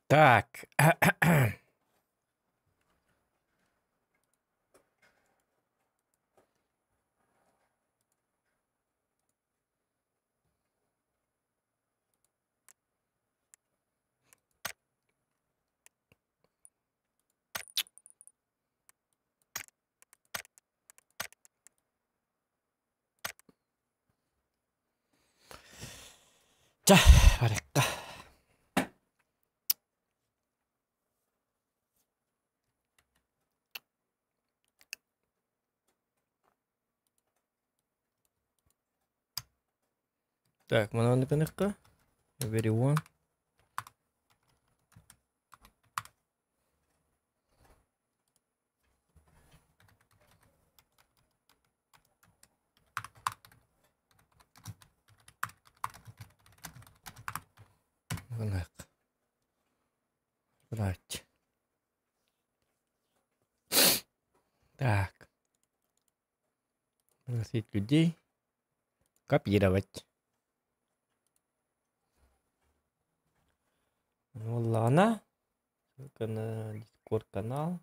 Так. Чэ, барыахха. Так, манан гыныахха. Everyone. Гыныах. Брать. Так. Пригласить людей. Копировать. Буоллаҕына, ссылка на Discord канал.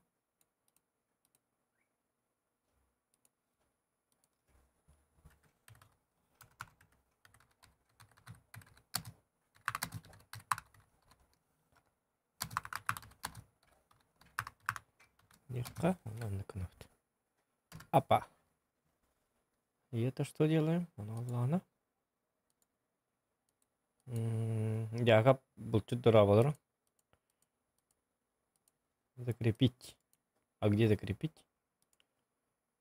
Диэххэ, онно кнопка. Апа. И это что делаем? Ону Дьаакап булчут дорооболору. Закрепить. А где закрепить?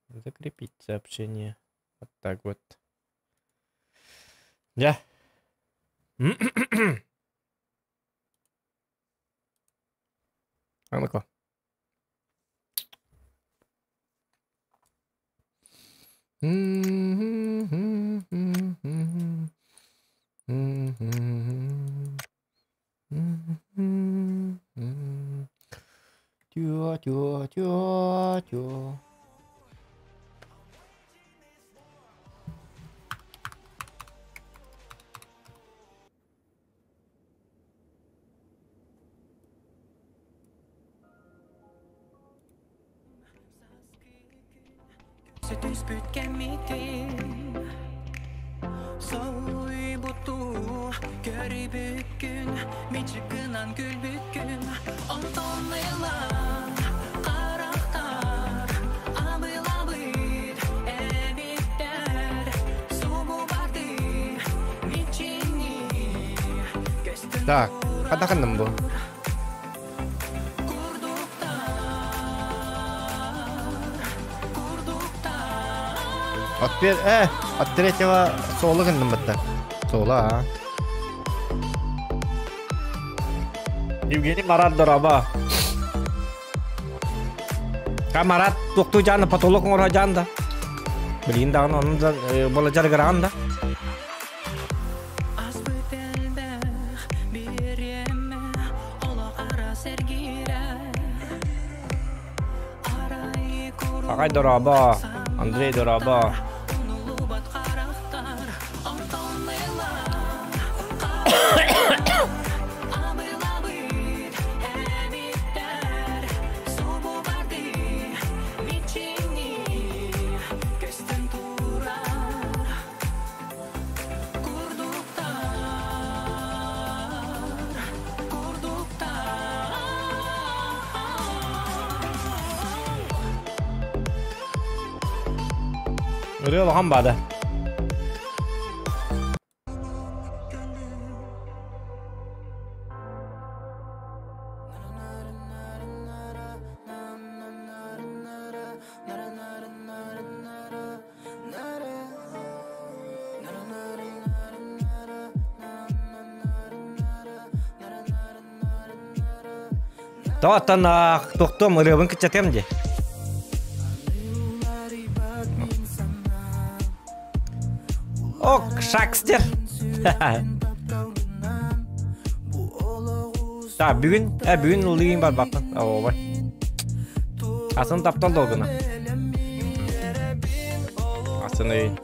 Закрепить сообщение. Вот так вот. Дьэ. А ну-ка. Тё, тё, тё, тё. Түспүт кэммитин Соһуйбутуу көрбүккүн Мичик гынан күлбүккүн Онтон ыла харахтар Абылабыт эбиттэр Субу барды мичини Көстөн Так, хадаханным бу. От пер, от третьего соло гынным бытта. Соло, а. Евгений Марат дороба. Ка Марат туохтуу жаанда потолок оҥоро жаанда. Билигин даҕаны онно да буола дьарыгыраҕын да. Аспыт элбэх бириэмэ олох араас эргиирэ Арай Аҕай куруук дорообо, Андрей дорообо. санаабыттар умнуллубат харахтар онтон ыла харахтар абылабыт эбиттэр субу барды мичиҥи көстөн турар Курдуктар, курдуктар. Ырыа улахан баада. Тоттон тохтуом ырыабын кыччатыам дии. Ок, Шакстер. Так, бүгүн, бүгүн ыллыйын барбаппын. Ообай. Атын таптал долгуна. Атын өйүн.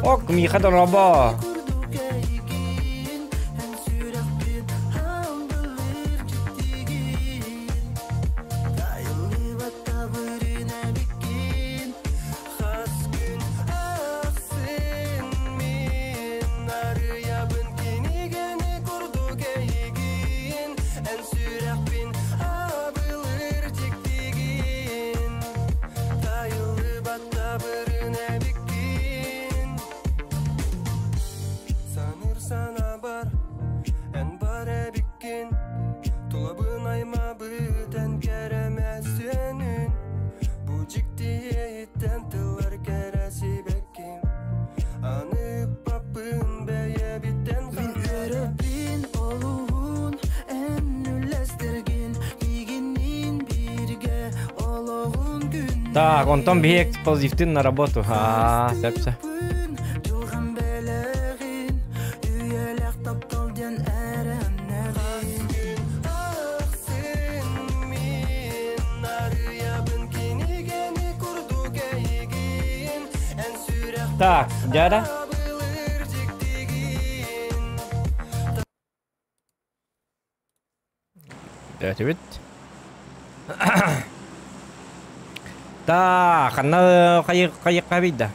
Ок, Миха дорообо. Так, онтон биһи эксплозивтын на работу. Аа, сөп сөп. Так, дядя. Өтүбүт. Так, ханна хайык да?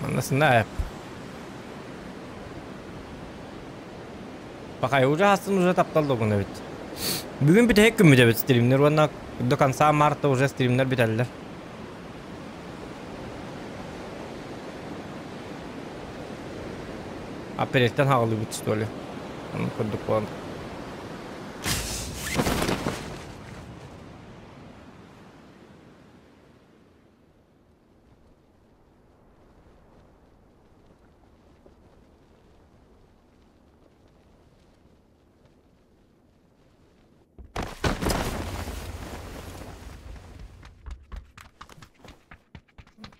Манна Пахай уже астын уже таптал логун эбит. Бүгүн бүтэһик күммүт эбит стримнер уонна до конца марта уже стримнер бүтэллэр. Апрельтен хаҕалыыбыт что ли? Оннук курдук буолан.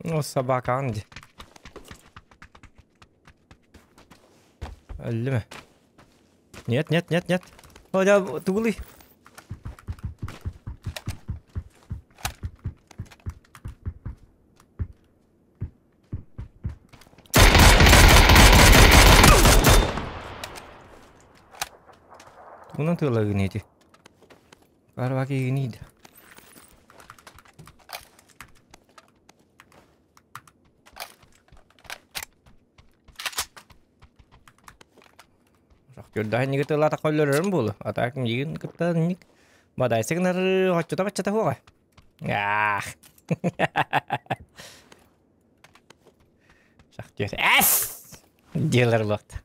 Ну, собака Анди. Өллүмэ. Нет, нет, нет, нет. О, да, тугулый. Тугунан тыалагын ити? Барбаки гнида. Шахтердаһын ниги тылата коллорорун буолу. А так мигин кытта ник бадайсыгнар хоччута баччата хуга. Ах. Шахтер. Эс! Делер лохт.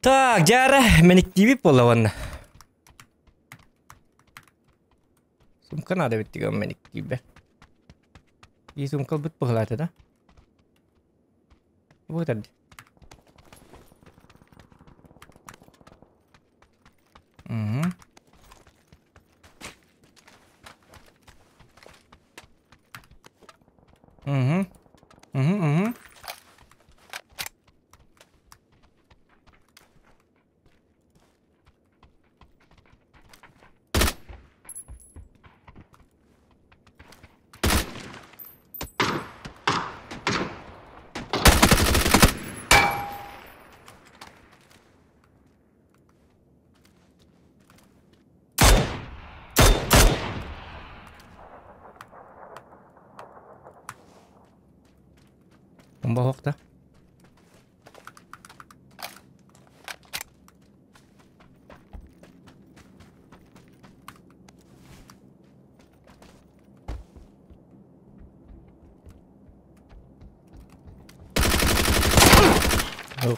Так, жара, мениктиби буолла Сумка надо ведь деген мениктиби. И сумка бит быһылаата да? Вот это. Угу. Угу. Угу, угу. Бомба хоқта.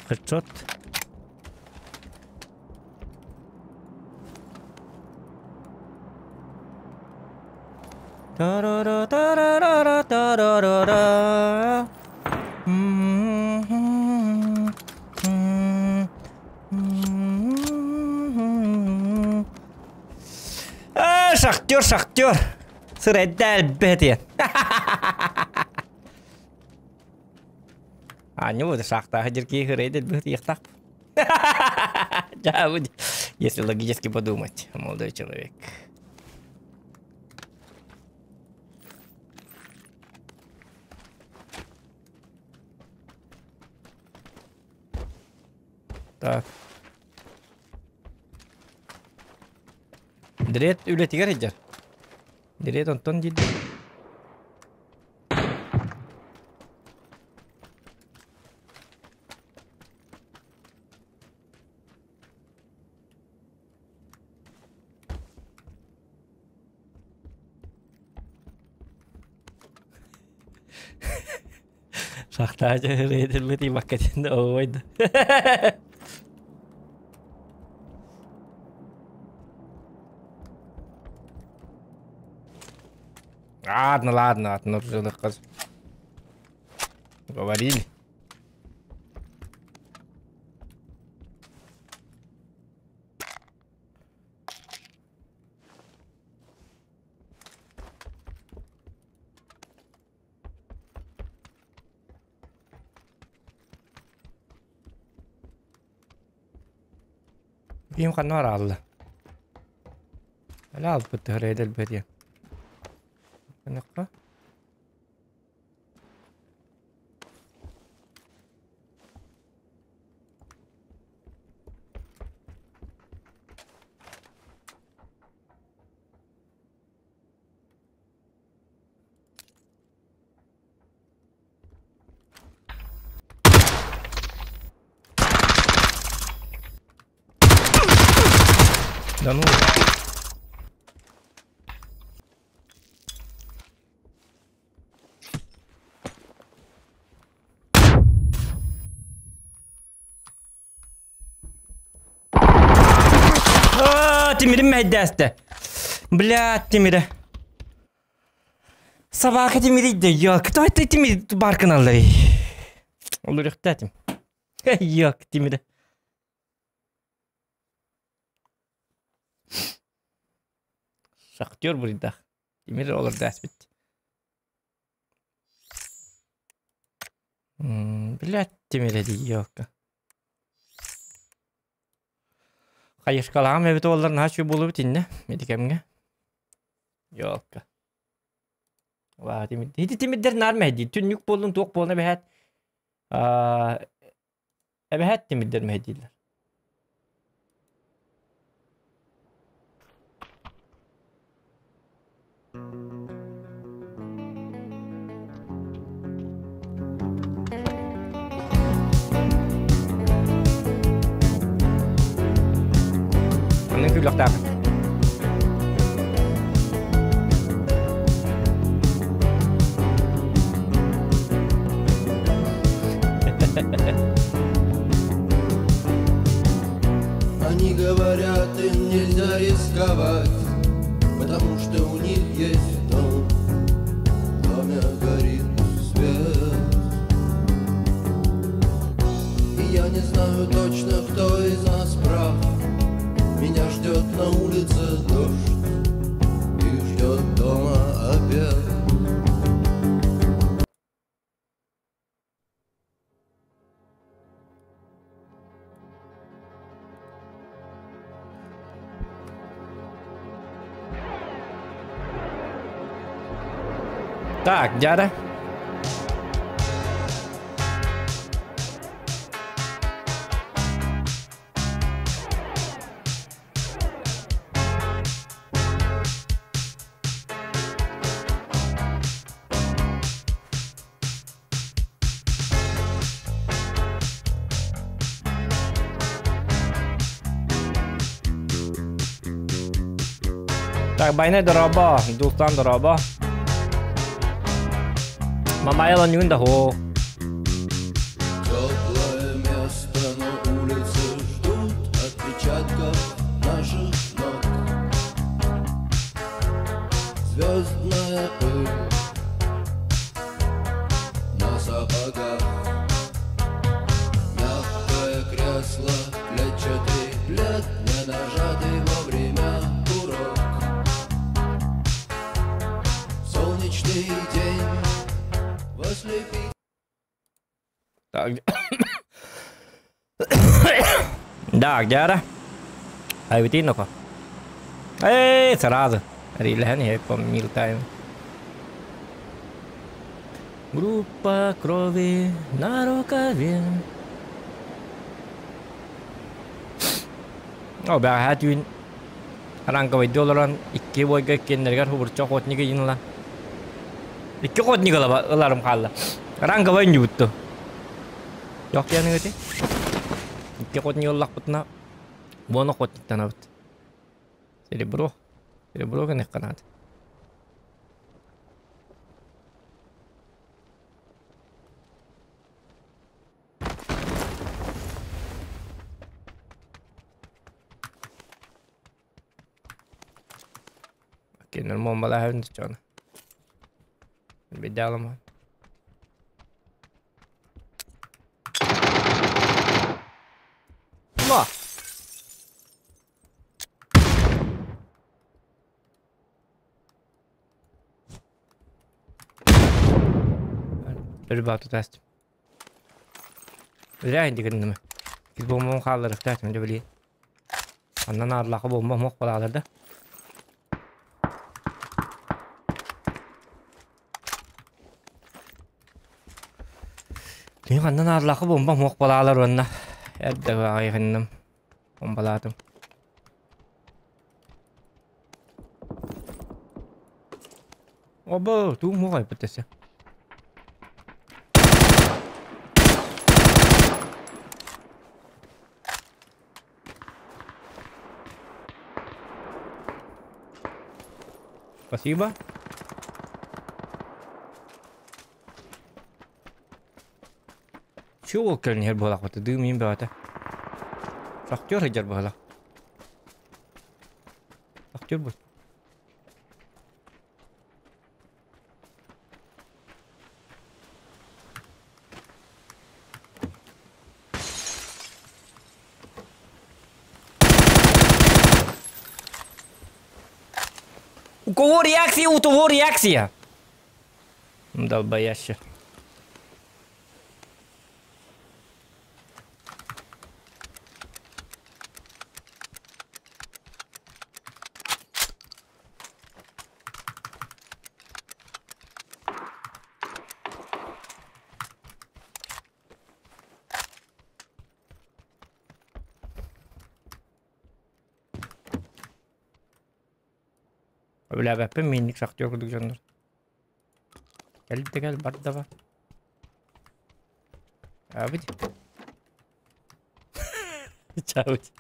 Хедшот. Тарара тарарара тарарара. А, шахтер, шахтер. Сырайдал бетен. Аанньа саахтааһы дьиркии хырайдыр быһыт Да, если логически подумать, молодой человек. Так. Дрет үлэтигэр сылдьар. Дрет онтон диир. Сахтаача рейдербит баккатин ойд. Ладно, ладно, ладно, говорили. Ким ханна аралла. Ала алпыт рейдер бетия. Наққа. Да ну. А, Тимирим мәйдәсті. Бля, Тимире. Собака Тимири да ёк. Кто это Тимир баркын алды? Olur ихтатим. Ёк, Тимире. Шахтер буридах. Тимир олар дәс бит. Блядь, Тимире ди ёк. Хайышкалаам эбит олар наачу болу бит инне. Медикемге. Ёлка. Ва, Тимир. Хити Тимирдер нар мәһди. Түннүк болун туок болуна бэхәт. Эбэхәт Тимирдер мәһдилер. Анын күлөктаак. Они говорят, им нельзя рисковать, потому что у них есть дом, в доме горит свет. И я не знаю точно, кто из нас прав. Меня ждет на улице дождь и ждет дома обед. Так, дядя. Так, байна дороба, дултан дороба. Мамайла нюнда хо. Теплое место на улице ждут отпечатков наших ног. Звездная пыль на сапогах. Мягкое кресло, клетчатый плед, не нажатый вовремя курок. Солнечный день. Да, да, где ара? Айбытин ноко. Эй, сразу. Рилэһэн иһэ помнил тайм. Группа крови на рукаве. О, бэҕэһээ түүн ранговойдуу олорон икки бойга иккиэннэригэр хубурча охотник ыйынла. Икки охотник ыларым хаалла. Ранговой үнньүбүтту. Yok диэн ыгыты. Икки охотник ыллахпытына уон охотниктанабыт. Серебро. Серебро гыныахха наада. Кинилэр буомбалааһын дьоно. Бедалама. Ма! Ребята, тест. Зря инди гынным. Киз бомбам хаалларыхтаатым дьэ билигин. Аннан аарлаахха бомба омук балаалар да. Тиһик аннан аарлаахха бомба омук балаалар уонна эрдэ аҕайхынным. Бомбалаатым. Обо, тугум муох айбыт десе. Спасибо. Чего кэлин иһэр буолаахпыт дыы мин бөҕөтө. Шахтер сылдьар быһалаах. Шахтер бу. У кого реакция, у того реакция. Долбоящер. Үлээбэппин миинник шахтер курдук дьоннор. Кэл да кэл бар да бар. Аабыт. Чаабыт.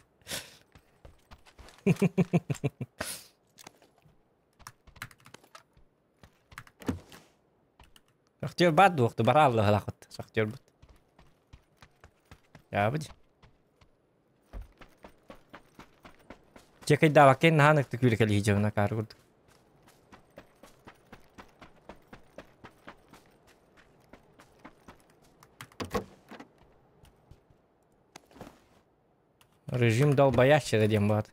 Шахтер баар дуохту барааллаһалаахыт шахтербут. Чаабыт. Чекайдаабаккын наһаа ныктык күүрэ кэлиһи дьоно акаары курдук. Режим долбоящера диэн баар.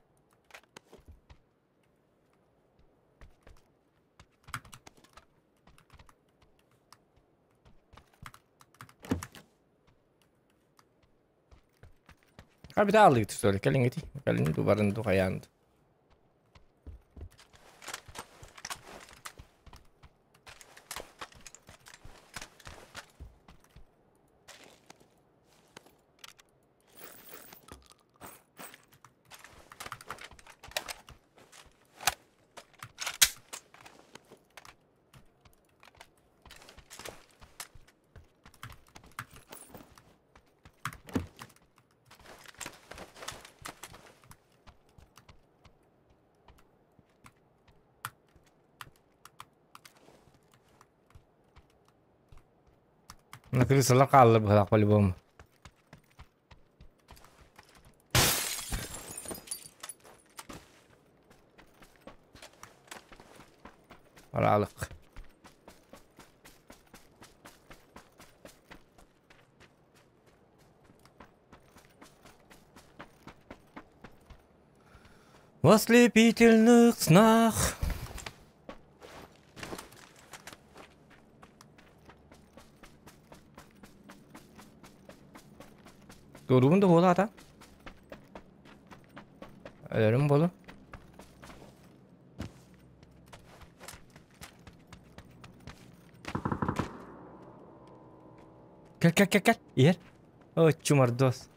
Капиталлык түсөр кэлиҥити кэлин дубарын духайаан. Крысалар хааллар быһалаах по-любому. Араалык. В ослепительных снах. Туоруубун да буола ата. Өлөрүм буолу. Кэл, кэл, кэл, кэл. Иһэр. О, чумардос.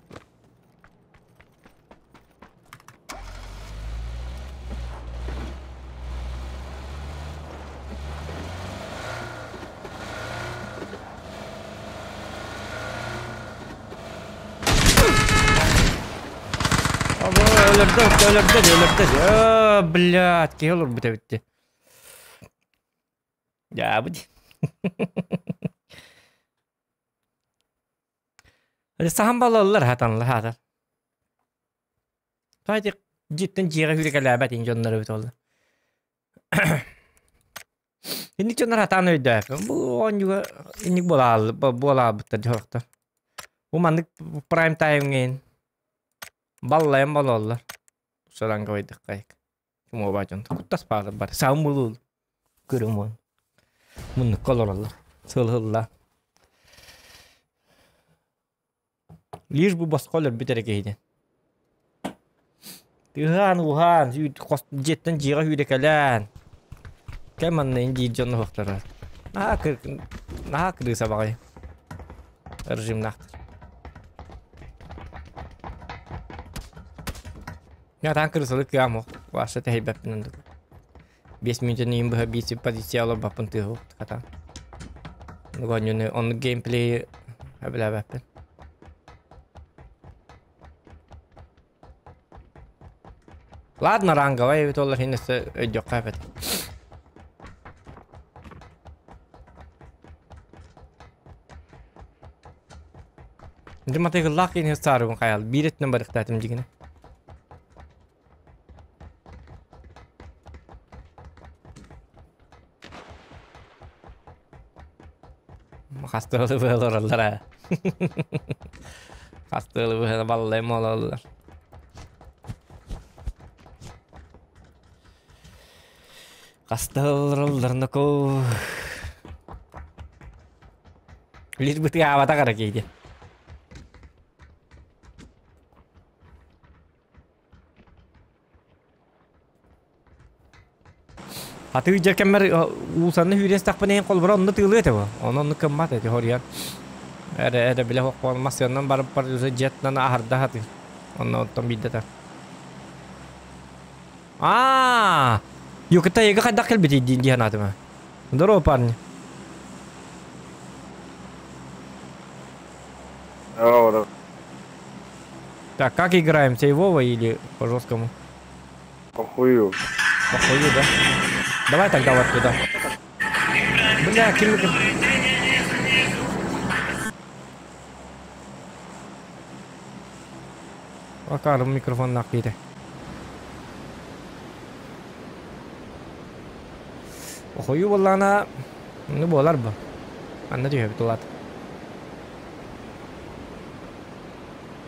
Өлөрдө, өлөрдө, өлөрдө. Оо, блядь, киһи олорбут эбитти. Дьаабыт. Саһан балаллар хатанла хатар. Тоҕо дьиттэн дьиэҕэ хүрүкэлээбэт ин дьоннор эбит ол. Инник дьоннор хатаан өйдөөппүн. Бу оонньууга инник буолаабыттар дьоһохтор. Бу маннык прайм таймҥа баллайан бололлор. Саранга байдыккайык. Ким дьон куттас баалар бар. Саам булул. Көрүм уон. Муннукка олороллор. Сылһылла. Лишь бы босхо өлөрбүт эрэ киһини. Тыаһаан уһаан, дьиэттэн дьиэҕэ сүүрэкэлээн. Кэм манна диир дьон уһуктара. Наһаа кыр наһаа кырыыса баҕайы. Режимнаахтар. Ятаан кырысалы кыам ох. Ваша тэһийбэппин оннук. 5 мүнүүтэн иин быһа биир позиция олорбаппын тыаһы хатаан. Оонньууну оннук геймплейи сөбүлээбэппин. Ладно, ранговай эбит олор иһин өссө өйдүөххэ эбит. Дьэ матыгыллаах киһини саарыбын хайал биир өттүнэн барыктаатым дьигинэ. Хастыалы быһалараллар ээ. Хастыалы быһа баллай мололлар. Хастыалараллар ноко. Лишь бы ты аватар кейде. Атыы дьэр кэммэр уусанны сүүрэн истэхпинэ иһин холобура онно тыылыа этэ бу. Ону оннук гыммат эти хоруйан. Эрэ эрэ билэ суох массыынанан барып бар уже дьиэтинэн аһарда сатыыр. Онно оттон биирдэ этэр. Аа! Юкита эйиги хайдах кэлбитий дии дии санаатым. Здорово, парни. Здорово. Так, как играем, сейвово или по жесткому? Похую. Похую, да? Давай тогда вот туда. Бля, ким... Акарым микрофон накиде. Охою буоллаҕына, ну буолар бу. Анна түһэбит улаат.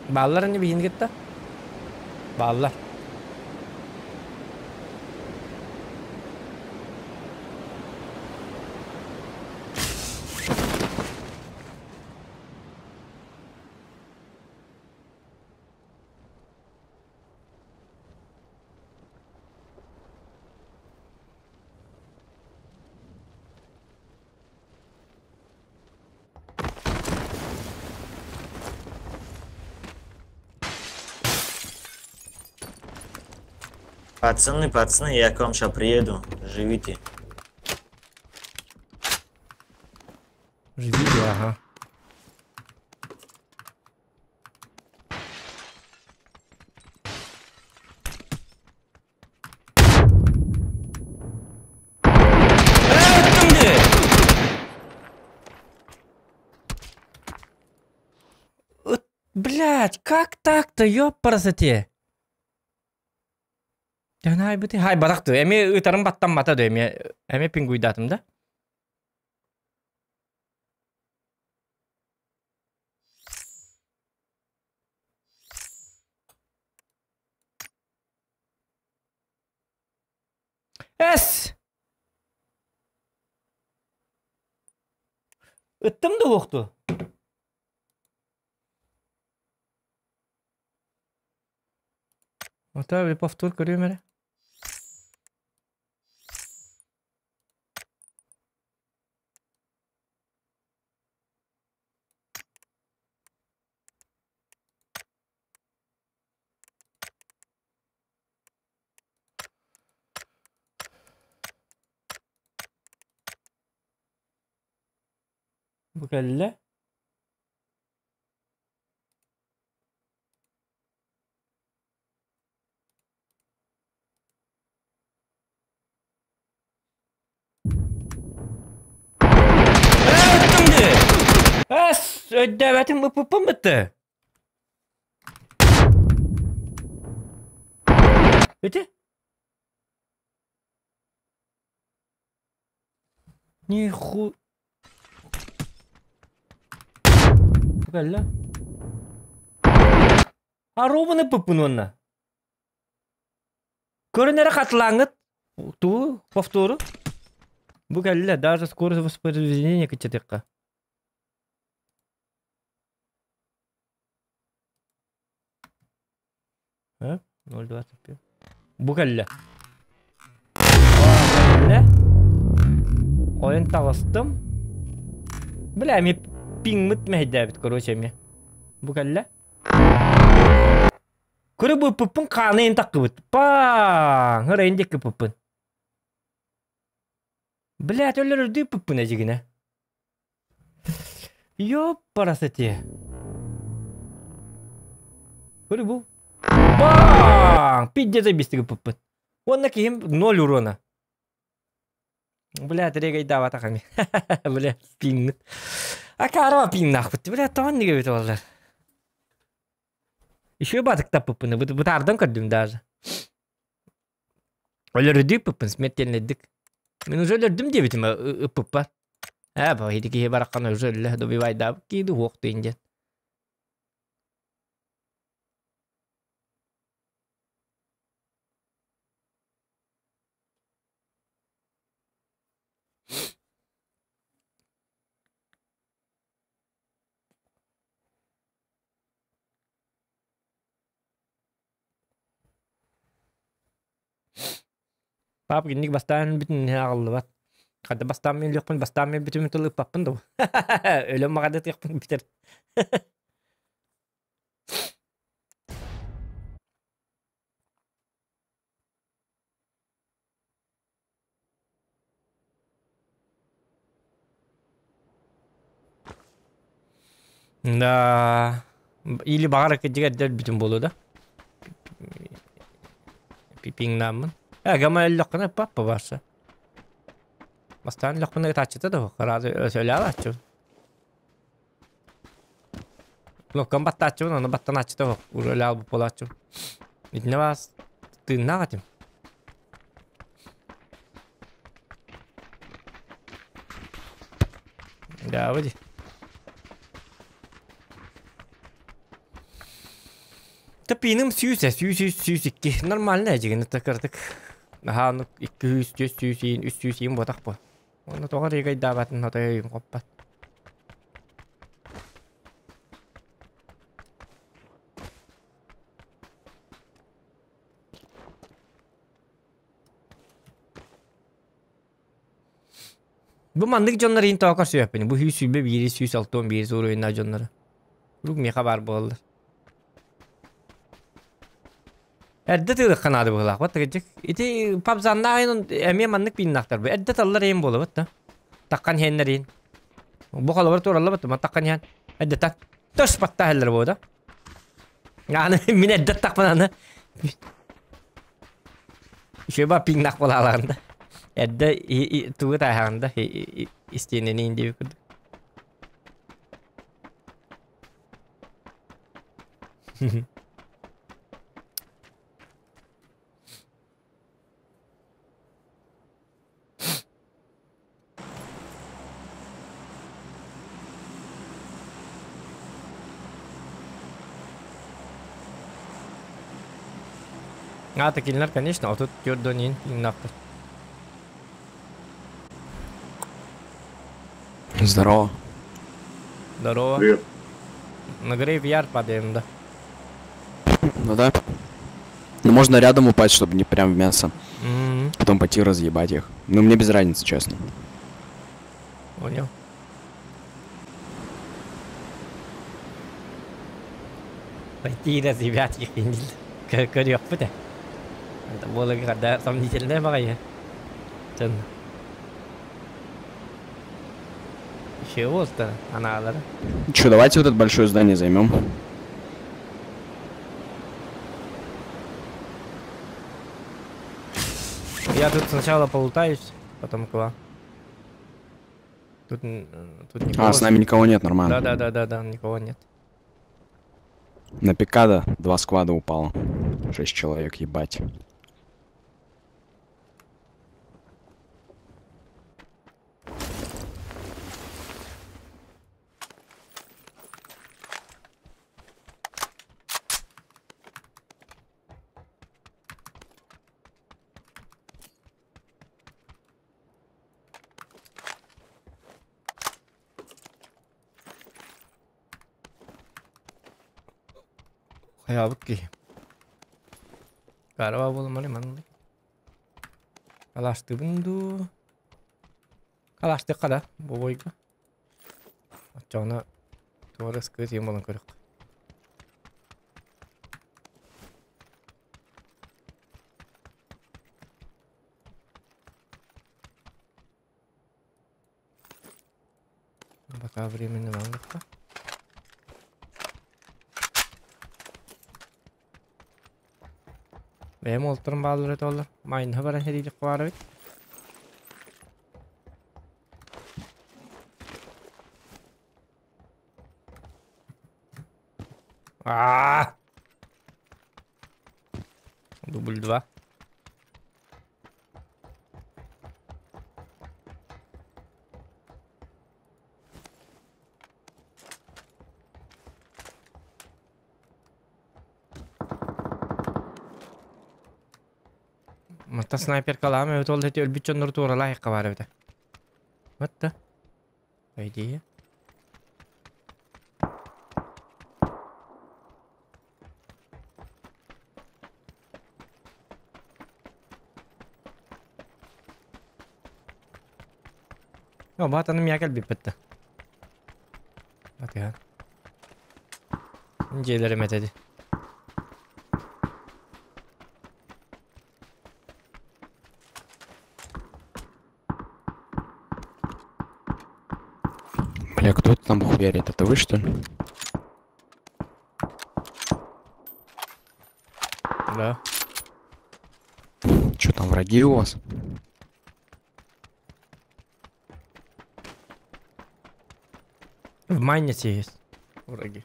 Бааллар ини биһини кытта? Бааллар. Пацаны, пацаны, я к вам сейчас приеду. Живите. Живите, ага. Блять, как так-то, ёпарасоте? Хай барахты, эми ытарым баттаммата да, эми эми пингуйдатым да. Эс! Ыттым да уохту. Ото повтор көрүөм эрэ. Бу кэллэ. Ыттым дии! Эс, өйдөөбөтүм ыппыппын бытты. Ити? Ниху... Кэллэ. Аруубун ыппыппын уонна. Көрөн эрэ хатылааҥҥыт. Тугу? Повтору? Бу кэллэ, даже скорость воспроизведения кыччатыахха. Э? 0,25. Бу кэллэ. Кэллэ. Ойон таҕыстым. Бля, эми пиҥмыт мэһэйдээбит, короче, эми. Бу кэллэ. Көрө быппыппын хааны таххыбыт. Пааҥ! Ырайын диэки ыппыппын. Блядь, өлөр үрдүү ыппыппын эдьигинэ. Ёппарасати. Көрү бу. Баң! Пиздец бистик ыппыппын. Уонна киһим ноль урона. Бля, трегайдаабатах ами. Бля, пиҥмит. Акаарова пиҥнаахпыт. Бля, тоҕон дигэбит оллар. Еще батыктаппыппын, бытаардан көрдүм даже. Өлөрүдүү ыппыппын, смертельнэйдик. Мин уже өлөрдүм диэбитим ыппыппар. Ээ, бу ити киһи бараххан уже өллө, добивайдаабыт киһи уохтуйун диэн. Пап инник бастаан бүтүн аҕыллыбат. Хата бастаан мин өлүөхпүн бастаан мин бүтүмүн тыл ыппаппын да. Өлөм маҕадытыахпын бүтэр. Да, или баҕар кырдьык эрдэ өлбүтүм буолуо да. Пиҥнааммын. Э, гама өллөххүнэ папа барса. Бастаан өллөхпүнэ ытааччыта да суох. Өлөөлааччыбын. Кнопкам баттааччыбын, ону баттанааччыта суох. Өлө албыт буолааччыбын. Итиннэ баас тыыннаах этим. Да, вроде. Тапиным сүүс, сүүс, сүүс, сүүс икки. Нормально эдьигин кырдык. Наһаа 200, 400 иин, 300 иин буотах бу. Онно тоҕо регайдаабатын отой өйүм хоппат. Бу маннык дьоннор иин тоҕо көрсүөппүн. Бу 121, 161 уровеннаах дьоннору. Куруук миэхэ баар буолаллар. Эрдэ тыырыхха наада быһыылаах. Вот кырдьык. Ити пабзаннаах эмиэ маннык пииннаахтар бу. Эрдэ таллар иин буолабыт да. Таххан иһэннэр иин. Бу холобур туураллабыт ма таххан иһэн. Эрдэ так. Төс баттаһаллар буо да. Аны мин эрдэ тахпын аны. Еще пиҥнах буолаалаҕын да. Эрдэ тугу тааһаҕын да истиэнэни диэбит курдук. А, кинилэр, конечно, 34 иин пиҥнаахтар. Здорово. Здорово. Привет. На грейвьярд падаем, да. Ну да. Ну. можно рядом упасть, чтобы не прям в мясо. М, Потом пойти разъебать их. Ну, мне без разницы, честно. Понял. Пойти разъебать их Көрүөхпүт. Это было когда сомнительное баҕайы. Чын. Еще болта анаалары. Че, давайте вот это большое здание займем. Я тут сначала полутаюсь, потом к вам. Тут, тут никого. А, с нами никого нет, нормально. Да, никого нет. На Пикадо два сквада упало. Шесть человек, ебать. Хайаабыт киһи. Карава буолумары маннык. Калаштыбын дуу. Калаштыкка да, бу бойга. Оччоҕуна туора ыскыы тиийэн буолан көрүөх. Пока временно манныкка. Бэйэм уолтарым бааллар этэ оллар. Майнаһа баран сэриилэххэ баар эбит. Аа! Дубль два. Мантан снайперкалаам эбит ол эти өлбүт дьоннору туоралаах баар эбитэ. Вот да. По идее. О, баатаным я кэлбиппит да. Батыһан. Дьиэлэрим этэди. Бля, кто это там хуярит? Это вы, что ли? Да. Че там, враги у вас? В майнете есть враги.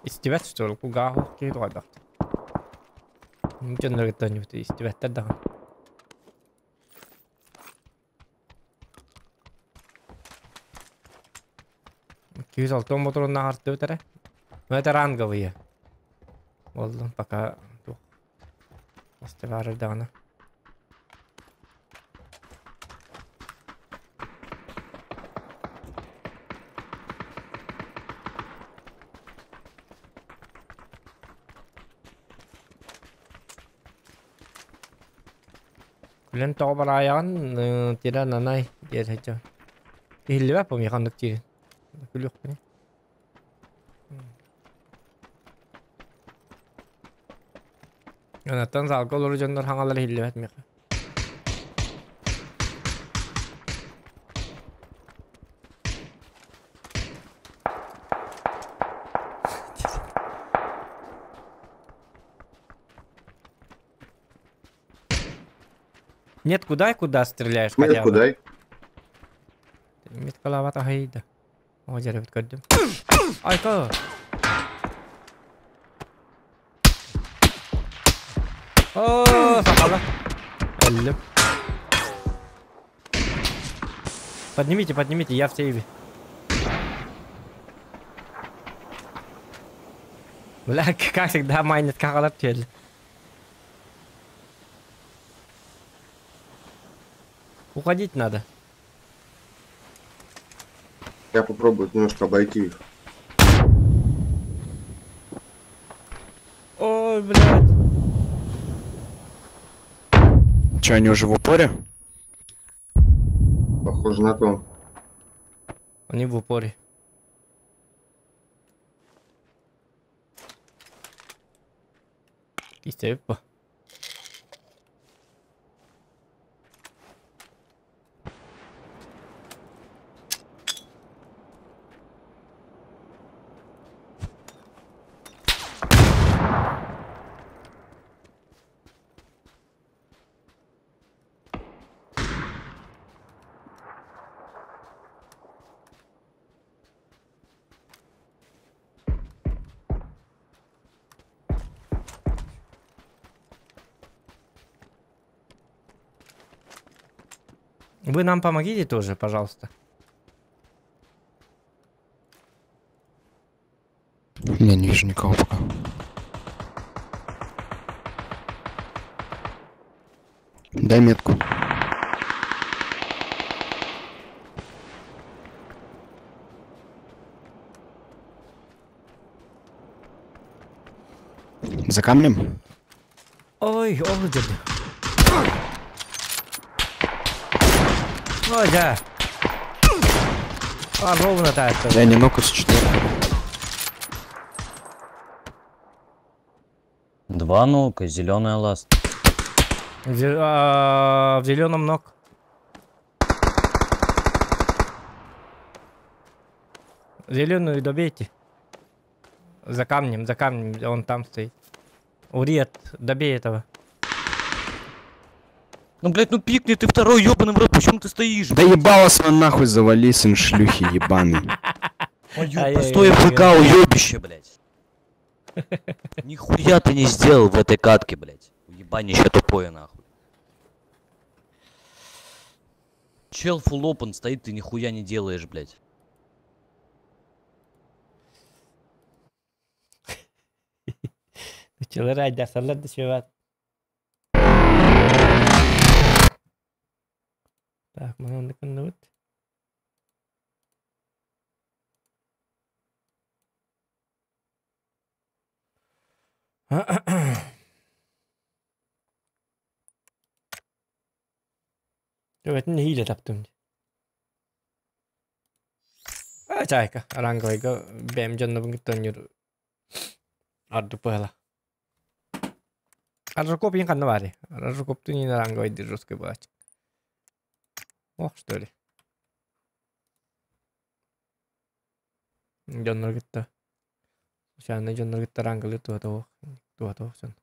Истибэт что ли? Кугааһы киһи туҕайбахт. Дьоннор истибэттэр даҕаны. 206 моторунна артыбыт эрэ. Ну это ранговые. Боллун пока туох. Истибаарыр даҕаны. Күлэн тоҕо бараайаҕын тирэ нанай диэр сылдьабын. Иһиллибэт бу миэхэ оннук диирин. Күлүөхпүнүй. Онтон залга олорор дьоннор хаҥалара иһиллибэт миэхэ. Нет, куда и куда стреляешь хотя Нет, бы? куда? Меткалаабат аһыйда. О, дьэрэ көрдүм. Айка! О, сахала. Өллүм. Поднимите, поднимите, я в сейве. Бля, как всегда, майнет хаалар түһэллэр. Уходить надо. Я попробую немножко обойти их. О, Ой, блядь. Че, они уже в упоре? Похоже на то. Они в упоре. Истепа. Вы нам помогите тоже, пожалуйста. Я не вижу никого пока. Дай метку. За камнем? Ой, ой, дядя. Ой, да. А, ровно так. Я не нокус 4. Два нока, зеленая ласт. В зеленом ног. Зеленую добейте. За камнем, он там стоит. Урет, добей этого. Ну, блядь, ну пикни ты второй, ёбаный в рот, почему ты стоишь? Да ебало свой нахуй завали, сын шлюхи ебаный. Простое ФК уёбище, блядь. Нихуя ты не сделал в этой катке, блядь. Уебанище тупое, нахуй. Чел full open стоит, ты нихуя не делаешь, блядь. Так, мы надо вот. Evet, ne hile taptım. Чайка, ранговый, бэм дьоннобун кытта Арды пыла. Аржакоп ең қанды бар. Аржакоптың ең ранговый жесткий болады. Ох, что ли. Дьоннор кытта. Случайно дьоннор кытта ранговый туата ох. Туата ох сон.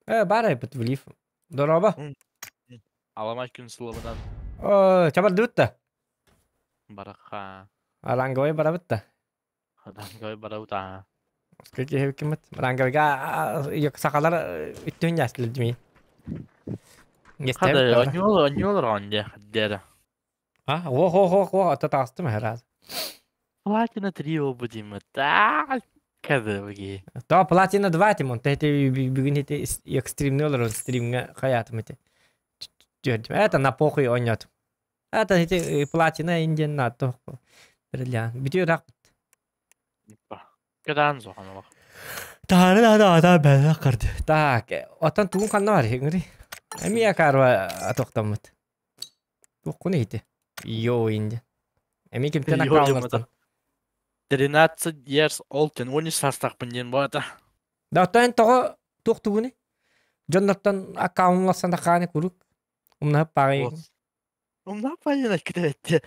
Бар айпыт влив. Дороба. Аламай күн сылыбынан. О, чабар дүтті. Бараха. Ранговый бара бітті. Ранговый бара ута. Сколько хевкимет. Ранговыйга yok сақалар үттүн ясылы демей. Хада, оньолор онде, дері. А, о, о, о, о, ата тастым herhalde. Платина 3 будем. Так, кәдімгі. Та платина 2 тимон. Тэти бүгүн эти экстримный олар стримге хаятым эти. Это на похуй ойнот. Это эти платина инден на то. Бриллиант. Бүтү рак. Кадан зохан Тары да да да бәле кырды. Так, отан тугун канна бар, хиңри. Эми якарва токтамыт. Туккуны ити. Йо инде. Эми кимтен аккаунттан. 13 years old and 13 састақпын ден болады. Да, тон того тук тугуны. Жоннортон аккаунтласан да каны курук. Умна пагы. Умна пагы китебетти.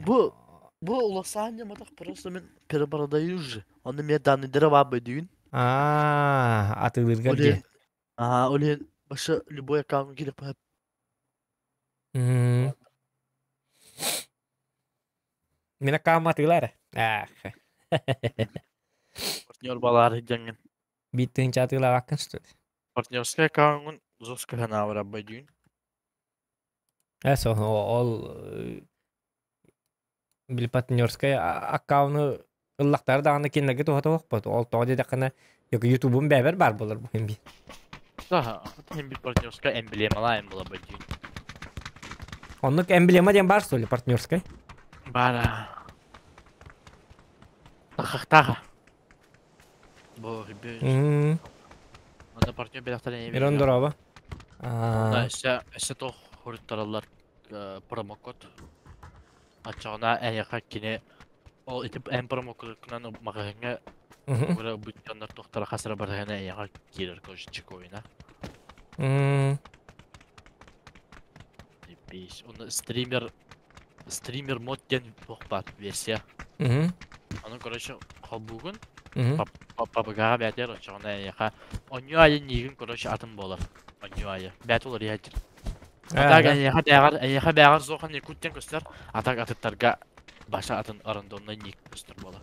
Бу бу уласаня матах просто мен перепродаю же. Оны мен данные дрова бөдүйін. А, атылырга де. А, олен башы любой аккаунт келіп қойып. Мен аккаунт атылар. Ах. Партнер балары жаңын. Биттин чатылар аккан что ли? Партнерский аккаунт жестко ханавра бөдүйін. Эсо, ол бил партнерская аккаунты ыллактар даҕаны киннерге туһата уохпут. Ол тоҕо диэтэххинэ, Ютубум бэбэр бар буолар бу хин Да, хин бир партнерская эмблемалайым була бөдүйін. Оннук эмблема диэн баар что ли партнерскай? Баар. Тахахтаха. Бу Онно партнер бэлэхтэрин Мирон дороба. Онно өссө өссө туох хуруттараллар промокод. Оччоҕуна эйиэхэ кини ол ити эн промокодкунан маҕаһыыҥҥа угра ылбыт дьоннор туохтара хас эрэ барыһына эйиэхэ киирэр чекойна. Онно стример стример мод диэн туох баар версия. Ону короче холбуугун папыгаҕа бээтигэр оччоҕуна эйиэхэ онньуу аайы ниигин короче атын буолар. Онньуу аайы. Бэт уларыйа сылдьар. Атак эйиэхэ бээҕэр эйиэхэ бээҕэр суохан якут диэн көстөр. Атак атыттарга баша атын рандомнай ник көстөр буолар.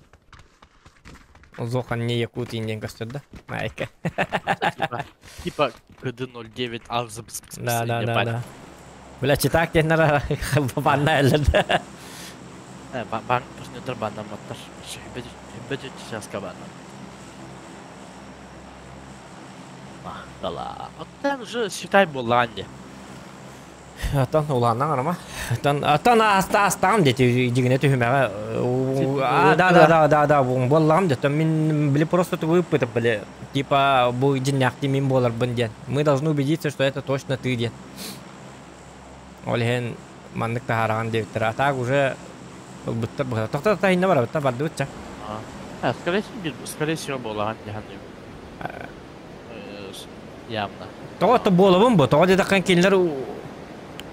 Зохан не Якутин диэн көстөр да? Майка. Типа, типа КД-09 алзы Да, да, да, да. Бля, читак диэннэр банна эллэр да. Бан партнердар баннамматтар. Хүббэт часка баннам. Махтала. Оттон уже считай буоллаҕын дии. Оттон улааннаҥ арама. Оттон оттон ааста астаҕым дети дьигинэ түһүмэҕэ. А да да да да да буоллаҕым дьэ. Мин били просто выпытып били типа бу дьиннээхтии мин буоларбын диэн. Мы должны убедиться, что это точно ты диэн. Ол иһин маннык таһаараҕын диэбиттэр. А так уже ылбыттар быһа. Тохто таһинна барабыт бардыбыт ча. А, скорее всего буолаҕын дьаһан явно. Тоҕо то буолабын бу? Тоҕо диэтэххин кинилэр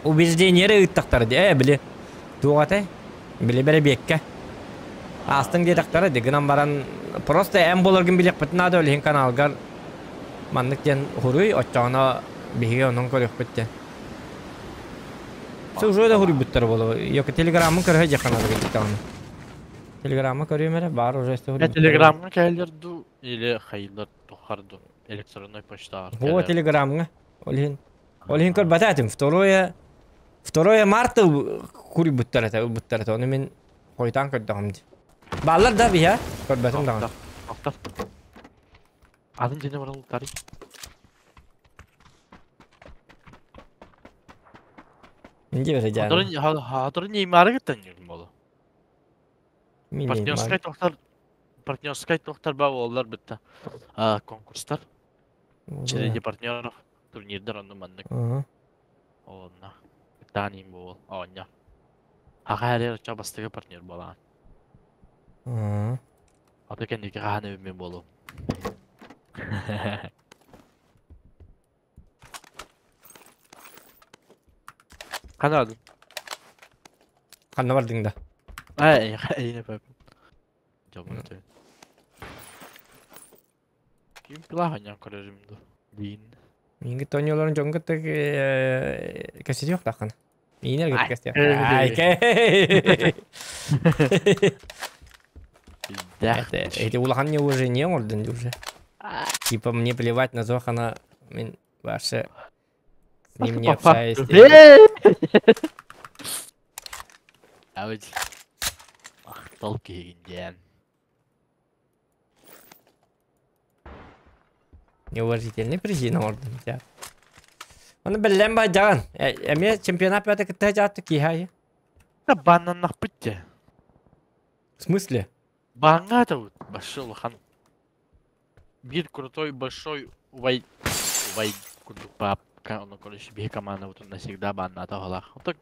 убеждениелери ыыттахтара дии. Ээ, били туох этэй? Били бэрэбиэккэ. Аастыҥ диэтэхтэрэ дии. Гынан баран просто эн буоларгын билиэхпитин наада ол иһин каналгар маннык диэн хуруй, оччоҕуна биһиги онон көрүөхпүт диэн. Все уже да хуруйбуттар буолуо. Йока телеграммын көрө дьахана даҕаны. Телеграмма көрүөм эрэ, баар уже Телеграммы кэллэр дуу или хайылар тухар дуу электронной почтаҕар О, телеграмҥа. Ол иһин ол иһин көрбөтөөтүм. Второе второе марта куруйбуттар этэ, ылбыттар этэ. Ону мин хойутаан көрдөҕүм дии. Бааллар да биһэ? Көрбөтүм даҕаны. Охтор. Атын дьиэни баран утарый. Инди бере жааны. Хаторун неймары кыттан жүрдүм болу. Партнерскай тохтар партнерскай тохтар ба олар битта. Конкурстар. Среди партнеров турнирдар онну маннык. Онна. Тааним буол оонньо. Аха эрэр ча бастакы партнер буолаан. Аты кэнники хаһан эбиммин буолуом. Ханна бардың? Ханна бардың да? Ай, эйне пап. Жабын өтө. Ким пилаһаньян көрөрүм ду? Диин. Минги тоньолорун дьон кытта кэситиэх таххана. Иинер кытта кэстиэх. Ай, кэ. Да. Это улахан не уже не орден уже. Типа мне плевать на Зохана, мин вообще с ним не общаюсь. Ауч. Махтал киһигин диэн. Неуважительный причина орден тебя. Оны биллэн баайдаҕын. Эмиэ чемпионат бөтө кытта дьаатты киһи Баннаннахпыт дьэ. В смысле? Бааҥҥа да большой улахан. Биир крутой большой убай убай курдук папка ону короче биһи командабытын навсегда бааннаата баһылаах. Ото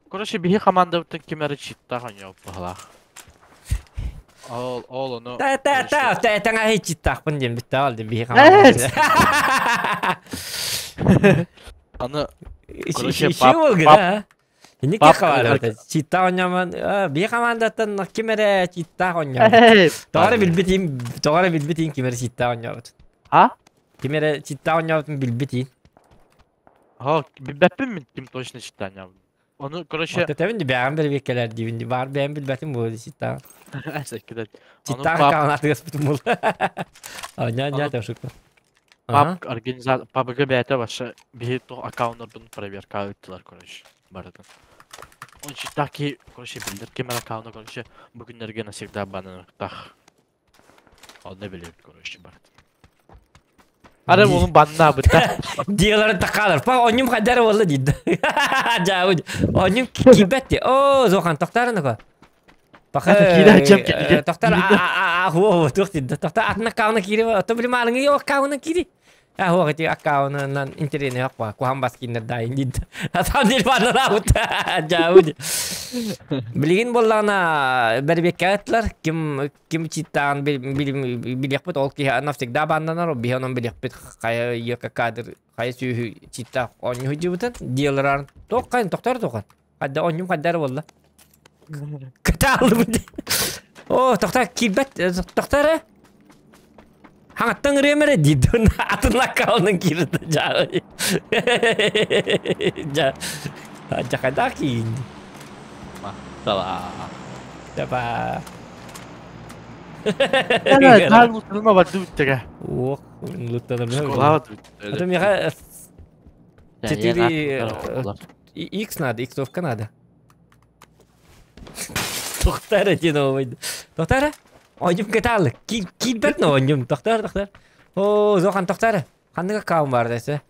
короче биһи командабытын ким эрэ читтаах оонньообут баһылаах. Ол ол ону Та та та та таҥа читтаахпын диэн бүттэҕэ ол биһи команда. Аны короче Иши болгына. Инник хабар читтаах оонньоомон биһи командаттан ким эрэ читтаах оонньообут. Тоҕо эрэ билбитим тоҕо эрэ билбитин ким эрэ читтаах оонньообут. А? Ким эрэ читтаах оонньообутун билбитин. Ха, билбэппин мин ким точно читтаах оонньообут. Ону короче Тэтэбин бэҕэн бэрбиэккэлэр диибин баар бэйэм билбэтим буолу читтаах. Сэккидет. Читтаах аккаунатыгаспытым буолла. Оонньоо оонньоо тошукку. Паб организатор ПАБГ бэйэтэ вообще биһи туох аккауннарбын проверка ыыттылар короче барытын. Он читтаах киһи короче биллэр ким эрэ аккауна короче бу күннэргэ навсегда бананыктаах. Онно билэбит короче барытын. Ара onun баннаабыта. Дияларын такалар. Па онньум хайдары болла дейді. Жа, онньум кибетти. О, зохан тоқтарын ака. Паха тоқтар а хо тух дейді. Тоқтар атына кауна кири. Ото билим алыңы yok кауна кири. А хо гати аккаунынан интернет yok ба. Кухан бас киндер дайын дейді. Атам дел баннара Жа, Билигин боллаҕына бэрбиэккэ ыттылар, ким ким читтаан билиэхпит, ол киһи навсегда баннанар, биһи онон билиэхпит хайа йөкө кадр, хайа сүүһү читтаах оонньуу сылдьыбытын, диэлэраар туох хайын тохтор тухан. Хадда оонньуум хайдары буолла. Кытааллыбыт. О, тохтор киирбэт, тохтор ээ. Хаҥаттан ырыам эрэ диир атын аккаунан киирдэ дьаа. Дьа дьахайдаах киин. Махтала. Таба. Даал луттанма барды үттеге. Ох, луттанам. Школа А то меха 4 X надо, иксовка надо. Тохтар этин оойд. Тохтар? Ойдум кеталык. Киирбэт оонньум. Тохтар, тохтар. Оо, зохан тохтар. Ханнык аккаун бар десе.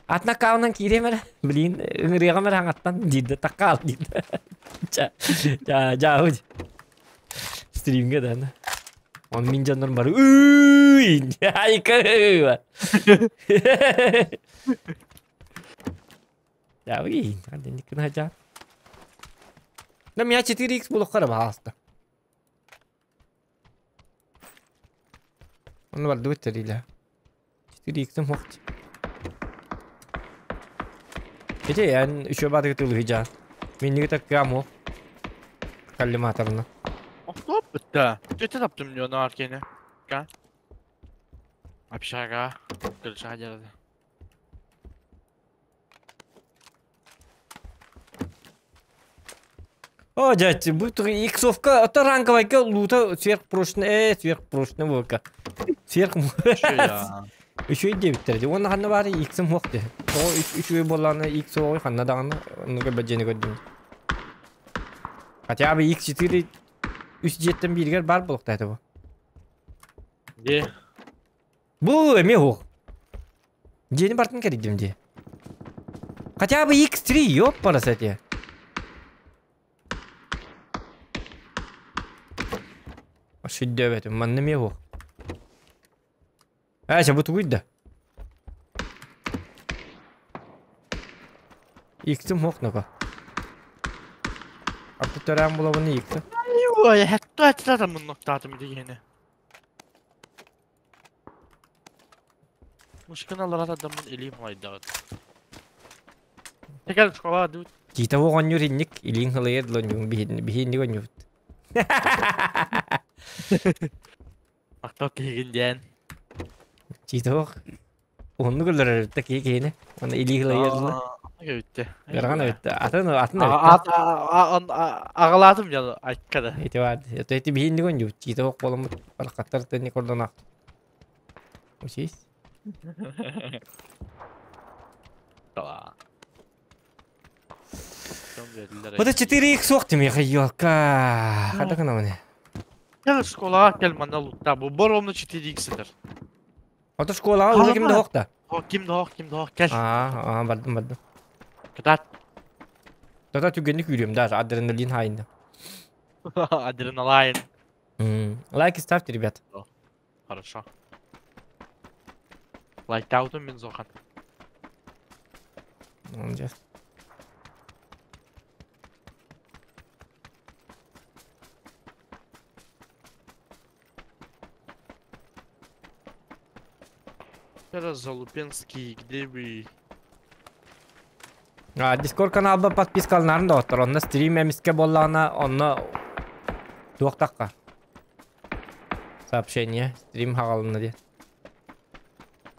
Атын аккаунан киириэм эрэ. Блин, ыҥырыаҕым эрэ хаҥаттан диирдэ таккаал диирдэ. Ча, ча, жаабыт. Стримге да. Он мин дьоннорум бары ый айка. Жаабый, хандинниккин хажа. Да меня 4х булуххара баҕаста. Ону бардыбыт тэрилэ. 4х-ым хуохт. Ити эн үчүө баатыгы тылыһыдьаан. Минниги таккаам уох. Коллиматорна. Охтоп бытта. Чөтө таптым дион аркене. Ка. Общага. Кылша жарады. О, дядь, бу иксовка, это ранговайка лута сверхпрочная, сверхпрочная волка. Сверх... Еще и девять Он ханна бары иксым хоқты. О, үчүгэй буоллаҕына икс оҕой ханна даҕаны оннуга бадьыаны көрдүм. Хотя бы x4 үс дьиэттэн бииригэр баар буолуохтаах этэ бу. Де. Бу эмиэ суох. Дьиэни бартын кэрийдим дии. Хотя бы X3, ёппарас эти. Сүрдөөбөтүм, манна эмиэ суох. Ася, бу тугуй да? Иксим суох ноко. Арты төрөөн булабын икси. Ой, хэтто этилер муннуктаатым дигени. Мушкин алларат адаммын илиим хайдаҕыт. Текел школа дут. Тита оҕонньор инник илииҥ сылайар дылонньугун биһинник онньубут. Мактал киһигин диэн. Тита ох уһуннук өлөрөр да киһи киһини. Оны илии сылайар дылы. Эбитте. Ыарахан эбитте. Атын атын эбитте. Аҕалаатым дьон айтка да. Ити бар. Это эти биһинник онньубут. Тита ох боламмыт барахаттар тэнни кордонаах. Учись. Вот 4х суох тимиэхэ елка. Хата гынабын. Кэл школаҕа кэл манна лутта. Бу бор ровно 4х сытар. Ото школаҕа уже ким да суох да? Ким да суох, ким да суох, кэл. Аа, бардым, бардым. Кытаат. Тата түгэнник үүрүөм даже адреналин хайында. Адреналайн. Лайки ставьте, ребят. Хорошо. Лайктаутум мин зохан. Молодец. Залупенский, где вы? А, Дискорд каналба подпискаларын да оттор. Онно стрим эмиске боллаҕына, онно туохтахха. Сообщение. Стрим хаҕалынна диэн.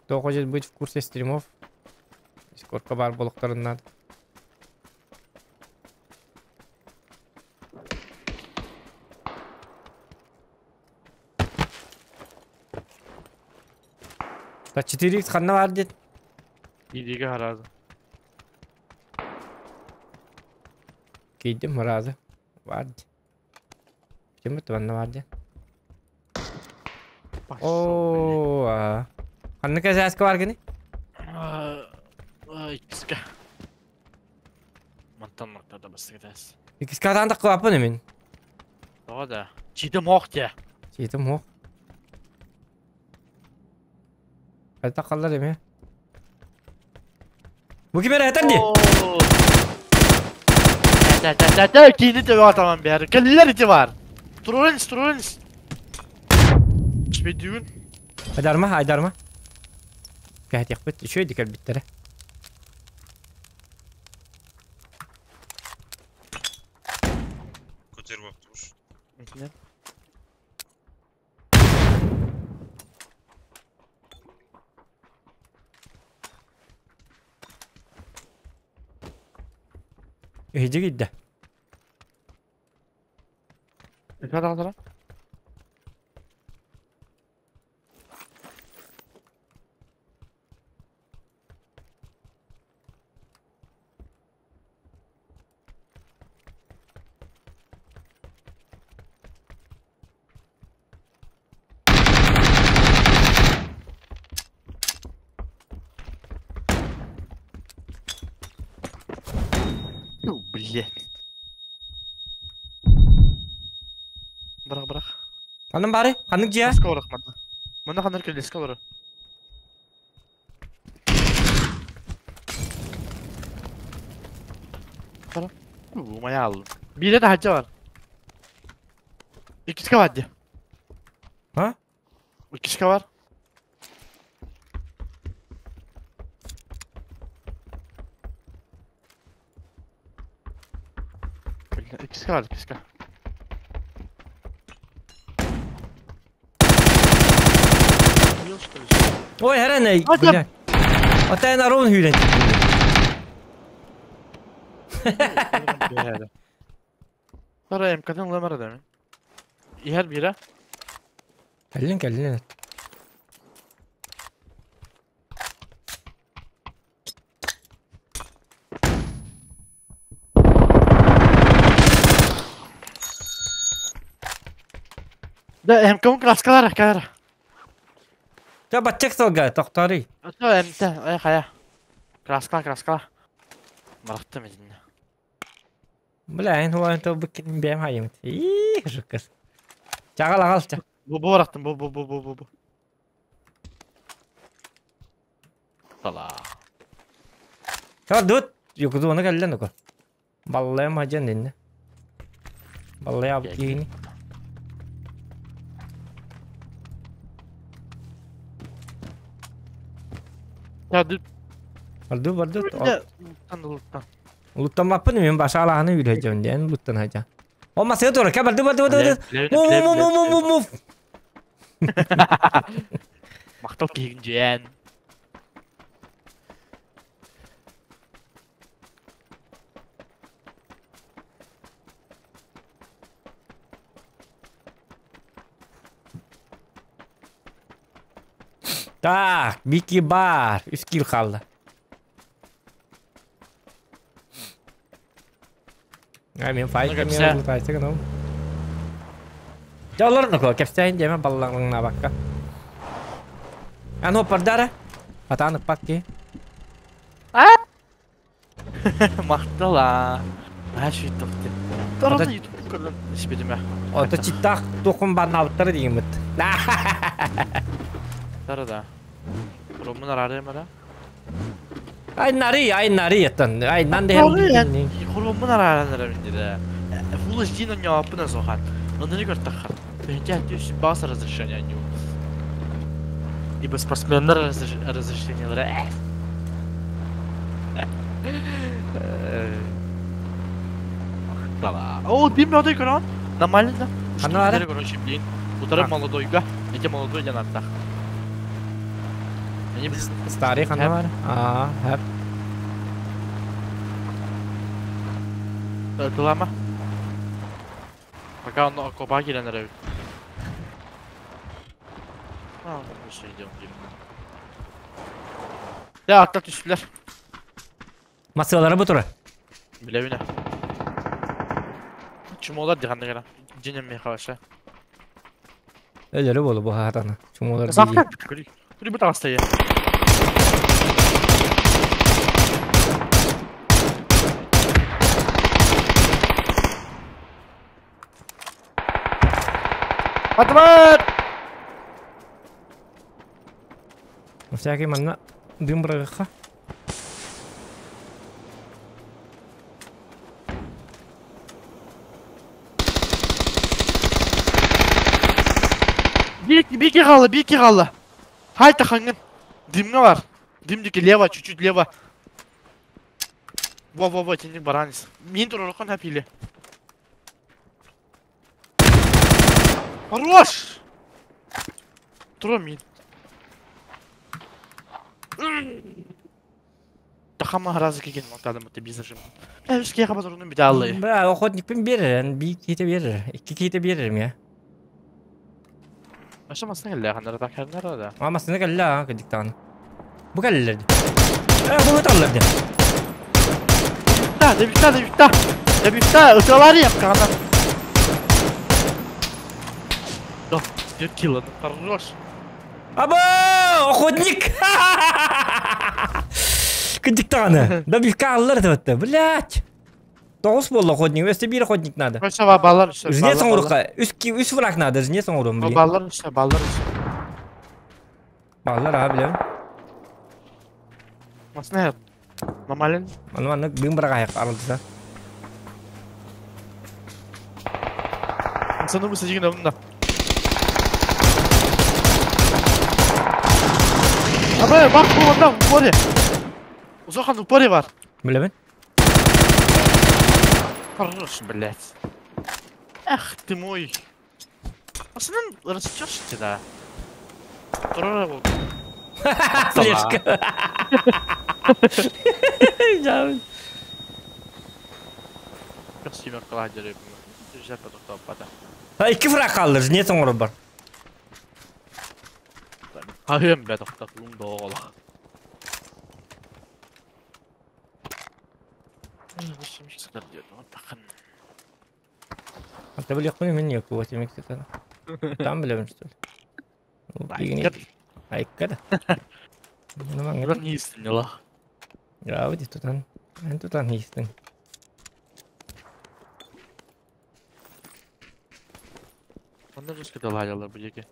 Кто хочет быть в курсе стримов, Дискордка баар буолуохтарын надо. Та 4х ханна баар диэн? Иригэ хараазы. Киирдим хараазы. Баар дии. Ким манна баар диэн? О, аа. Ханнык эсээскэ бар гини? Иккиска. Мантан мактада бастыгытас. Иккиска атаан таққыбаппын эмин. Тоҕо да. Читим хоох те. Читим хоох. Хайта қаллар эме. Бу ким эрэ этэр ди? Та та та та киини төбө атаман бээр. Кэллэр ити бар. Туруран туруран. Шпедүүн. Айдарма, айдарма. Кәһәтиэхпит үчүгэй ди кэлбиттэрэ. Көтер баптыбыш. Иһдьи киирдэ. Икки Ну, блядь. Бырақ, бырақ. Ханным бары? Ханнык дьиэ? Леска орах манна. Манна ханнар кел леска олорор. Тара. Моя аллым. Бире де хача бар. Иккиска бар ди. А? Иккиска бар. Иккиска бар, иккиска. Ой, хэрэнэ, бля. Ата эн арон хүрэн. Тара МК-тан ламара да мен. Иһэр бире. Кэллин, кэллин. Да МК-ун краскалар, кара. Та баччак сылга, тохтори. Ото МТ, ай хая. Краскала, краскала. Марахтым идинне. Бля, эн хуан то букин бэм хайым. Ии, жуккас. Чагал агал ча. Бу бу барахтым, бу бу бу бу бу бу. Тала. Та дут, юкузу оны кэллен око. Баллаям хажан динне. Баллая аб киини. Я дүт. Барду, барду. Луттан, луттан. Луттан мен баша алааны үйрәжем ден луттан хажа. О, масыга тура, ка барду, барду, барду. Мув, мув, мув, мув, мув. Мактал кийгин жен. Так, Бики бар, үс кил қалды. Ай, мен файт мен лутайсы гынау. Жаулар нуко, кепсәйін деме баллаңына бакка. Ано пардара. Атаны пакки. Мактала. А şu тоқты. Тараны ютуб көрдім. Испедиме. Ото читтах тухум баннабыттары деген бит. Тара да. Ромун арары мара. Ай нари, ай нари еттан. Ай нан де. Ромун арары минде. Full HD на няпына сохан. Оны не көртах. Пенча түс бас разрешение не. Ибо спортсменнер разрешение. Мактала. О, бим молодой көрөн. Нормально да. Ханна ара? Короче, блин. Утары молодойга. Эти молодой я наттах. Они блин. Старый ханна бар. А, хэп. Тылама. Пока он окопа кирен ревит. А, ну что идем, блин. Я атта түстүлөр. Масылары бу тура. Биле биле. Чумолар дигәндә генә. Җинем мехаваша. Өлөрү болу бу хатаны. Чумолар Завтра көрик. Куди бу таҕыста я. Атмат! Всякий манна дым бырагыха. Бики хаалла, бики хаалла. Хай тахаңын. Дымҥа бар. Дым диэки лево, чуть-чуть лево. Во-во-во, тинник баранис. Мин туророкон хапили. Хорош! Тура мин. Тахама разы киген монтадым ты бизнес. Бля, хабар урунун бит аллы. Бля, охотникпин берер, би ките берер. Икки ките берерим я. Аша масына келле, ханнара так ханнара да. А масына келле, а, кедиктан. Бу келлер. Э, бу таллар. Да, да бикта, да бикта. Да бикта, ыталар yap кана. Да, 4 кило, ну хорош. Аба, охотник! Кедиктаны. Да бикта аллар деп Блять. Тоғыз болды охотник, өсте бир охотник надо. Өсө баллар өсө. Жнец оңурукка, үс враг надо, жнец оңурум, блин. Баллар өсө, баллар өсө. Баллар, а, билем. Масына Нормален. Аны аны бым бірақ аяқ арылды. Саны bu сежигин обунда. Аба, бак бу онда упоре. Узахан упоре бар. Билемен. Хорош, блядь. Эх ты мой. Асынан растешь да. Турара бол. Флешка. Ha iki враг kaldı. Не соңыры бар. Хайым бе тоқтап лун доғала. Ата билек қой мен yok bu demek istedi. Там билемин что ли. Айкка да. Ну не истинила. Я вот тутан. Эн тутан истин. Онда жесткий ладилар бу жеке.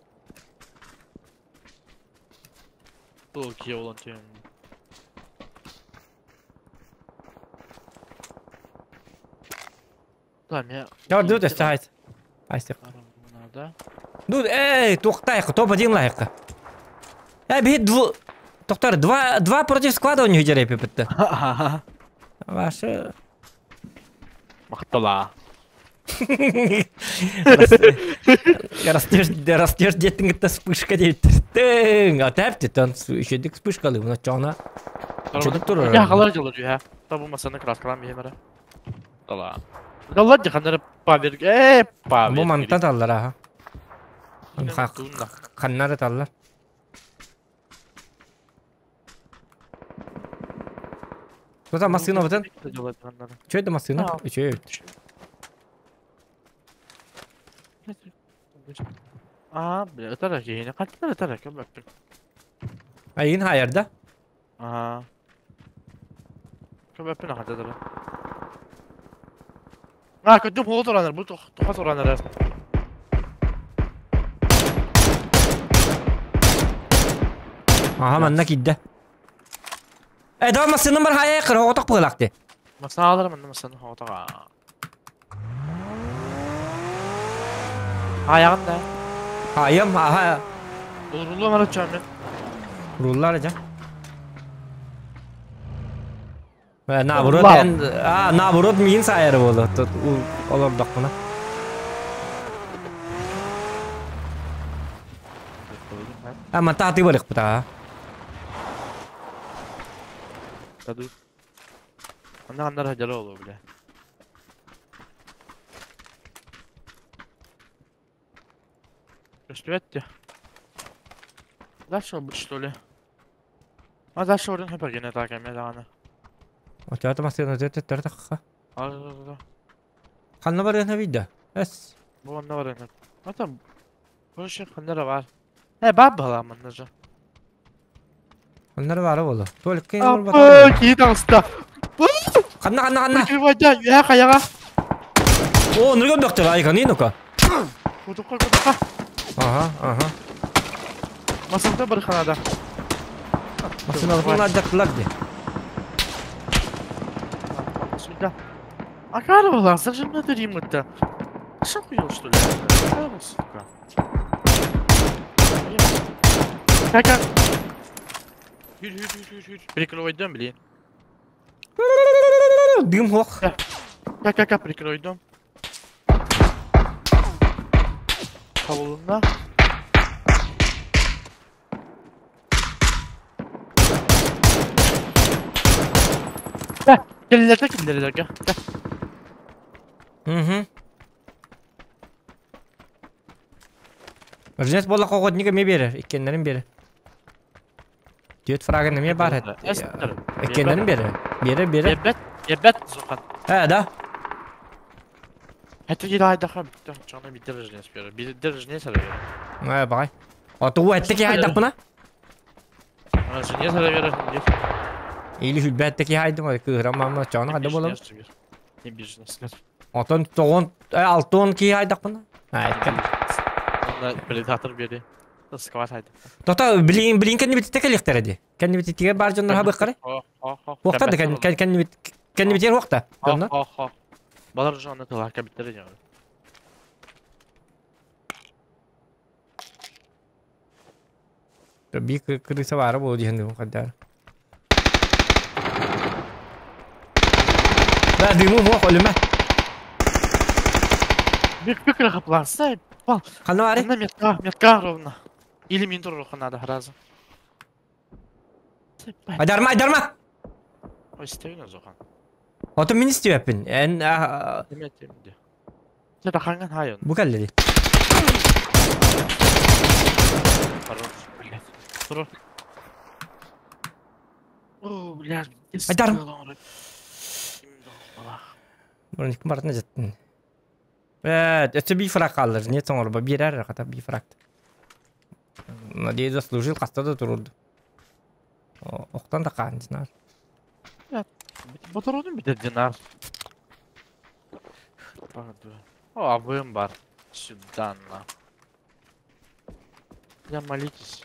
Бұл кие olan түйем. Да, мен... Я дуд өсті айт. Айстық. Дуд, эй, тоқтайық, топ один лайық. Э, бит дву... Тоқтар, два против склада у них жерепи бітті. Ваши... Мақтала. Растешь деттің это вспышка дейттің. А тәп тен еще дик вспышкалы, мына чона. Чөдүк турар. Я халар жылы жүйә. Табу масаны краскалан беймері. Дала. Дала диханары павер. Э, павер. Бу манта таллар аха. Ханнары таллар. Что там машина вот это? Что это машина? Че это? А, бля, это ракета. Каттар это ракета. Айын хайырда? А. Көбөппүн ахададыр. А, көтүм холот оранар, бу тохат оранар. Аха, манна кидде. Э, давай машина бар хайы кыр, отак пылакты. Масана алар манна масана отага. Аяғын да. Айым, аха. Рулла мара чамын. Руллар жа. Наоборот, а, наоборот, мин сайыры болду. Тут олар дақпына. А, мата ты барык бута. Таду. Анда андар хажары болу, бля. Успевать Дальше быть, что ли? А дальше орын хөпәгене так эме даганы. Очата машина зете тартакка. А. Ханна бар яна вида. Эс. Бу анда бар яна. А там больше ханнара бар. Э, баб бала манна же. Оннор баара буолуо. Туалекка Аппа, киһи таҕыста. Ханна, ханна, ханна? Прикрывайда, үөһэ хайаҕа. О, нырга бөхтөр, айканы ну-ка. Кутукка, кутукка. Ага, ага. Масында бір ханада. Масыналарын ардаттылар де. Сюда. А карвала, зажим на дырим-то. Что хуел, что ли? Карвал, сука. Как, как? Yürü, yürü, yürü, yürü. Прикрывай дом, блин. Дым хох. Как, как, как, прикрой дом. Кавулунна. Кэллэрдэ киллэрилэргэ. Угу. Ржет бола охотник эмиэ биэрэр, иккиэннэрин биэрэр. Түөрт фрагын эмиэ баар Иккиэннэрин биэрэр. Биэрэр, биэрэр. Биэрбэт, биэрбэт, Зухан. Ээ, да? Хэти киһи айдаха бүттэ. Чоҕуна биирдэ рожнес биэрэр. Биирдэ рожнес эрэ биэрэр. Ээ, баҕай. Отугу этте киһи айдахпына? Рожнес эрэ биэрэр. Или хүлбэт киһи айдым, кыыһыран маама чоҕуна хайда буолабын? Не бизнес. Отон тоҕон, алтон киһи айдахпына? Аа, иккен. Онно предатор биэри. Скват айды. Тота билин билин кэнни битте кэлиэхтэрэ дии. Кэнни биттигэр бар дьоннор хабыаххары. Хуохта да кэнни бит кэнни битер хуохта. Дьоннор. Хо хо. Балар уже онно тылака биттере дьон. Би крыса баара буолу диэн хайдар. Да дымы хуох өлүмэ. Бик бик хапланса. Ханна баары? Онно метка, метка ровно. Или мин туруха надо разом. Айдарма, айдарма! Ой, стевин Зохан. Отон мин истибэппин. Эн Эме темде. Це ханган хайон. бу кэллэри. Хорош, блядь. Турур. О, блядь. Айдарм. Броник бартына жаттын. Ээ, өссө би фраг хааллар. Не тоҥорбо биэрэр хата би фраг. Надеюсь, заслужил хаста да турурду. Охтан да хаан динар. Боторону битер динар. О, АВМ бар. Сюда на. Я молитесь.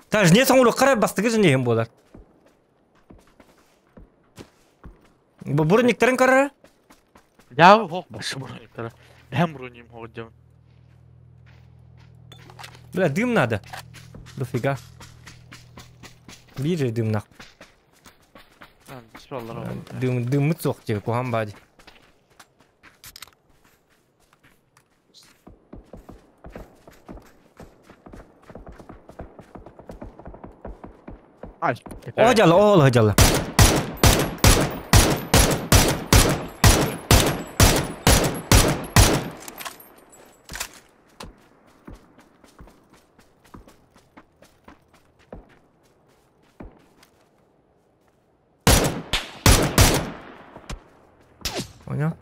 Та не тоҥору кара бастыгы жинеген болар. Бу брониктерин карара? Я хох башы брониктера. Бэм броним хох дем. Бля, дым надо. Дофига. Биир дым нах. Дым дыммыт суох диye куһан бади. Ай. О дьала, ол дьала. Понял?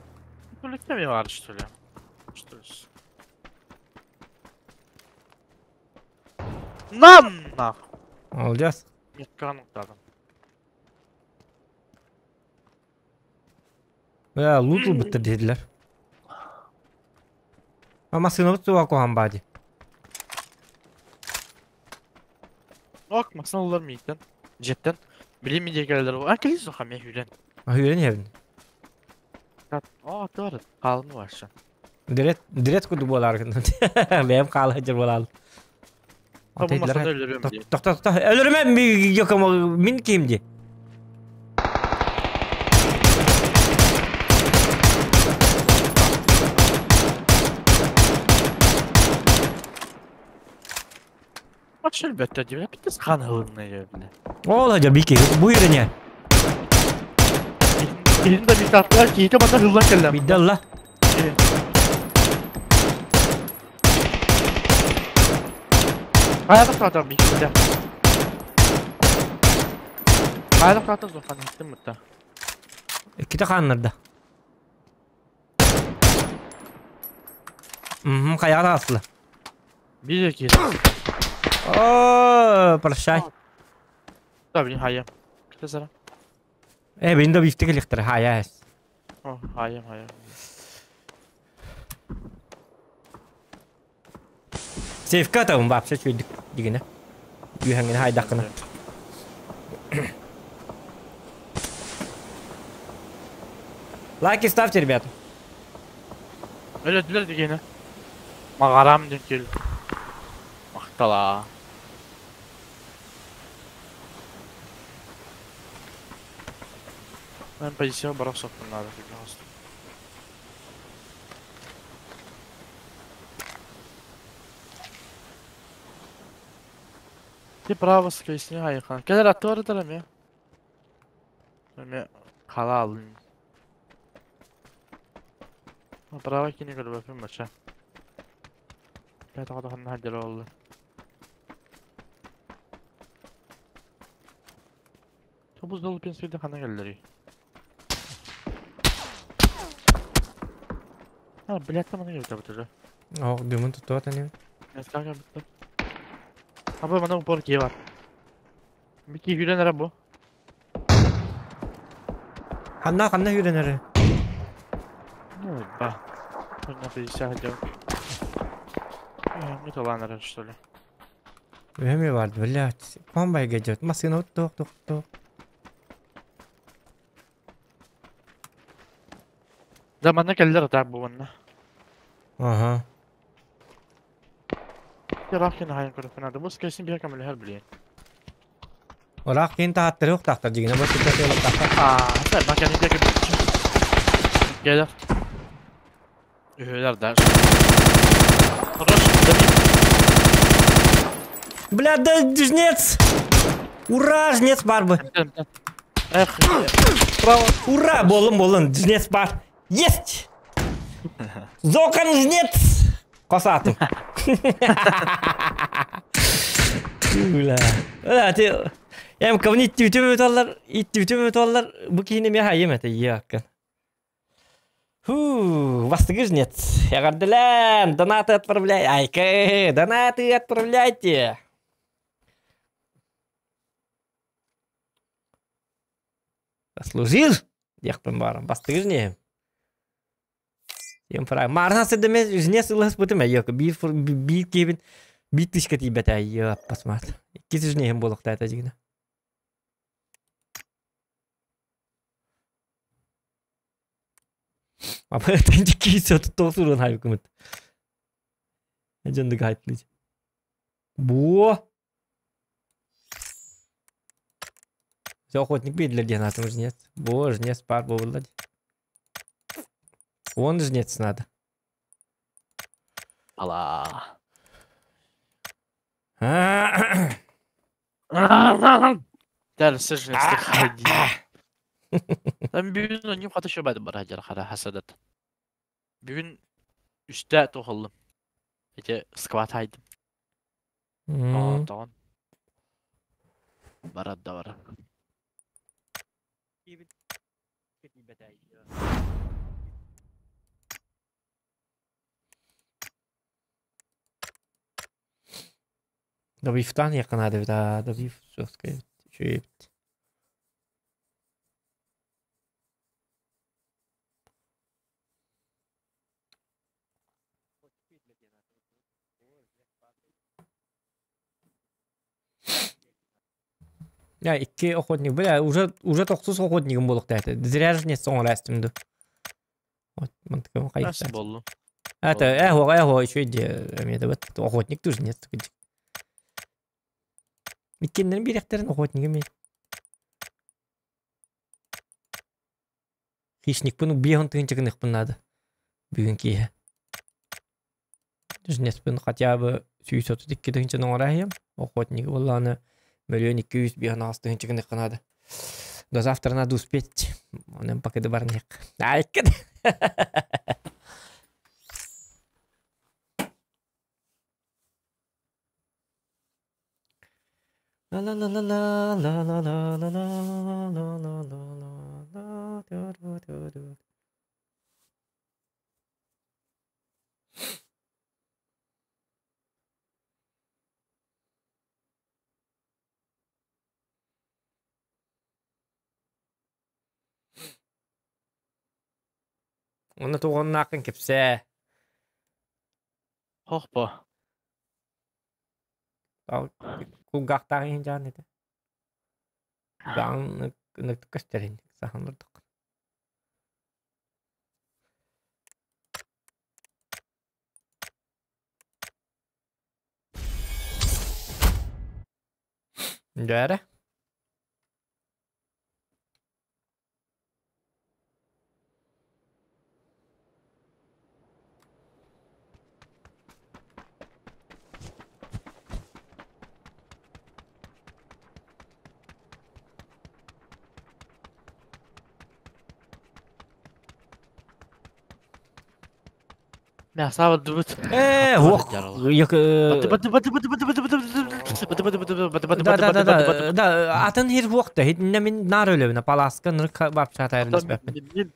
Только var, что ли? Что ли? Нам нах! Молодец. Метка нуктадым. Бля, лут ылбыттар диэтилэр. А массыынабыт суоҕа куһаҕан баа дии. Ок, масына олар мииттен. Жеттен. Билим идекелер. А кели суха мен хүрен. Хүрен иһэбин. О, аты Қалымы баршы. Дирет, дирет курдук буолаар Бэйэм хаала сылдьар буолаал. Бу масада өлөрөм дии. Тохто, тохто, өлөрүмэ мин ким дии. Бачыл бөттө дии. Биттес хан ылынна бile. Ол хадьа бики, бу үйрене. Илин да бит аттылар, кейте бата хыллан келлем. Бидде алла. Хайда катар бикте. Хайда катар зохан иттим мутта. Икките хааннарда. Мм, хайаҕа таҕыстылар. Бир ки. О, прощай. Да, блин, хайа. Кытта сара. Э, бин да бифтик электр хая. О, хайа, хайа. Сейфка табын вообще чүйдүк дигине. Үйәңгіне хайдаққына. Лайки ставьте, ребята. Өлөдүлэр дигине. Магарам ден кел. Мактала. Мен позиция барак соттум надо. Ти право скресни айхан. Келер атты бар эдер эме. Эме кала алын. Право кини көрбөпүн бача. Бәт ағада ханна хаддер олды. Тобуз долу пенсияда ханна келдери. А, блядь, там аны келді бітірі. Ох, дымын tuttu атаны. Мен бітті. Абы мана упор ки бар. Бики хүрен ара бу. Ханна ханна хүренери. Ну, ба. На 50 хотел. Не таланера, что ли. Өме барды, блядь. Памбай гедет. Машина ток ток ток. Да, мана келдер так бу манна. Ага. Рахин хайын көрөпүн ады. Бу скайсын бия камыл хер билен. Орақ кейін тааттыры оқтақтар жигіне бұл сүтті тақтар. Аа, сен баканы бия камыл. Келер. Үһөлөр да. Хорош, дави. Бля, да жнец! Ура, жнец бар бы. Эх, право. Ура, болын болын, жнец бар. Есть! Зоқан жнец! Қосатым. Бля. Бля, ти... Эм кавни иттибитим өталлар, иттибитим өталлар, бу кихини ме хайым это яккан. Фу, бастыгы жнец. Ягардылан, донаты отправляй. Айка, донаты отправляйте. Заслужил? Яқпын барым. Бастыгы жне. Ем фраг. Марна седеме жнец ылас бутым йок. Би би кебин би тышка тибет ай посмат. Кис жнехем болуқта это жигне. Апа тенчи кийсе тоқсурун хайбыкымыт. Жындык айтлыч. Бо. Все, охотник бидлер ден атым жнец. Бо, жнец пар болдады. Он жнец надо. Ала. Дәл сожженец ходи. Там бүгүн оньюм хата шөбәді бар хажар хара хасадат. Бүгүн үстә тохоллум. Эте скват хайдым. Тоон. Барат да бар. Добифтан якынады да, добив жестко чөйт. Я икки охотник, бля, уже тохсус охотнигым болук дәті. Зря же не соң растымды. Вот, мантыкым Nasıl болду? Это, эхо, эхо, еще иди, вот, охотник тоже нет. Иккеннерин биректерин охотниги мен. Хищник бұны бихон тыгынчыгын надо. Бүгін кие. Жнеспін хотя бы сүйсөтү тикки тыгынчын оңорайым. Охотник болланы миллион 200 бихон ағыз тыгынчыгын надо. До завтра надо успеть. Онын пока барнек. Айкын. La la la la la la la la la la la la la la la du du du du. Онно туҕуннааххын кэпсээ. Хохпо. Кулгаахтаах иһин дьаан этэ. Даҕан көстөр сахан ордук. Дьээрэ. Э, уох, Да, да, да, да, да, атын хир хуохта, хитинне мин нар өлөбүнэ паласка нырык барчата эрилеспеппин.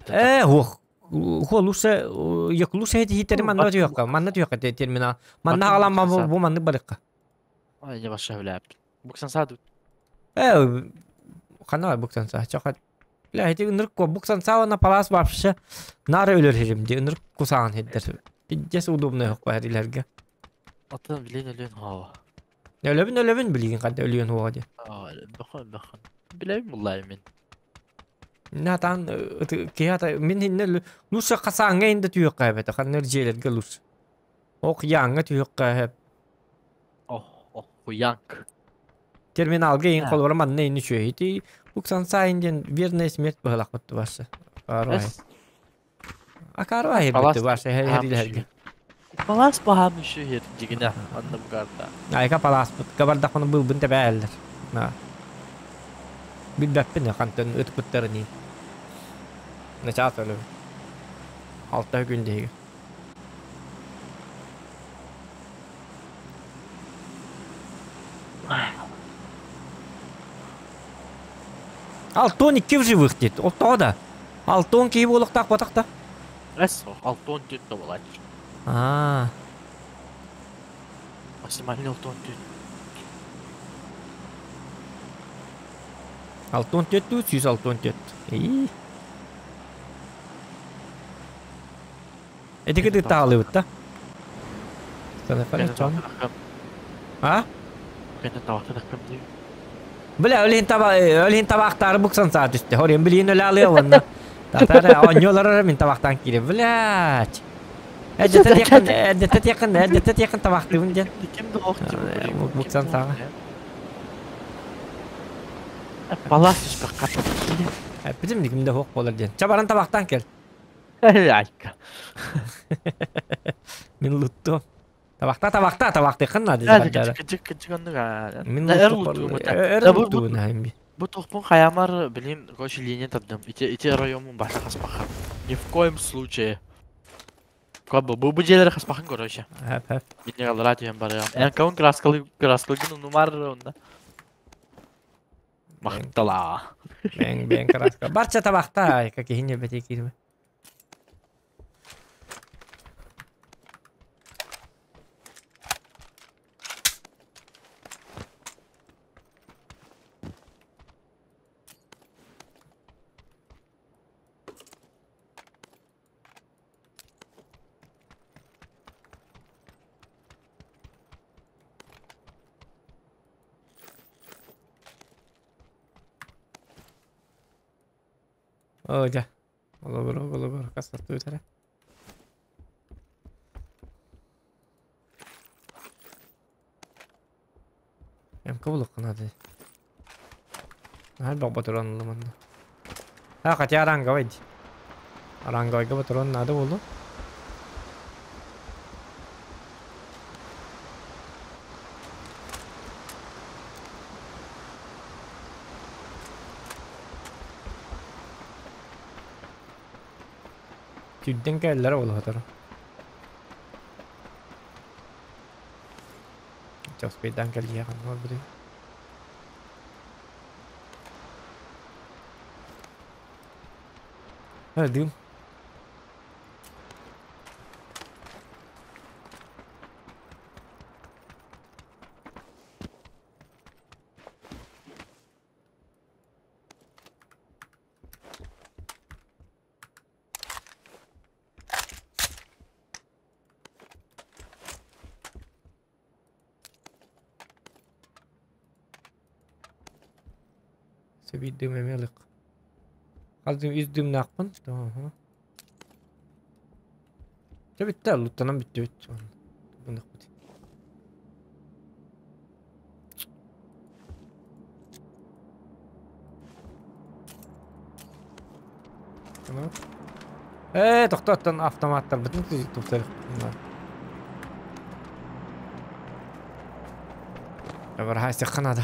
Э, хуох. Хо лусе, як лусе хитери манна түйөккө, манна түйөккө терминал. Манна аламма бу маннык барыкка. Ай, не баша билеп. Буксан саду. Э, хана буксан са, чакат. Бля, хити ынырык ко буксан саана палас вообще нар өлөр хирим ди ынырык кусаан хиддер. Пиздец удобный хокко херилерге. Атын билен өлөн хава. Өлөбүн өлөбүн билигин кадда өлүөн хуга ди. Бахан бахан. Билем буллай мен. Натан киһата мин хинне луса касаанга инде түйөк кайбета ханнер желерге лус. Ок яңга түйөк кайб. Ох, ох, хуянк. Терминалга ин колбара манна ини чөйти. Буксан сайын ден верная смерть быһалак бутты башы. Арвай. Акарвай бутты башы херилерге. Палас баһам үшү хер дигине анна бугарда. Айка палас бут кабардахны был бун тебәллер. На. Билбәппин хантан өтүп буттарыни. Начат өлү. Алта күн дейги. Алтон икки в живых дейт. Оттоға да. Алтон киһи буолуохтаах буотах да. Эс, алтон түт да болач. Аа. Максимальный алтон түт. Алтон түт түү, сүүс алтон түт. Ии. Этики тыттаалыбыт да. А? Бля, өлін таба, өлін табақтары бұқсан саат үсті. Хорен білейін өлі алые онна. Татара, оньолар мен табақтан кире. Блядь. Әдетте якын, әдетте якын, әдетте якын табақтыбын ден. Бұқсан саға. Балас түспек қат. Бізім кімде хоқ болар ден. Чабаран табақтан кел. Айка. Мен лутту. Табақта, табақта, табақты қынна Мен лутту. Бу тохпун хаямар билим короче линия тардым. Ити ити районун баша хаспаха. Ни в коем случае. Кабы бу бу жерлер хаспахан короче. Хәп, хәп. Мине алра дигән бар я. Эн каун краскалы краскалы нумар онда. Мактала. Бен бен краска. Барча табақта, как хине бете кирме. О, дьэ. Олобур, олобур, кастаттыы МК булук надо. Наһар бак батыран ылыманна. Ha, хотя оранговый. Оранговый батыран надо было. Түдден кэллэр ол хатар. Часпейдан кэллиэ ханна били. Ha, дым. Биир дым эмиэ ылык. Хас дым үс дымнаахпын. Чэ бүттэ, луттанан бүттүбүт. Буннахпыт. Ээ, тохтоттон автоматтарбытын тупсарых. Бархайсыхха надо.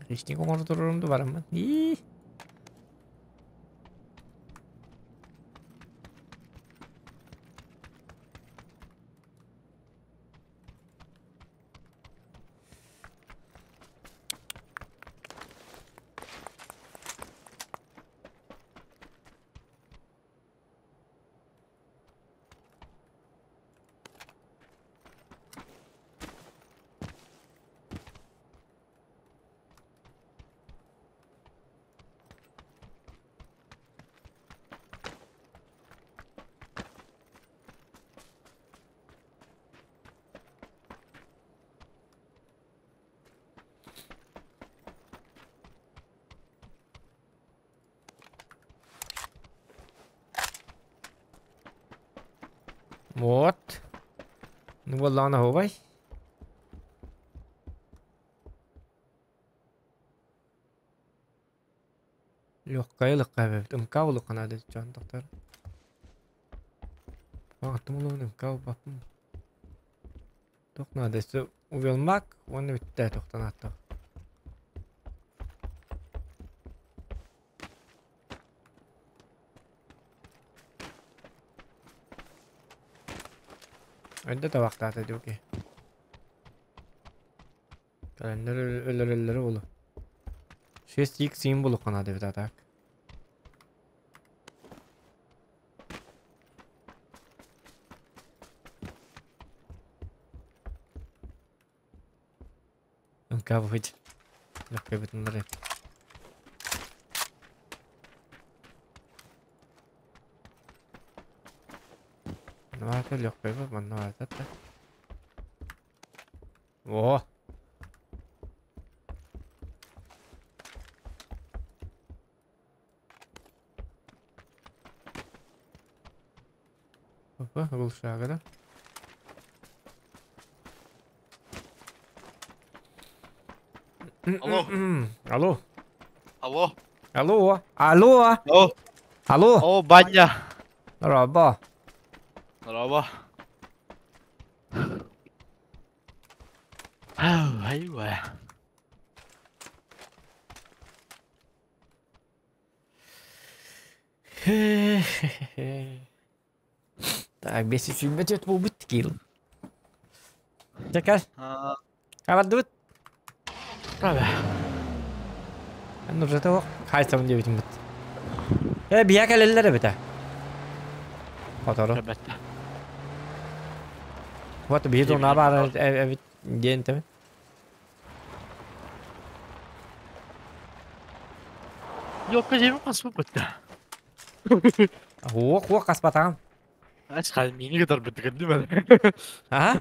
Лишник оҥордорорум да бараммын. Ии. Вот. Ну буоллаҕына оһуобай. Легкая лыкка эбит. МК улукка наада дьон тохтор. Аттым улуун МК ылбаппын. Туох наада өссө увелмак уонна бүттэ тохтон ааттах. Өндө табахтаата диоки. Кэлэннэр өлөрөллөрө болу. 6x син булукка наада эбит атак. МК выйдет. Легкая бетонная. Ну это легкая, ну это. О! Опа, глушага, да? Алло. Алло. Алло. Алло. Алло. Алло. Алло. О, баня. Раба. Раба. Айва. Так, бес үчүн буолбут киил. Чакар. Абардыбыт. Правда. Ну уже того хайсам диэбитим бут. Э, бия кэлэллэр эбитэ. Хотору. Вот биһи туна баар эбит диэн тэбин. Yok cebim kasma bitti. Хуох хуох хаспатаҕым. Ачка мини kadar bitti değil mi? А?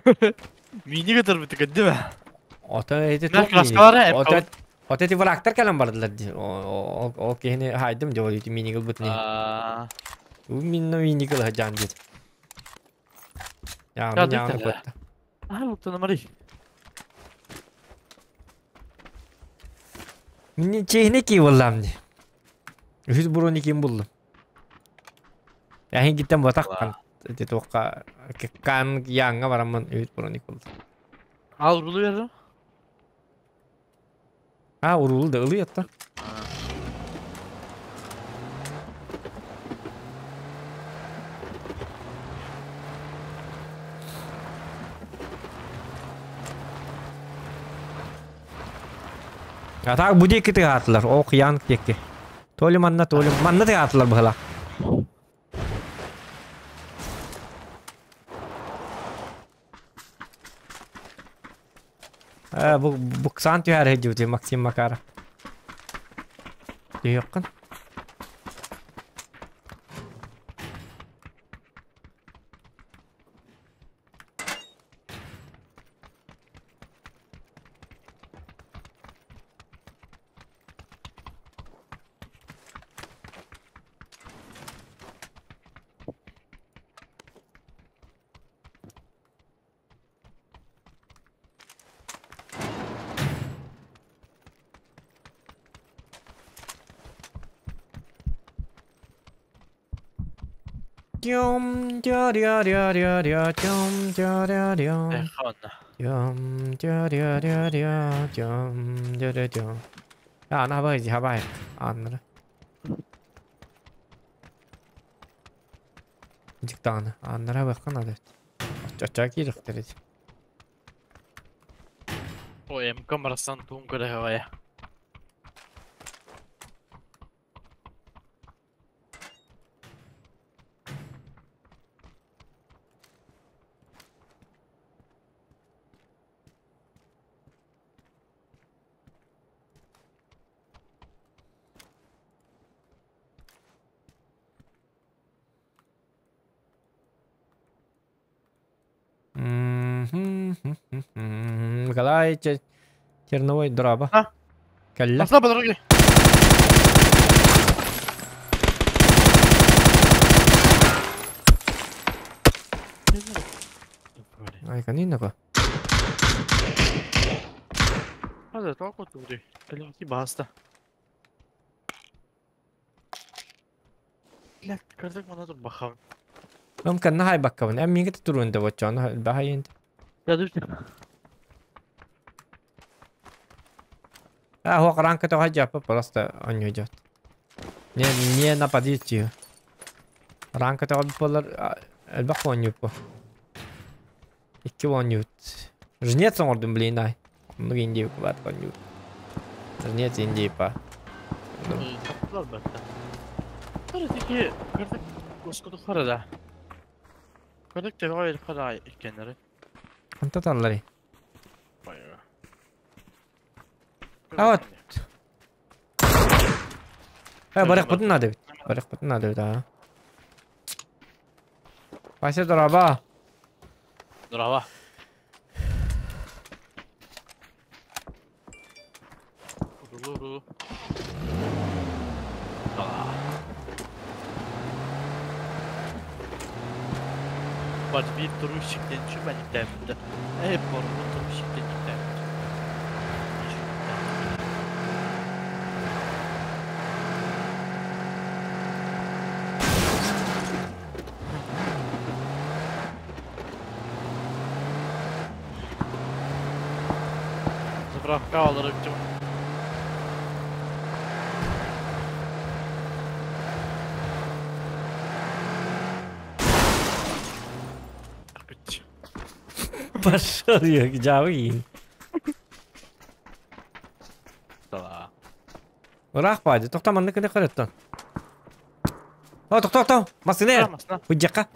Мини kadar bitti değil mi? Ото эти Мен туох краскалары эп Ото ото эти врагтар кэлэн бардылар дии. Ол киһини хайдым дьол ити мини ылбытын. Минно мини кыла жан диет. Яаны яаны куотта. Аа, луктан амари. Минни чехне ки боллам ди. Үһүс буруни ким буллум. Яхин гиттен батак кан. Эти туохка кан яңга бараммын үһүс буруни булдум. Ал урулу бердим. А, урулу да ылый атта. А так бу диэки тыгаатылар. О, кыян диэки. Толи манна, толи манна тыгаатылар быһыла. Э, бу буксан түһэр дьүти Максим Макаров. Түһүөххүн. Тем тя ря ря ря ря тем тя ря ря. Тем тя ря ря ря тем тя ря тя. Ана бай хабай. Анна. Диктана. Аннара баккан адат. Ача кирехтерет. Ой, МК Марасан тун көрө. Николай Терновой драба. А? Калля. Пошла по дороге. Ай, канина Hadi толку тури. Калинки баста. Блядь, кырдык мана тур бахам. ممكن نهاي بكون أمي قلت ترون دوتشان بهاي انت. يا دوشت. هو قران كتو هجا просто оньо идет. Не, не на позицию. Ранка то болар элбэх оньюппу. Икки оньют. Жнец оҥордум блин ай. Оннук индии бат оньют. Жнец индии па. Таптылар батта. Хара тики кырдык госкоду хара да. Кырдык тебеҕэ берип хара иккеннери. Ханта таллари. Байга. А вот. Барых бутун надо бит. Барых бутун надо бит, а. Вася дораба. Здорово. Рулу, Бат bir turuşik den şu benim demde. Ey borbu turuşik den demde. Заправка алырып Пошел я к Джавин. Да. Ыраах баады. Тоқта манны кene көрөттөн. О, тохто, тохто. Масыне. Масына. Худжакка.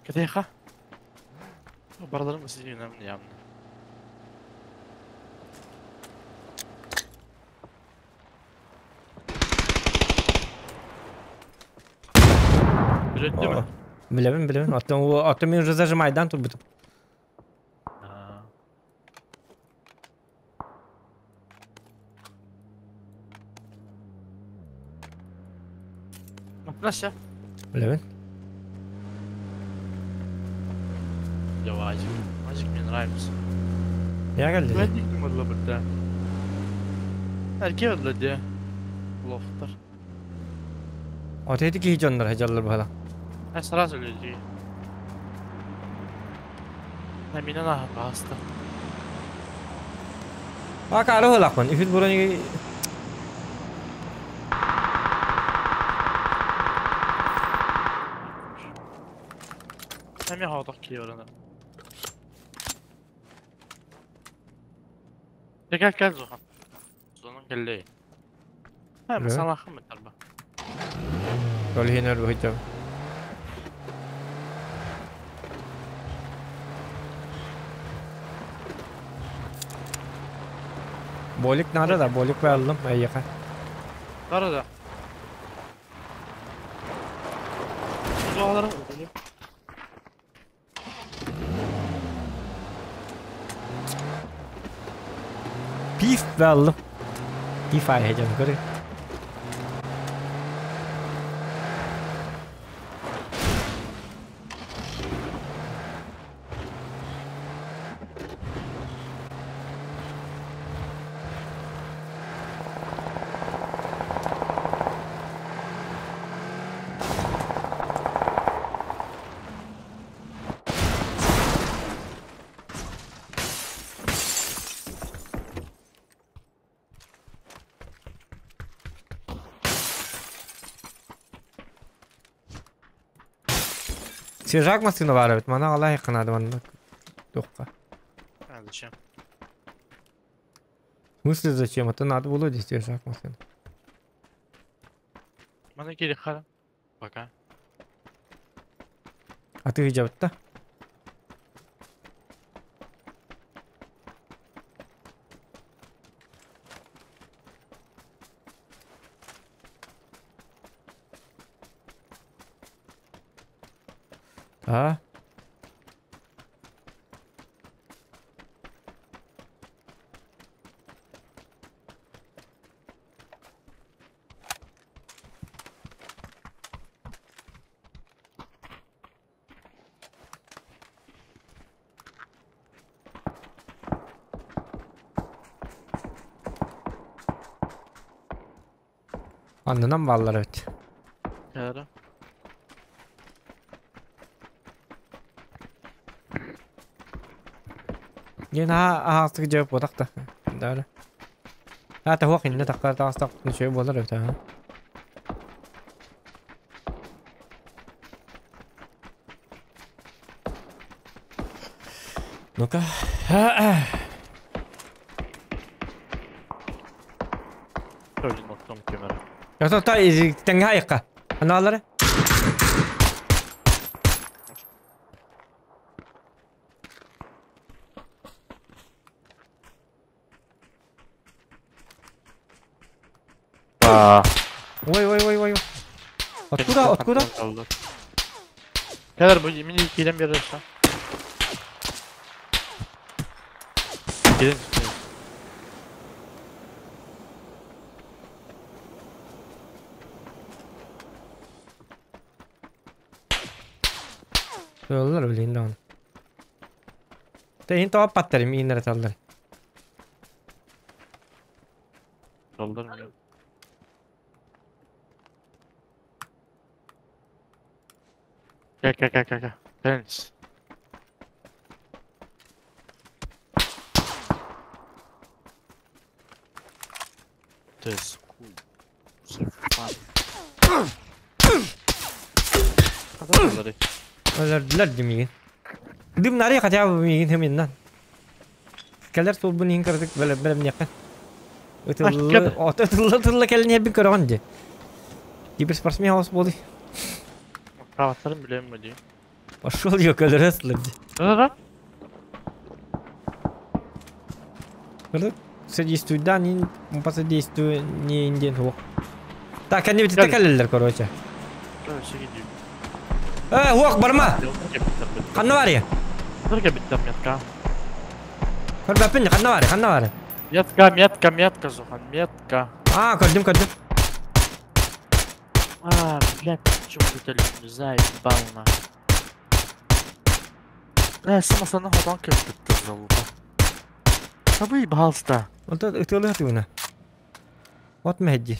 Кедеха. Бараларым сизин önemli ямны. Билетти ми? Билебин, билебин. Аттым мен уже зажимайдан тут бутум. Nasıl? Билебин. Я Азик. Азик мне нравится. Я geldi. Ben ilk modla burada. Erkeğe ödüle diye. Лохтар. Отети ки жоннор хажаллар бала. Я сразу люди. На меня на баста. А кары холакмын. Үхүт бурони На меня хоток киеврена. Gel gel Zohan. Zohan'ın geldi. Ha, Evet. mesela akım tarba. Роль хинер бухитам. Болик надо да, болик алдым. Айяка. Arada. Zohan'ların Пиф алдым. Пиф ай хажам көрө. Свежак массыына баар эбит. Маны аҕалаайахха наада манна. Туохха. А, зачем? В смысле зачем? Это надо было здесь свежак массыына. Маны кириэххэ Пока. Атыыһыдьабытта. А? Аннынан бааллар эбит. Кэлэрэ. Диэн аһа аһаҕастык дьиэ буотах да. Да Аата хуох иннэ таххар таҕыстах үчүгэй буолар эбит аа. Ну-ка. Өлүн оттон көмөр. Ото та тэҥҥэ айыкка. Анаалары. Ой, ой, ой, ой. Откуда, откуда? Кэлэр бу мин киирэн биэрэр Киирэн Ыллар билин даҕаны. Тэйин тоҕо паттарым ииннэрэ таллар. Таллар мин. Кэ кэ кэ кэ кэ. Thanks. This Өлөрдүлэр дии миигин. Дым нарый хотя бы миигин хыминнан. Кэлэр суолбун иһин кыратык бэлэмниэххин. Ытылла ытылла ытылла кэлиниэбин көрөҕүн дии. Киберспортсмен хаос буолуй. Праваттарын билэм дии. Пошел ее көлөрө сылыр дии. Да-да-да. Содействуй, не посодействуй, не индиен хуох. Так, они ведь кэлэллэр, короче. Э, хуох, барма! Ханна бария? Метка. Көрбөппүн, ханна бария, ханна бария? Метка, метка, метка, Зухан, метка. А, көрдүм, көрдүм. А, блядь, почему ты заебал на. Бля, самосана хотон кэлбиттэр залупа. Табый, пожалуйста. Онто ытыалыа тыына. От мэһэдди.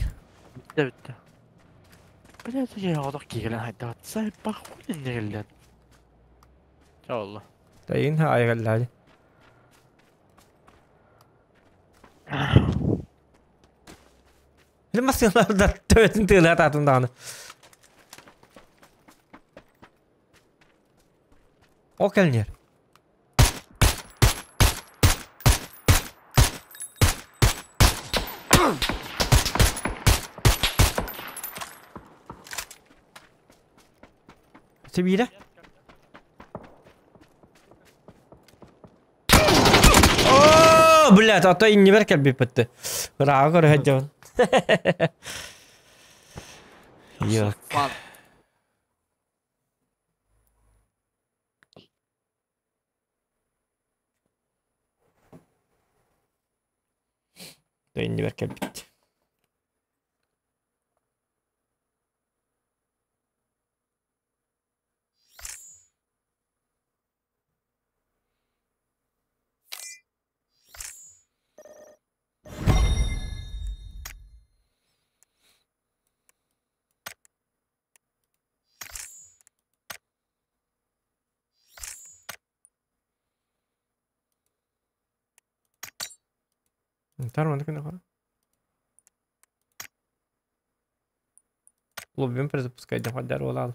Бүттэ, бүттэ. Блядь, я одох киирэн хайдах заебал хуй не Чэ, Тайын айгаллаали. Лема сыналар төбөтүн тыылаа таатын даҕаны. Ол кэлниэр. Сибиирэ? О, блядь, а то иннибэр кэлбиппит. Ырааҕы көрө сылдьабын. Yok. Иннибэр кэлбит. Тар маннык күнэ Лоббин перезапускать диэн хардар буолаал.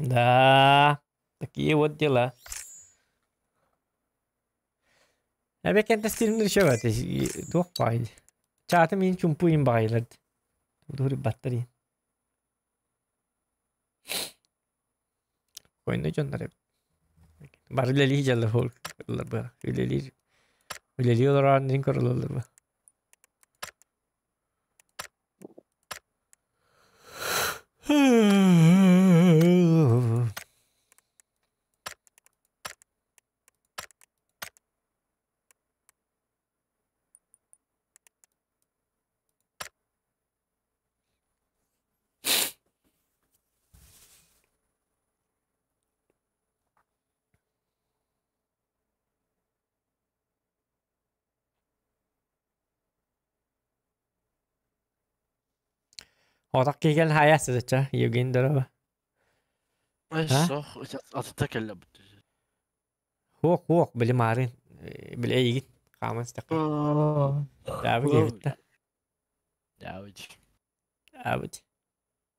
Да, такие вот дела. Эбэкэн тестиримнер еще туох баай. Чааты мин чумпуйун баайлар. Дури баттари. Ойно дьоннор эбит. Бары үлэлии дьаллар олар бу. Үлэлиир. Үлэлии олорон нин көрөлөр бу. Отак киһи хайа сызыча Евгений здорово. Сох, атыта кэллэ бу. Хуох хуох били маарын били эйигин хааман ситэх. Дабы диэбитта. Дабыч. Абыт.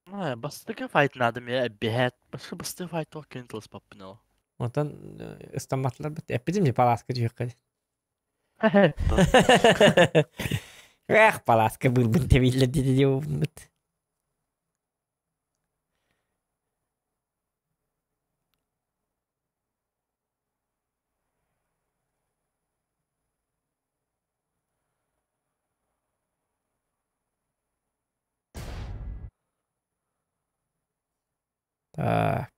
Бастакы файт надо мне эббиһэт. Басты бастакы файт туох күн тылыс паппын Онтон ыстамматылар бит. Эппитим же паласка түһүккэ. Эх, паласка быылбын тэбиллэр диди диэбит. Так.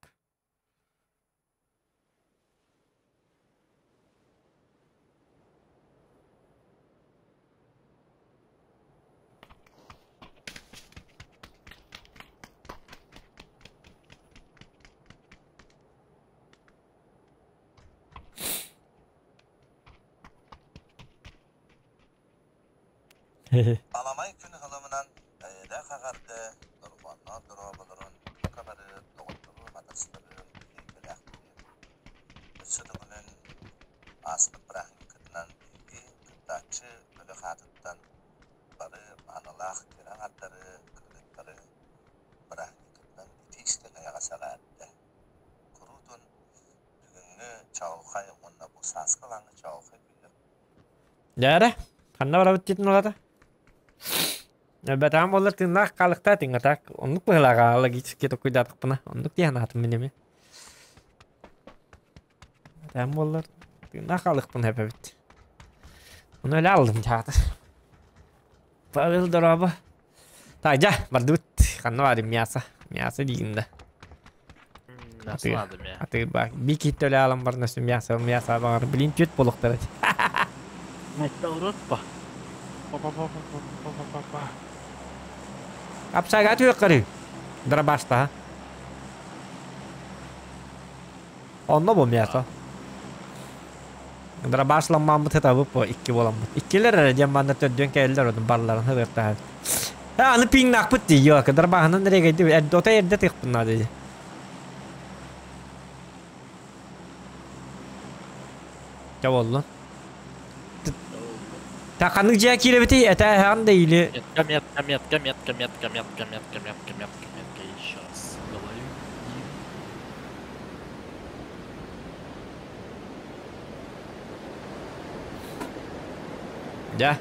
Аламай күн ыһылымынан эйэлээх эҕэрдэ, дорҕоонноох доруобаларын, бука бары доҕотторуом, атастарыам биһиги Өссө төгүлүн ааспыт бырааһынньыккытынан биһиги кыттааччы бөлөх аатыттан бары маанылаах кэрэ аҥардары, кыргыттары бырааһынньыккытынан итии-истиҥ эйэҕэс эҕэрдэ! Куруутун бүгүҥҥү чаҕылхай уонна бу сааскы ылааҥҥы чаҕылхай күннэр Дьээрэ, ханна барабыт диэтин улата? Бэтаан буоллар тыыннаах хаалыктаа тыҥа так. Оннук быһылааҕа логически токуйдаатахпына. Оннук дии санаатым мин эмиэ. Бэтаан буоллар тыыннаах хаалыахпын сөп эбит. Ону эле алдым чаата. Павел дорообо. Так, дьэ, бардыбыт. Ханна барым мясо. Мясо диигин да. Мясо надо мне. Атыыр баар. Би киһи өлө алан баран өссө мясо, мясо баҕар. Блин, түөрт буолуохтара эти. Урут па. Апсага түөккары. Дробашта. Онно бу мясо. Дробашламмаммыт хатабы по икки буоламмыт. Иккилер эрэ диэн манна төрдүөн кэллэр одун барларын хыгыртаһар. Ha, аны пиҥнаахпыт дии, йоо, дробаһынан эрэгейди, ота эрдэ тыахпын наада дии. Ча боллун. Та ханнык дьиэ киирэбитий, этэ эһэҕин да или Метка, метка, метка, метка, метка, метка, метка, метка, метка, метка, еще раз говорю. Дьэ.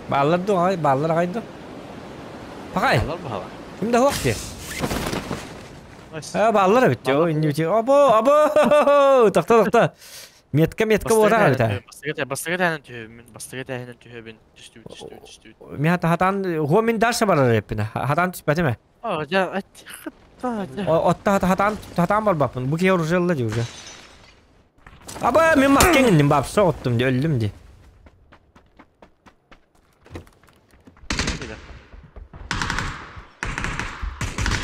Бааллар дуо аҕай, бааллар аҕай дуо? Пахай! Бааллар баһала. Ким да суох дии. А, бааллар эбит дии. Ой, иннибити. Або, або! Тохто, тохто. Метка, метка буотах эбит аа. Бастакы тээһинэн түһөбүн, бастакы тээһинэн түһөбүн, түстүбүт, түстүбүт, түстүбүт. Мин хатан, хуо мин дальше барар эппин. Хатан түспэтим ээ. О, дьэ, Отта хатан, хатан барбаппын. Бу киһи оружие ылла дии уже. Аба, мин маккең инним бапса оттум дии, өллүм дии.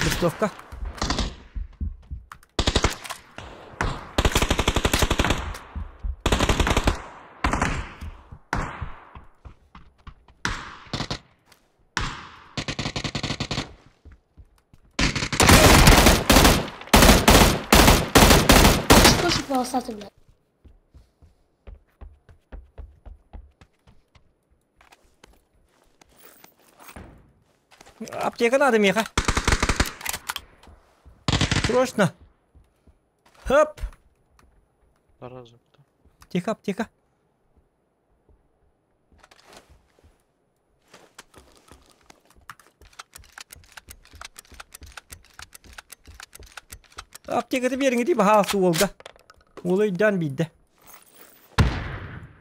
Листовка. Слушай, полосатый, блядь. Аптека надо меха. Срочно. Хоп. Тихо, аптека. Аптеката биэриҥ ити баһаалсы уолга. Уол өйдөөн биирдэ.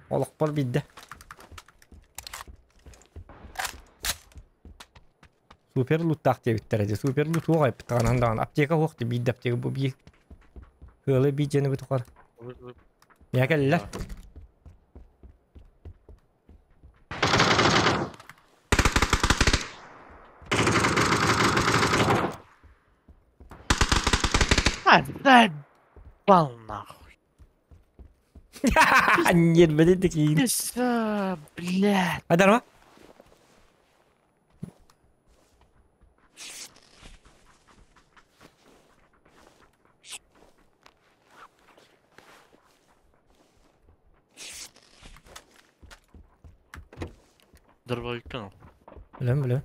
Олохпор биирдэ. Супер луттаах диэбиттэрэ дии. Супер лут суох айбыт даҕаны даҕаны. Аптека суох дии биирдэ аптека бу биир. Ыалы биир дьиэни бутукар. Миэхэ кэллилэр. Заебал нахуй. Нет, блин, такие. Блядь. А дарма? Дробовикпен ол. Билем, билем.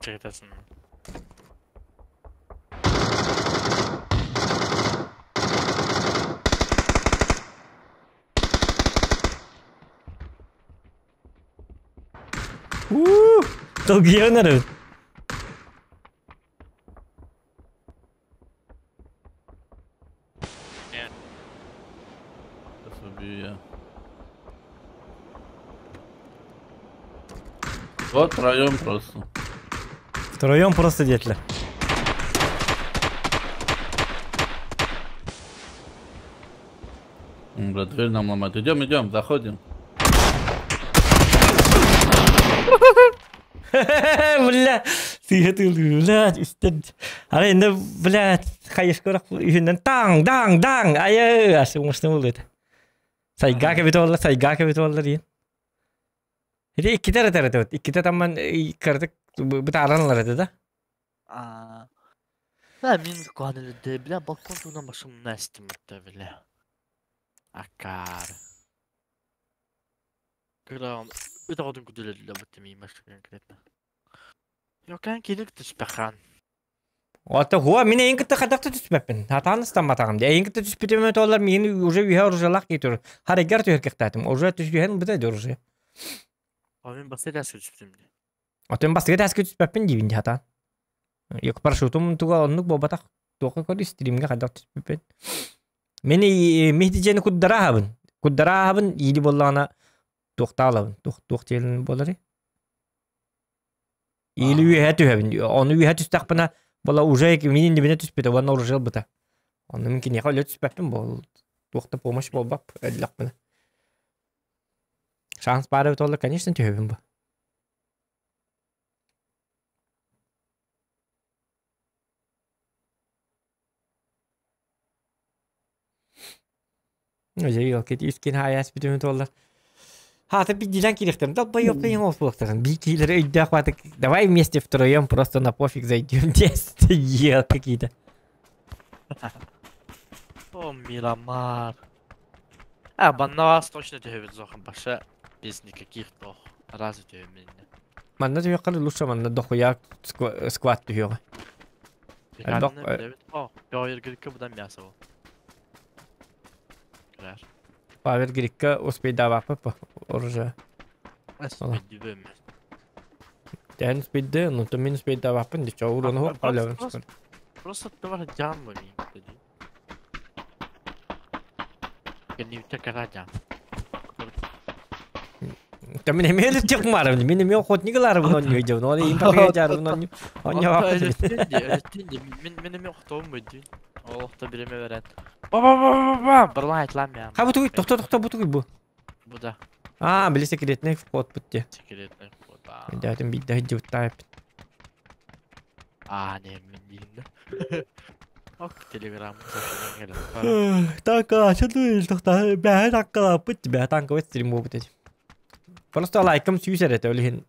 Чегетесин. Уу, долгуйан эрэбит. Сейчас убью я. Вот втроем просто. Втроем просто диэтилэр. Бля, дверь нам ломать. Идем, идем, заходим. Бля, ты это, блядь, истен. Ара инде, блядь, хайышкорах үһүнэн таң, даң, даң, айы, асы уңышны булды это. Сайга кебит олла, сайга кебит олла диэн. Ити иккитэ эрэ этэ иккитэ тамман кырдык бытааран ылар этэ да. А. Да, мин куһаҕан бля, балкон туһунан машина эстиммиттэ, бля. Акаар. Когда он это вот күдүлэллэ бут ми машина конкретно. Йокан килик түспэхан. Ота хуа мин эйин кытта хадахта түспэппин. Хатаан ыстамматаҕым ди. Эйин кытта түспүтүм толлар миин уже үһэ оружалаах киитур. Харыгар түһэркэхтаатым. Уже түһэн быта оружие. А мин басты тәске түспүтүм ди. Отон бастыгы тәске түспэппин диибин ди хатаан. Yok парашютум туга оннук буолбатах. Туохха көрү стримге хайдах түспүппүн. Мин миһдижени куддараабын. Куддараабын иили буоллаҕына туохтаалабын. Туох туох диэн буоларый? Иили үөһэ түһэбин. Ону үөһэ түстэхпинэ була уже мин иннибинэ түспүтэ уонна оружие ылбыта. Онно мин киниэхэ өлө түспэппин буол туох да помощь буолбап өллөхпүнэ. Шанс баар эбит буолла, конечно, түһэбин бу. Дьэ, искин хаайаас бүтүмүт буоллар. Хаата бидилен кириэхтэрин долбоёбка ең ол буолуохтарын. Бии киһилэри өйдөөх баатык давай вместе втроем просто на пофиг зайдем ел какие-то. О, Мирамар. А, баннавас точно түһэбит зохан баша без никаких тох. Разве түһэбит Манна түһүөххэ лучше манна дохуя сквад түһүөҕэ. Элбэх О, Павел Грикка будан мясо бол. Көрөр. Павел Грикка успейдаабаппыт оружие. Успейдүбөм. Тэн успейды, ну то мин успейдаабаппын ди чоу урону хоп алабын. Просто товар жам бу мин диди. Кенни үтэ кара жам. Мин эмиэ өлүтүөх маарым, мин эмиэ охотник ылаарыбын онньуй дьон, ол иһин папыга дьаарыбын онньу, онньу Өлөттүн ди, өлөттүн ди, мин мин эмиэ охтоом өйдүүн. Ол охто биреме берен. Ба ба ба ба ба, барлан айтлам я. Ха бу тугуй, тохто тохто бу тугуй бу. Бу да. А, били секретный вход бут те. Секретный вход. Дятым бидде хиджибуттаа эппит. А, не, мин диин да. Ок, телеграм сообщение келет. Так, а, что ты, тохта, бэһэ таккалааппыт, бэһэ танковый стрим буолбут этим. Просто лайкым сүүс эрэ этэ, ол иһин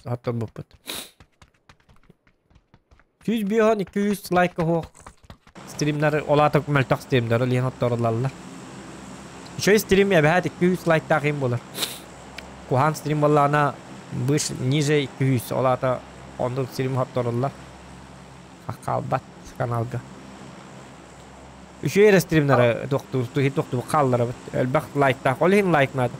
хотторбуппут. 105 200 лайка суох стримнар, ол аата мөлтөх стримнар, ол иһин хотторулаллар. Үчүгэй стрим эбэһээт 200 лайктаах иһин буолар. Куһаан стрим буоллаҕына быш ниже 200, ол аата оннук стрим хотторуллар. Хаалбат каналга. Үчүгэй эрэ стримнары тохтуу, тохтуу хаалларабыт. Элбэх лайктаах, ол иһин лайк наада.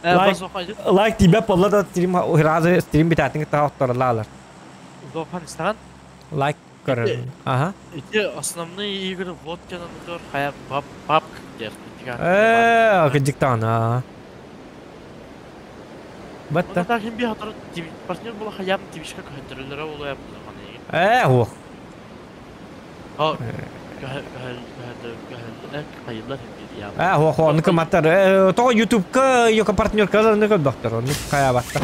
Лайк, лайк тиийбэт буолла да стрим сразу стрим бүтээтин кытта охтороллаалар. Дохан истаҕан? Лайк көрөр. Ага. Ити основные игры водка на хайа папка диэн. Ээ, кырдьыктаҕын аа. Батта. Так им би хатыр партнер була хаям тивишка көһөттөрөлөрө болуя Ээ, уох. Ээ, уох, ону кыматтар. Тоҕо Ютубка йока партнеркаларны көрбөхтөр, ону хайаабаттар.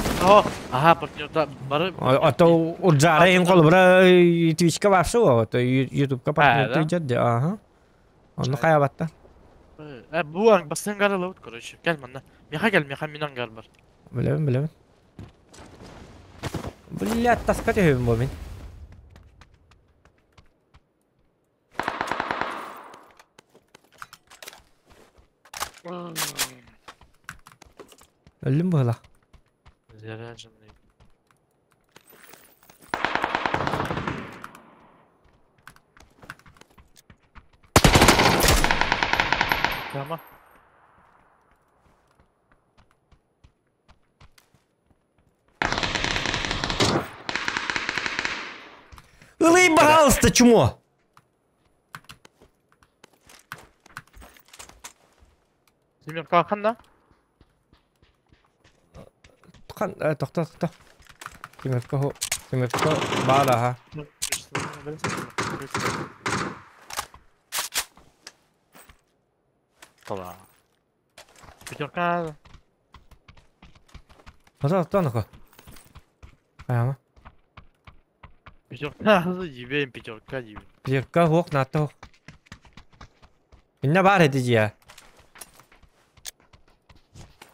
Аха, партнерда бары Ото урджара ин холбура Твичка вообще ото Ютубка партнер дьэ, аха. Ону хайаабаттар. Э, бу бастан гаралабыт, короче. Кел манна. Меха кел, меха мин ангар бар. Билэбин, билэбин. Блядь, таска түһүбүн бу мин. Өллүм быһыла. Заряженный. Прямо. Ылый, пожалуйста, чмо! Семен, ханна? Хан, тохто, тохто. Тимирка, Тимирка, баар аха. Тола. Пятерка. Пожалуйста, нахуй. Аяма. Пятерка, ебем, пятерка, ебем. Пятерка, ох, на то. Инна бар эти дия.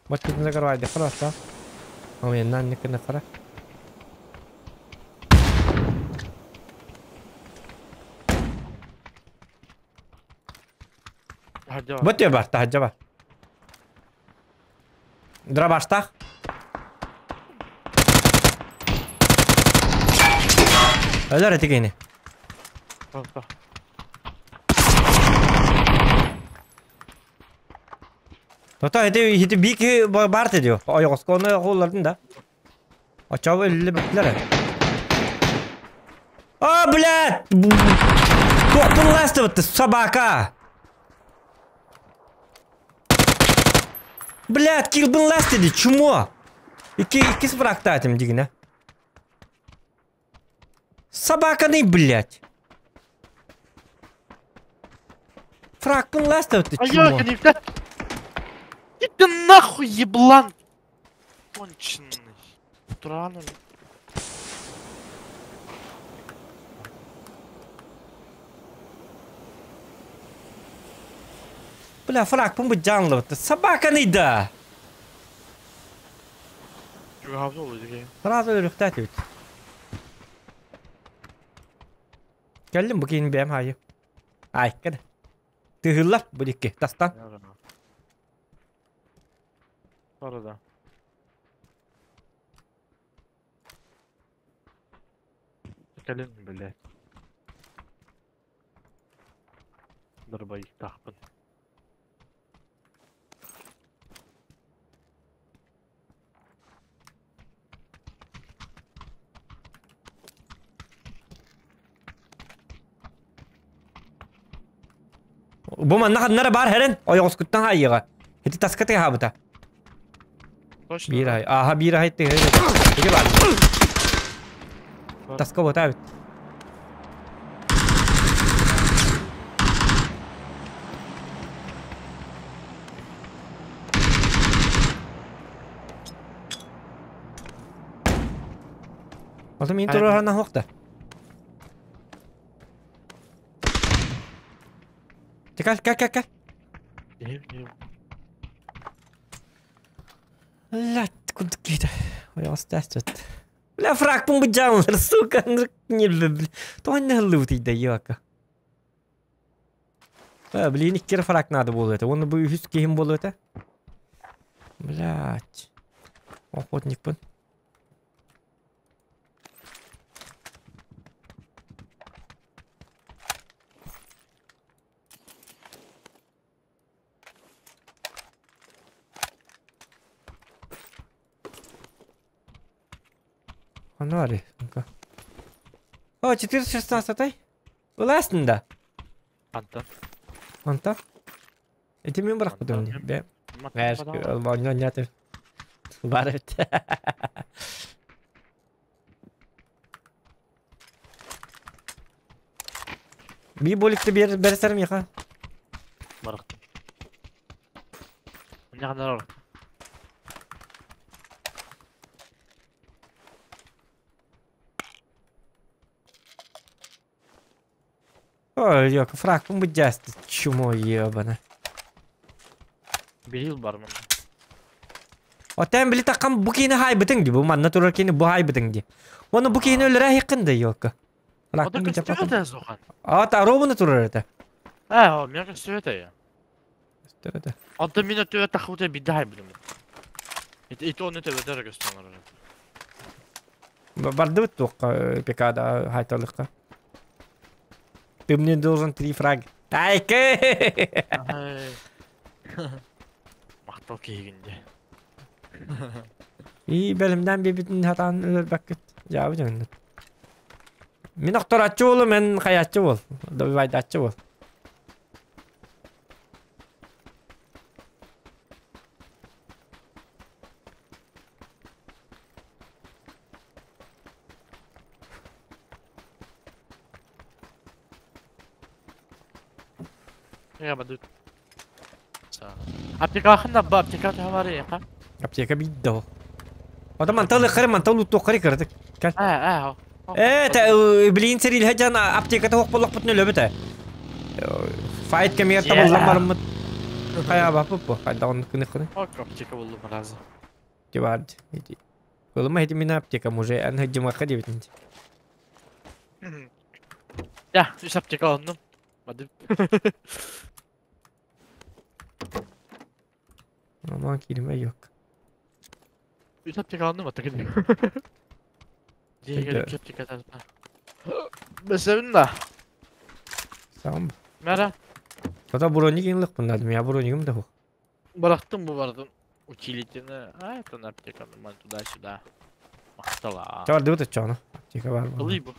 Вот тут закрывай, да просто. Ой, на не на фара. Вот тебе бар, таһырдьа бар. Дробаштах. Өлөр эти кини. Тото эти хити бик бар дио. Ойоҕоскону оҕуллардын да. Оччоҕо өллө бүттүлэр. А, блядь! Туохпун ластыбытты, собака! Блядь, килбин ластыды, чмо! Икки, иккис врагтаатым дигинэ. Собаканы, блядь! Фрагпын ластыбытты, чмо! Иди ты нахуй, еблан! Конченый. Туран. Бля, фрагпын быдьаанлыбытты. Собаканы да! Сразу өлүөхтээх эбит. Кэллим бу киин бэйэм хаайы. Айка да. Тыһыллар бу дикки тастан. Да. Кэлин, блядь. Дробовиктаахпын. Бу манна ханнара бар хэрэн ойоҕоскуттан хаайыаҕа. Ити таска тыаһаабыта. Точно. Биир ай. Ааха биир ай тыһы. Ити бар. Таска бота бит. Ото мин турарана хуохта. Кэл, кэл, кэл, кэл. Блядь, куда какие-то. Ой, остаться. Бля, фраг пумбуджамлар, сука, не бля. То не лутый да ёка. А, блин, иккер фраг надо было это. Он бы үс кихим было это. Блядь. Охотник пын. Анари, ну-ка. О, 416-й? Ыласың да. Антон. Антон? Эти мен бірақ бұдым не? Бе. Бар бит. Би бөлікті бер берсерм яха. Барақтым. Не ғана Ой, ёк, фраг будясты, чмо ебана. Берил бар мында. Отен били таккан бу кийини хай битин ди, бу манна турар кийини бу хай битин ди. Оны бу кийини өлөрө хиккин да ёкка. Ода көстөрөтө зохан. А, та ровно турар это. А, о, мен көстөрөтө я. Көстөрөтө. Онто мен өтө тахута бидде хай билим. Ит оны төбөтөр көстөрөтө. Барды бит тоққа ПК-да хайталыққа. Ты мне должен 3 фрага. Айке! Мақтал кейгінде. И бәлімден бебетін хатан өлөр бәккет. Жабы жаңды. Мен ақтар атчы болу, мен қаятчы бол. Добивайдатчы бол. Я буду. Аптека ханда ба аптека тавары яка. Аптека бидді. Ода манталы қыры, манталы тоқыры кірдік. Кәл. А, а. Та блин серил хаҗан аптеката хоқ боллақ бүтін өлі біті. Файт кемер табылдан барымыт. Қая бапып бу. Қайда оны күні күні. Ок, аптека булды мразы. Дивард. Кылыма хеди мин аптека уже ан хаҗыма қади битин. Я, үш аптека алдым. Бады. Aman kelime yok. Үш аптека алдым, ата кедим. Диге аптека тарта. Бесебин да. Tamam. Мера. Зата броник инлык бунладым я брониким да бу. Бырактым бу бардым. Училитini. А, это на аптека нормально туда-сюда. Мактала. Чар дыбыт чаны. Аптека бар. Ылый бу.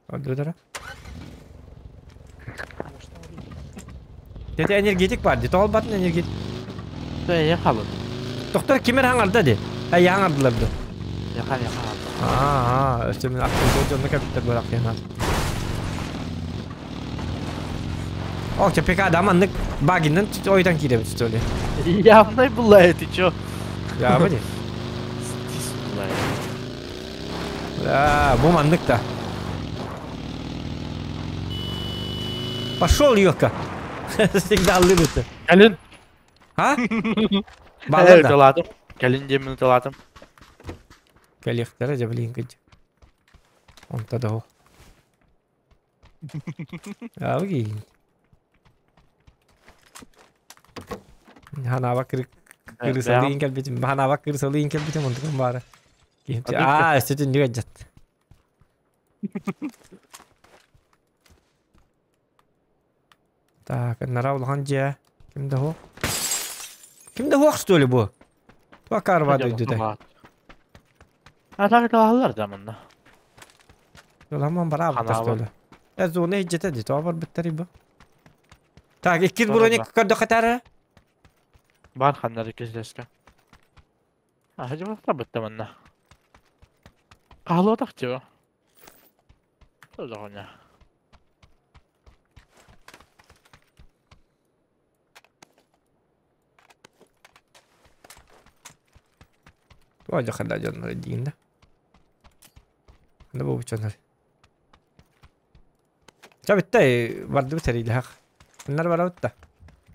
Дыбыт Деді энергетик бар, деді ол батын энергетик. Да, я халын. Доктор кимер хаңарды де? Ай, хаңардылар ды. Яха, яха. Аа, өстө мен ақтын жонны кәбіттер бөлақ яна. О, ПК адаманнык багиннен ойдан кире что ли. Явно была, ты чё? Я бы Да, бу маннык та. Пошел, Йока. Всегда улыбится. Калин. А? Балда. Таладым. Калин демин таладым. Калихтара же, блин, кыч. Он тогда. А, окей. Ханаба кырысалыын кэлбитим. Ханаба кырысалыын кэлбитим онтукун баара. Аа, өстөтүн нүгэ жат. Так, нара улахан дьэ. Кимде хо? Кимде хуох что ли бу? Туа карва дойдута. А так талалар да манна. Уламан бара бу что ли? Э зона жете ди, туа бар биттери бу. Так, иккит броник көрдө катары. Бар ханнары кездеске. Аһадьыбахта бытта манна. Хаалуотах чего? Тоже Туа дьахарда дьоннор диин да. Анда бу дьоннор. Ча битте бардыбыт сэриилээх. Bunlar барабыт да.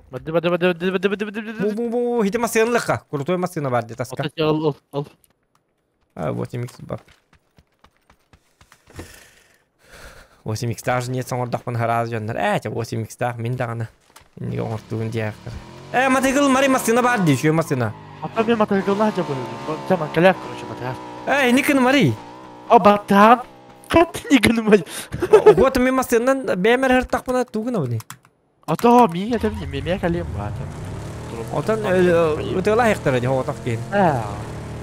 Бады бады бады бады бады бады бады Бу бу бу хити массыынлыкка. Крутой массыына бар ди таска. Ол ол ол. А 8x бар. 8x таах нет соҥордохпун хараас дьоннор. Ээ, 8x таах мин даҕаны. Иннигэ оҥортугун диэхтэр. Ээ, матыгыл мари массыына бар дии, үчүгэй массыына. Ата мен матыгылна жабы. Жаман кэлэр короче матыгар. Ээ, никын мари. О баттаан. Кат нигын май. Вот мен массыынан бэйэмэр хыртахпына тугун абыны. Ото ми это ми ми калем бата. Отон ытыла хехтара ди хоотох киин. Аа.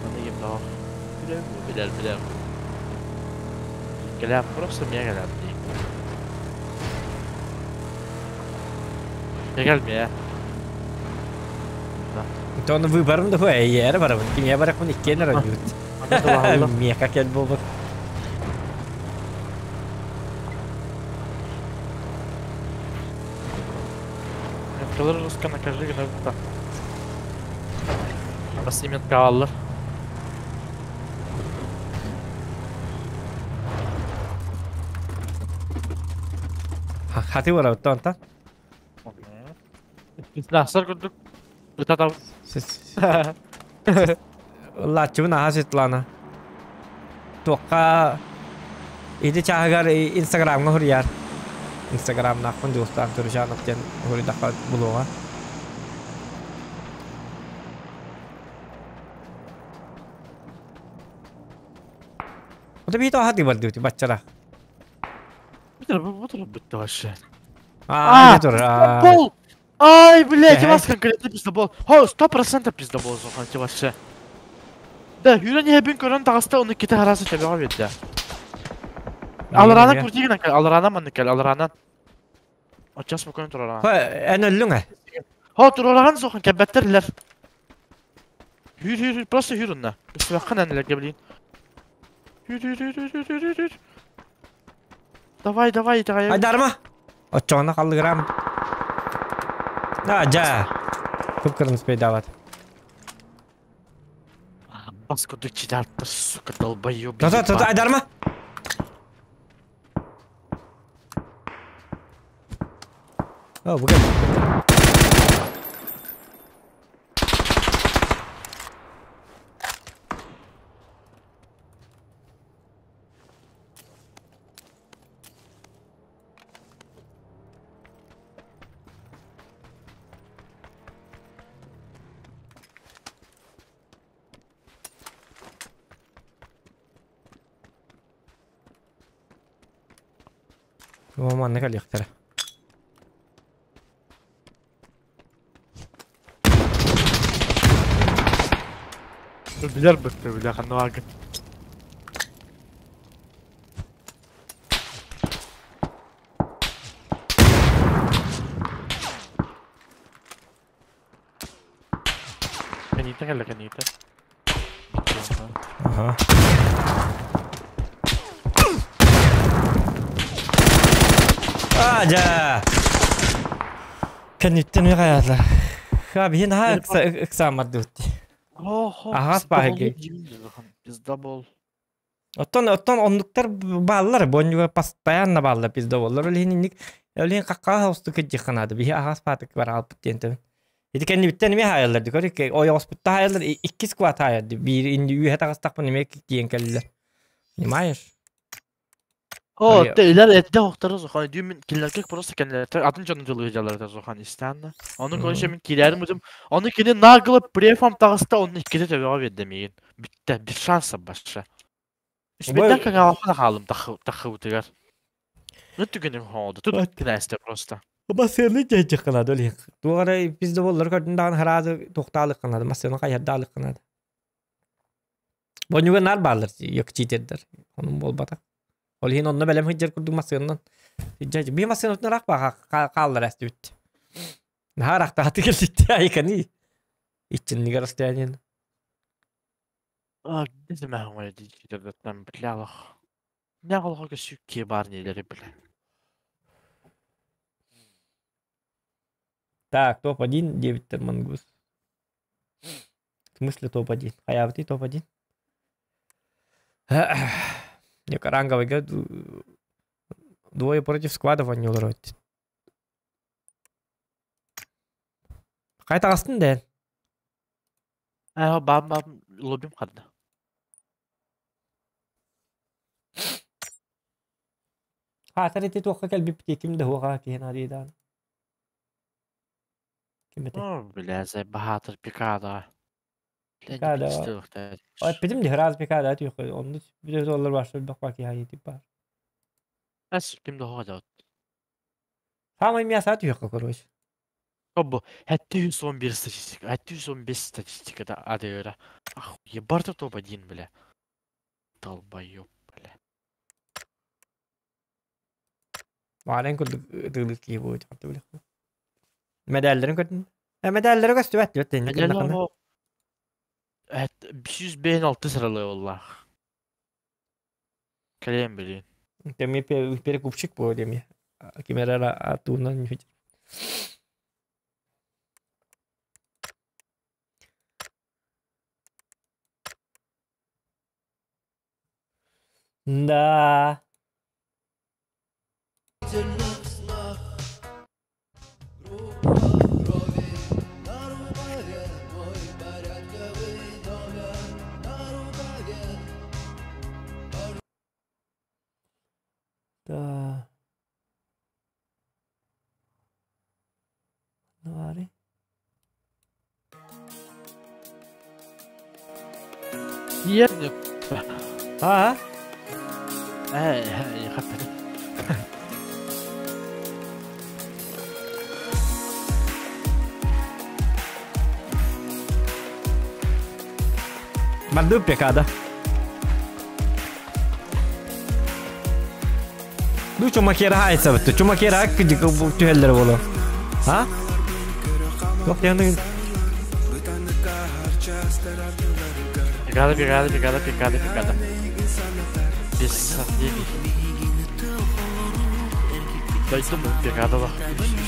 Аны ким доо. Билер билер билер. Кэлэр просто ми кэлэр. Кэл ми. Тону выборым да хуй, эйэр барабын. Кимия барахпын иккиэн раньют. Миэхэ кэл буолбут. Кылыр руска накажи гына Бас имет кааллар. Хаты барабыт тонта. Насар курдук. Ытатав. Лаччыбын аха Светлана. Туохха ити чааһыгар Инстаграмҥа суруйар. Инстаграмнаахпын Дьулустаан Туручанов диэн суруйдахха булуоҕа. Ото биит аха дыбардыбыт баччара. Бу тур бутта вообще. А, тур. Пол! Ай, блядь, у вас конкретно пиздобол. Хо, 100% пиздобол зохан вообще. Да, хүрэн хэбин көрөн таҕыста оны ките харасы төбөҕө биэрдэ. Алараана куртигин кэл, алараана маннык кэл, алараанан. Очас букон турараа. Хо, эн өллүҥ э? Хо, турараган сохан кэббэттерлер. Хүр хүр хүр, просто хүр онна. Үсүбэххин энилерге блин. Хүр хүр хүр хүр хүр хүр хүр. Давай, давай, давай. Айдарма. Оччоҕуна халлыгыраам. Да, жа. Кып-кырмыз пейдават. Бас курдук читартыр, сука, долбоёб. Тата, тата, айдарма. О, бу кэл. О, манна кэлиэхтэрэ. Билер бытты, бля, хануагы. Канита кэллэ, канита. Ага. А, жа. Кэнниттэн үҕэ Ха, биһин ха ыксаамардыбыт. Аһаас бааһыгы. Пиздобол. Оттон оттон оннуктар бааллар, бонньуга постоянно бааллар пиздоболлар. Ол иһин инник ол иһин хакка хосту кыдьыхханаады. Биһи аһаас баатык бар алпыт диэн төбүн. Ити кэннибиттэн эмиэ хаайаллар ди көрүк ойоҕоспутта хаайаллар икки сквад хаайар ди биир инди үөһэ таҕыстахпын эмиэ тиийэн кэллилэр. Понимаешь? О, илер эрдэ охторо зохан дүү мин кинилэргэ просто кэннилэртэн атын дьону дьылыһыдьаллар зохан истээнна. Ону короче мин киирээрим бутум. Ону кини нагло префам таҕыста онну иккитэ төбөҕө биэрдэ миигин. Бүттэ, без шанса баша. Үспэттэн каҥаалаппын хаалым тахыбытыгар. Ну түгэним хоолду. Тут кинээстэ просто. Массыаны дьайдьыхханады ол иһин. Туох эрэ пиздоболлары көрдүн даҕаны хараазы туохтаалыхханады, массыаны хайардаалыхханады. Бонньуга наар бааллар читердер. Онун буолбатах. Ол иһин онно бэлэм сылдьар курдук массыаннан. Биир массыанатын ыраах хааллар эстибит. Наһаа ыраахтааты кэлбит айканы. Иччиннигэр расстояние. А, где ты бля, лох. Не алға сүкке бар нелері, бля. Так, топ-1, 9 мангус. В смысле топ-1? А я вот и топ-1. Не, ранговый двое против сквадов они урод. Қайта қастын дән? Ә, бам бам лобим қарды. Хатар эти туаққа кәлбіп кем де хуға кейін аридан. Ким эти? О, бля, зай бахатыр пикада. Пикада. Ой, битим де раз пикада түйқы. Онды bir доллар башы баққа ки хай тип бар. Әс ким де хуға жауат. Самый мясо түйқы, короче. Бу, 711 статистика, 715 статистика да адыра. Охуе, барта топ-1, бля. Долбоёб, бля. Мағанен күлдік кии будет. Медальдерин көрдүн? Медальдери көстүбэт диэт. Медаль о. 556 сыралы оллах. Кэлем билин. Теме перекупщик бу деме. Кимерара атуунан нүт. Да. снах Группа крови на рукаве Мой порядковый номер на рукаве Да. Нуари. Нет. А? Э, хаппет. Мальду пекада. Ну чумакера хайса битти. Чумакера кыжык түһэллер болу. А? Yok yani Пикада, пикада, пикада, пикада, пикада. Без сомнений. Дойдум пикада лох.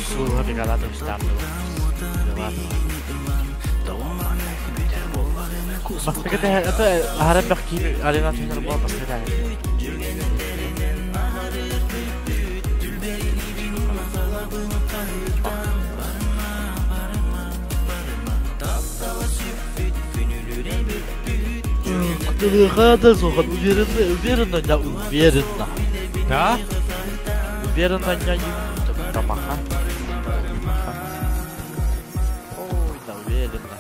Сула пикада да штамды. Бастыгы это харап бак арена түйнер бол бастыгы да. Кутулыга сохан уверенно, уверенно, я уверенно. А? Уверенно, я тамаха. Ой, да уверенно.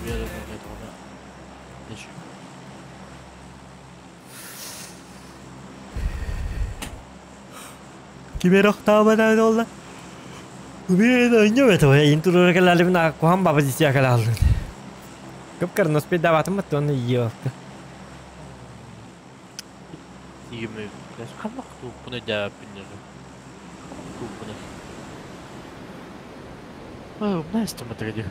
Уверенно, я думаю. Ничего. Кимер охтаабата олла. Уверенно, ойноо бет. Интурора калалыбына кухан баба дисия калалын. Көп карнос пе даватым бат оны йоқты. Игеме, канак тупуны да пинер. Тупуны. Ой, у нас там это где?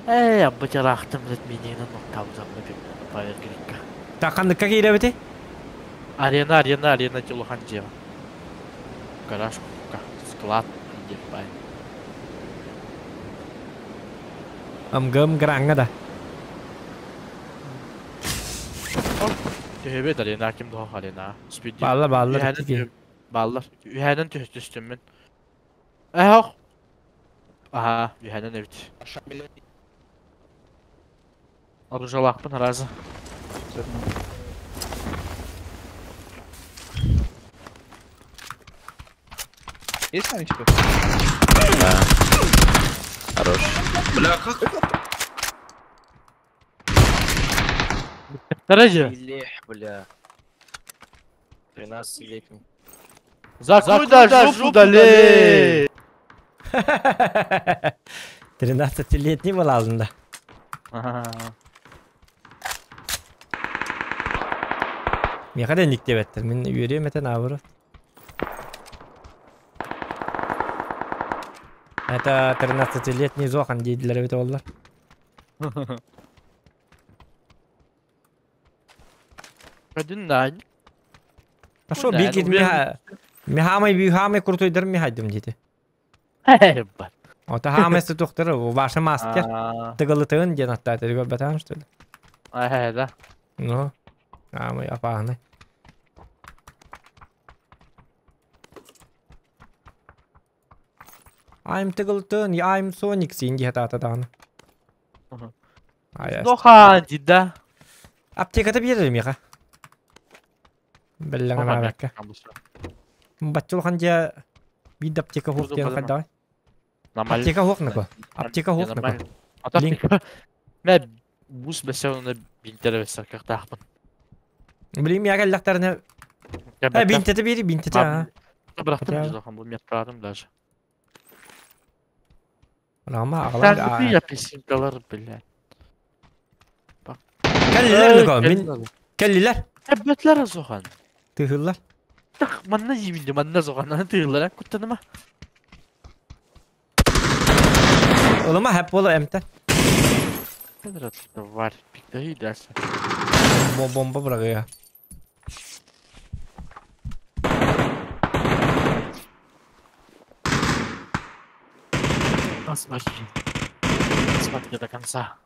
Эй, абытарахтым зат мининен ноктабызамны бир павер грикка. Таканды как иребете? Арена, арена, арена телухан жева. Гараж, склад, деп бай. Амгым гранга да. Төһөбөт арена ким дохох арена. Спид. Баллар, баллар, тиги. Баллар. Үһәнен түстүм мен. Эх. Аха, үһәнен эбит. Оружалаахпын разы. Есть новичков? Да. Хорош. Бля, как? Дорожи. Лех, бля. 13-летний. Закуй да жопу далей! 13-летний был алдында. Меха да ник деп әттір. Мен үйрем етен абыры. Это 13-летний Зохан дииллэр эбит оллар. Один нань. А шо бикит миха михамай бихамай крутойдар михайдым дети. Ота хамайсы тухтар ваша мастер. Тыгылытын диэн аттааты көрбөтөөн что ли? Аа да. Ну, амай апааны. I'm тыгылытын, I'm Sonic син дии хатаата даҕаны. Доха дии да. Аптеката биэрэр миэхэ. Бэллэҥэ маабакка. Бачча улахан дьиэ биир да аптека суох диэн хайдаҕай? Аптека суох нако. Аптека суох нако. Мэ бус бэсэ онно бинтэрэ бэсэ кыахтаахпын. Билим миэхэ кэллэхтэринэ Э, бинтэтэ биэри, бинтэтэ аа. Бырахтым дьэ бу меткаатым даже. Рама аҕалан Я песенкалар, блядь. Кэллилэр Нико, мин кэллилэр. Эбэтлэр Зохан. Тыһыллар. Так, манна жибилди, манна Зохан, аны тыһыллар, куттаныма. Олома хэп боло эмтэ. Var, pikte dersin. Бомба бырагыя. Смотри. Смотри до конца.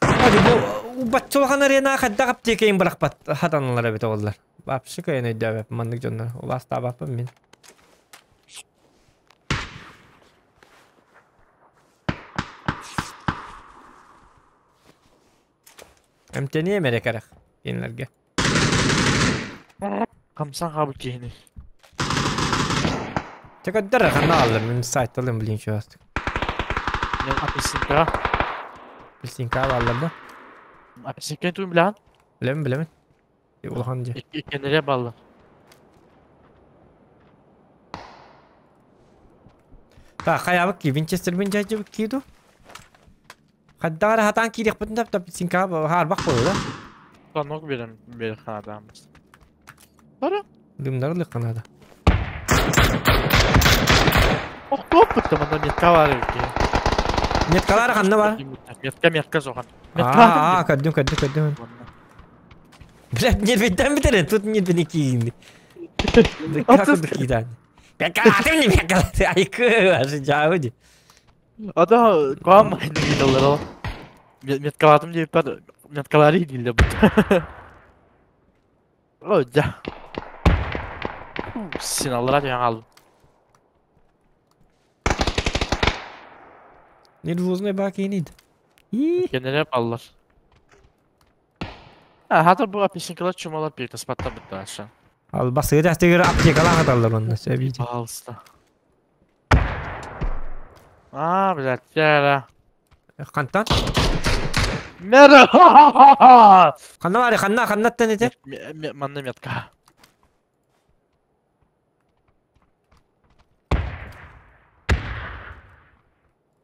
Hadi bu баччулахан арена хайдах аптекайын бырахпат хатаналар эбит оллар. Вообще кыйын өйдөбөп маннык дьоннор. Убастаабаппын мин. Эмтениэ мере кэрэх кинилэргэ. Хамсан хаабыт киһини. Чэ көрдөр ханна ааллар мин сайталым блин чугастык. Мен апельсинка. Апельсинка бааллар да? Апельсинка туйм билэҕин? Билэбин билэбин. Улахан дьиэ. Иккиэннэрэ бааллар. Так, хайаабыт ки Винчестербин дьайдьыбыт ки ду? Хайдах эрэ хатаан киириэхпитин да апельсинкаҕа хаарбах буолуо да? Станок берем бери ханадааммыз. Бара. Дымнары лык наада. Охтуоппут манна метка бар эбит. Меткалар ханна бар? Метка метка сохан. Аа, көрдүм көрдүм көрдүм. Блядь, нервиттен битерин, тут нервини киинди. Как курдук киитаан. Беккалаатым не беккалааты, айкы, асы жаабы Ата куам видалар. Меткалаатым деп бар, меткалары дейли бут. О, да. Сен аллара деген алдым. Нервозный бак инид. Кенере баллар. А, хата бу апельсинкалар чумалар бир спатта битти аша. Ал басыгы тәстегер аптекалар хаталлар онна сөбийди. Пожалуйста. А, блядь, яра. Хантан? Мера! Ханна бар, ханна, ханнаттан ете? Манна метка.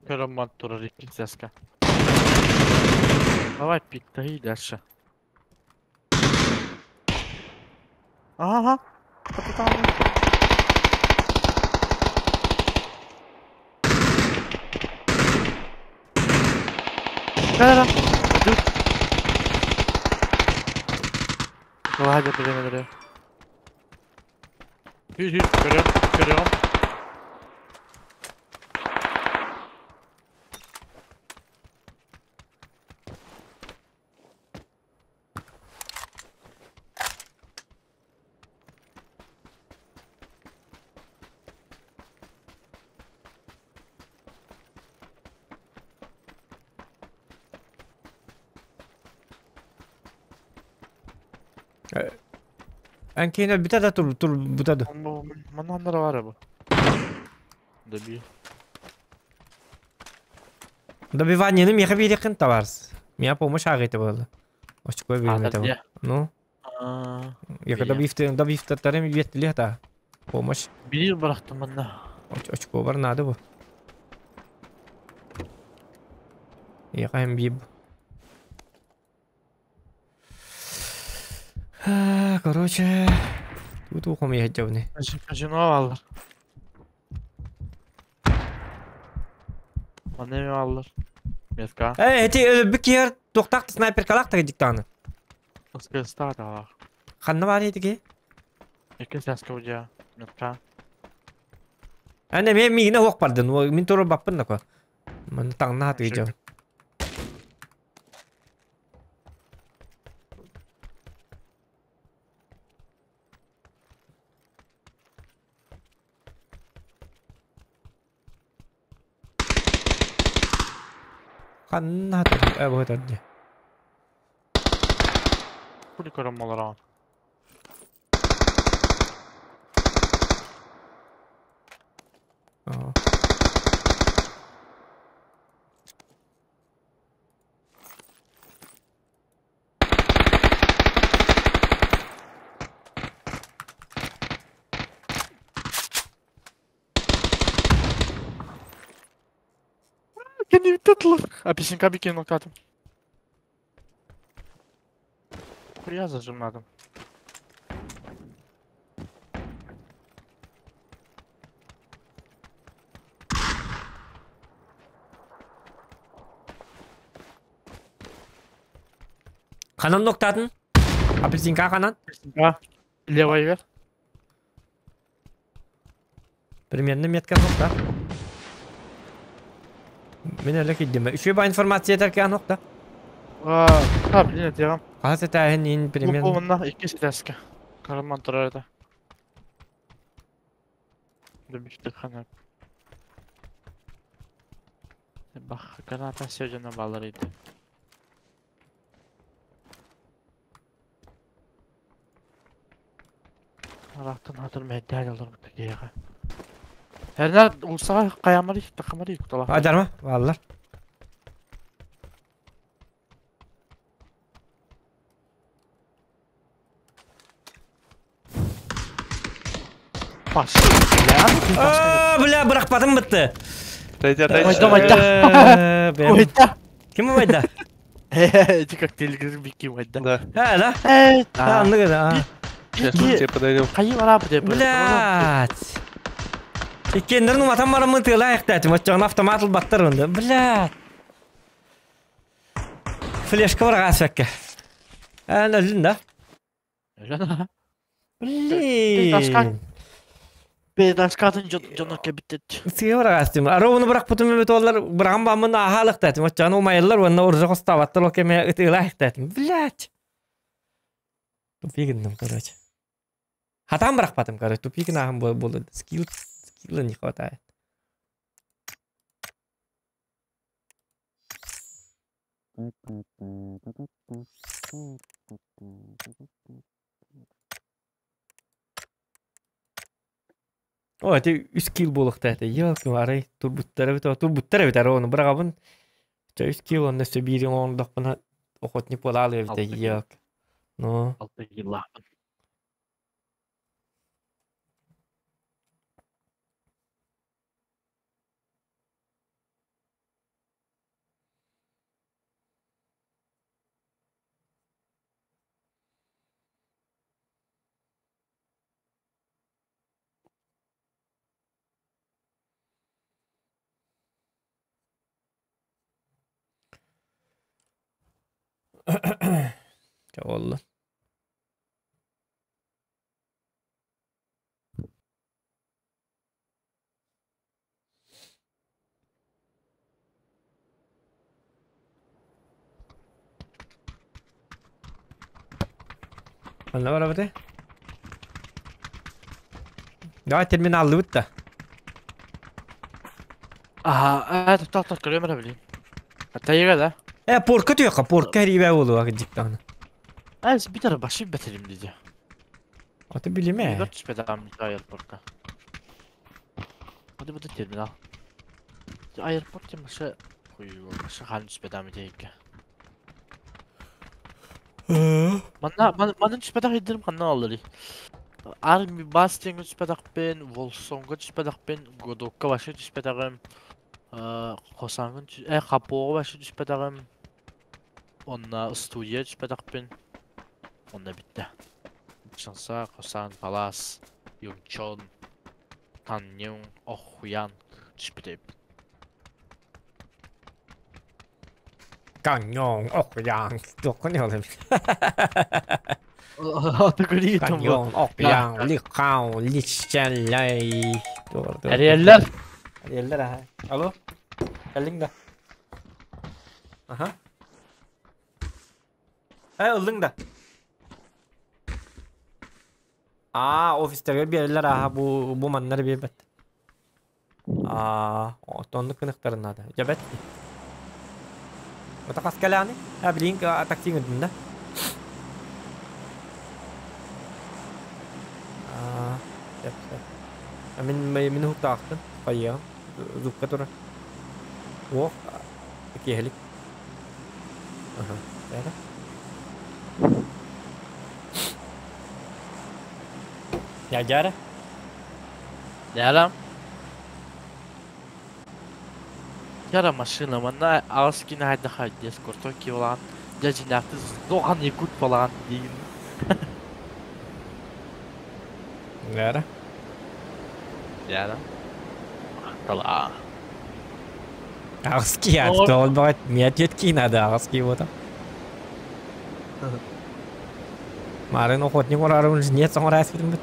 Көрөм турар иккинсяска. Давай пиктай дальше. Ага. Да-да-да. Ладно, блин, Хи-хи, көрөм, көрөм. Эн кейнер бүтэ да тур тур бүтэ да. Манна бар бу. Добил. Добивание меха биирехин табарс. Меня помощь агыты было. Очко биирмете. Ну. Я когда бифте добивте тарым беттили та. Помощь. Бир бырахтым манна. Очко бар надо бу. Я кайм биб. Короче, тут ухом ехать Казино аллар. Манна эми аллар. Метка. Эй, эти өлбүк киһи туохтаах снайперкалаах та диктаны. СКС таах. Ханна бар этиги? Икки саска удьа. Метка. Ане мен миигине хуох бардын, мин туру баппын нако. Маны таҥна хатыгы Ханна хатыгы, э бу хатыгы. Пули көрөм олорон. Кини tutulur. Апесинка бикин ноктатым. Хуя зажимнадым. Ханан ноктатын? Апельсинка ханан? Апельсинка. Левый вверх. Примерно метка нокта. Мен әлі киддим. Үші ба информация терке нокта. А, блин, это Хас этәһин ин примерно. Бу мында икки сетәскә. Караман торар иде. Димишти хана. Бах, граната сөжөне балар иде. Арактан хатыр мәдәл алыр битегеге. Herler ulsa kayamari takamari kutala. Adarma, vallar. Баш. Aa, бля, бырахпатым бітті. Отойди, отойди. Ойда, ойда. Ойда. Ким ойда? Эти коктейль бики ойда. Да. А, да? А, А, ну да. Сейчас мы тебе подарим. Кайы бара бу деп. Блядь. Иккеннерин уматан барамын тыла аяқтатым. Отчағын автомат баттар онда. Блядь. Флешка бар ғасвәкке. Ән өлін да? Блин. Бедаскатын жонок битет. Сыға бар ғастым. Ары оны бірақ бұтым өмет олар бұраған бамын ахалықтатым. Отчағын умайылар онна ұржы қостабаттар океме ытыла аяқтатым. Блядь. Тупигіндім, короче. Хатам бырақпатым, короче. Тупигін ағым болды. Скилл, скилла не хватает. О, это үс килл болуқта это. Елки, арай турбуттара бит, турбуттара бит, ары оны бырағабын. Ча үс килл, онда сөй бирин оңдақпына охотник бола алып бит, елки. Ну. Алты килл. Ча oldu. Анна бар абыты? Давай терминалды бітті. Ага, это так так көрөм билейм. Тайга да. Э, порка түйеқа, порка рибә болу ағы диктаны. Әз битер башы бетерим диде. Аты билеме. Бер түспедам аэропортка. Hadi bu da terminal. Аэропорт башы кую башы хан түспедам дейке. Манна манна түспедак идирим канна алыр. Арми Бастинг түспедакпен, Волсонго түспедакпен, Годокка башы түспедагым, Хосангын Хапого башы түспедагым. Онна студия түспедакпен. Онна битти. Чанса, Косан, Палас, Юнчон, Таннюн, Охуян, Чпитеп. Каньон, Охуян, туоххун олым. Аты Каньон, Охуян, Лихао, Личчалай. Эрийэллэр. Эрийэллэр аха. Алло. Кэллиҥ да? Аха. Э, ыллыҥ да? Аа, офистарга биэрэллэр ааһа бу бу маннары биэрбэт. Аа, оннук гыныктарын наада. Дьэбэт. Ота хас кэлээни? А, билигин такси ыҥырдым да? Аа, сөп, сөп. Мин мин уһуктаахпын. Хайыаҕым. Зубка турар. Уох, киэһэлик. Аха, эрэ. Дядяра? Дядя? Яра машина, манна аҕыс кини хайдаха дескорто киолаан, дьадьинаахты доҕан якут балаан диигин. Дядя? Дядя? Махтала. Аҕыс киһи тоҕол баҕат миэтиэт киин ады аҕыс киһи буота. Марын охотник орарым нет соңор бит.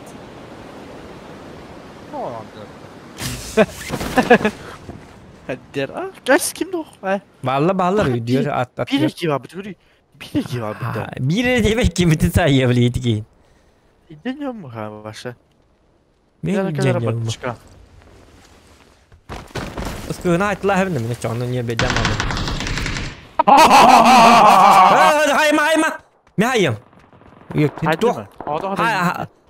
Дер, а, кайсы ким дох? Балла баллар үйдүөр ат ат. Bir iki var, bir bir iki var bir de. Bir demek ki bütün sayabiliydi ki. Deniyor mu ha başa? Мен дениyorum. Ыскыгына айтыла хэбин мен чоңно не бедем аны. Хайма хайма. Мен хайым.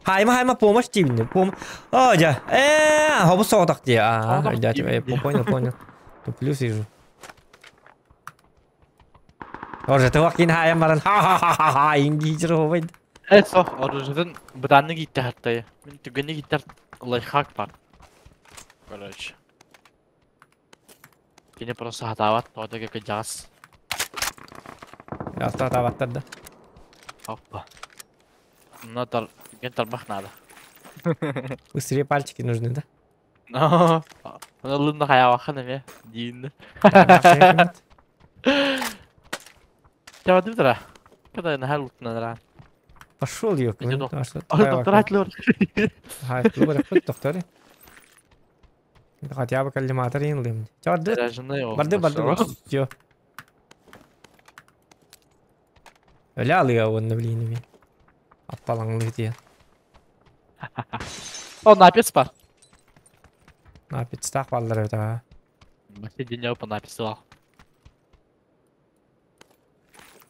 Хайма хайма помощь тибин. Пом. О, да. Хобу соғдақ де. А, да, понял, понял. Туплю сижу. Орже туақ кин хайым баран. Ха-ха-ха-ха. Инди жыр Э, со, оружетын быданны гитте хаттайы. Мен түгенне гиттер лайфхак бар. Короче. Кини просто хатават, тода кeke жас. Яста хатаваттар да. Опа. Ну, тар, ген тарбах надо. Быстрее пальчики нужны, да? Ну, лунна хаявахан эме, дейін. Жава дыбдыра. Когда на халутна Пошел, ёк. Доктор айтлыр. Айтлыр, доктор. Хотя бы коллиматор инлым. Барды, барды, барды. Все. Ля алыга онны блин. Аппалаңлы дия. О, напис бар. Напис так баллар это. Башы день по написал.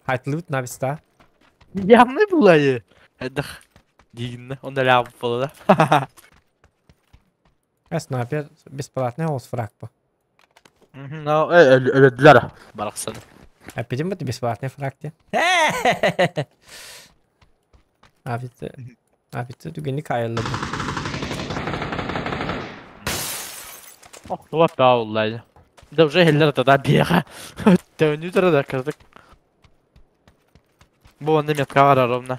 Айтлыбыт написта. Явный булайы. Эдах. Дигинне, он да было да. Снайпер бесплатный ол фраг по. Ну, өлөдүлөр. Бараксаны. Опять это бесплатный фраг те. Апит, түгенни кайылды. Ох, туа паулай. Да уже хеллер тогда бега. Төнү да кырдык. Бу онда метка бар ровно.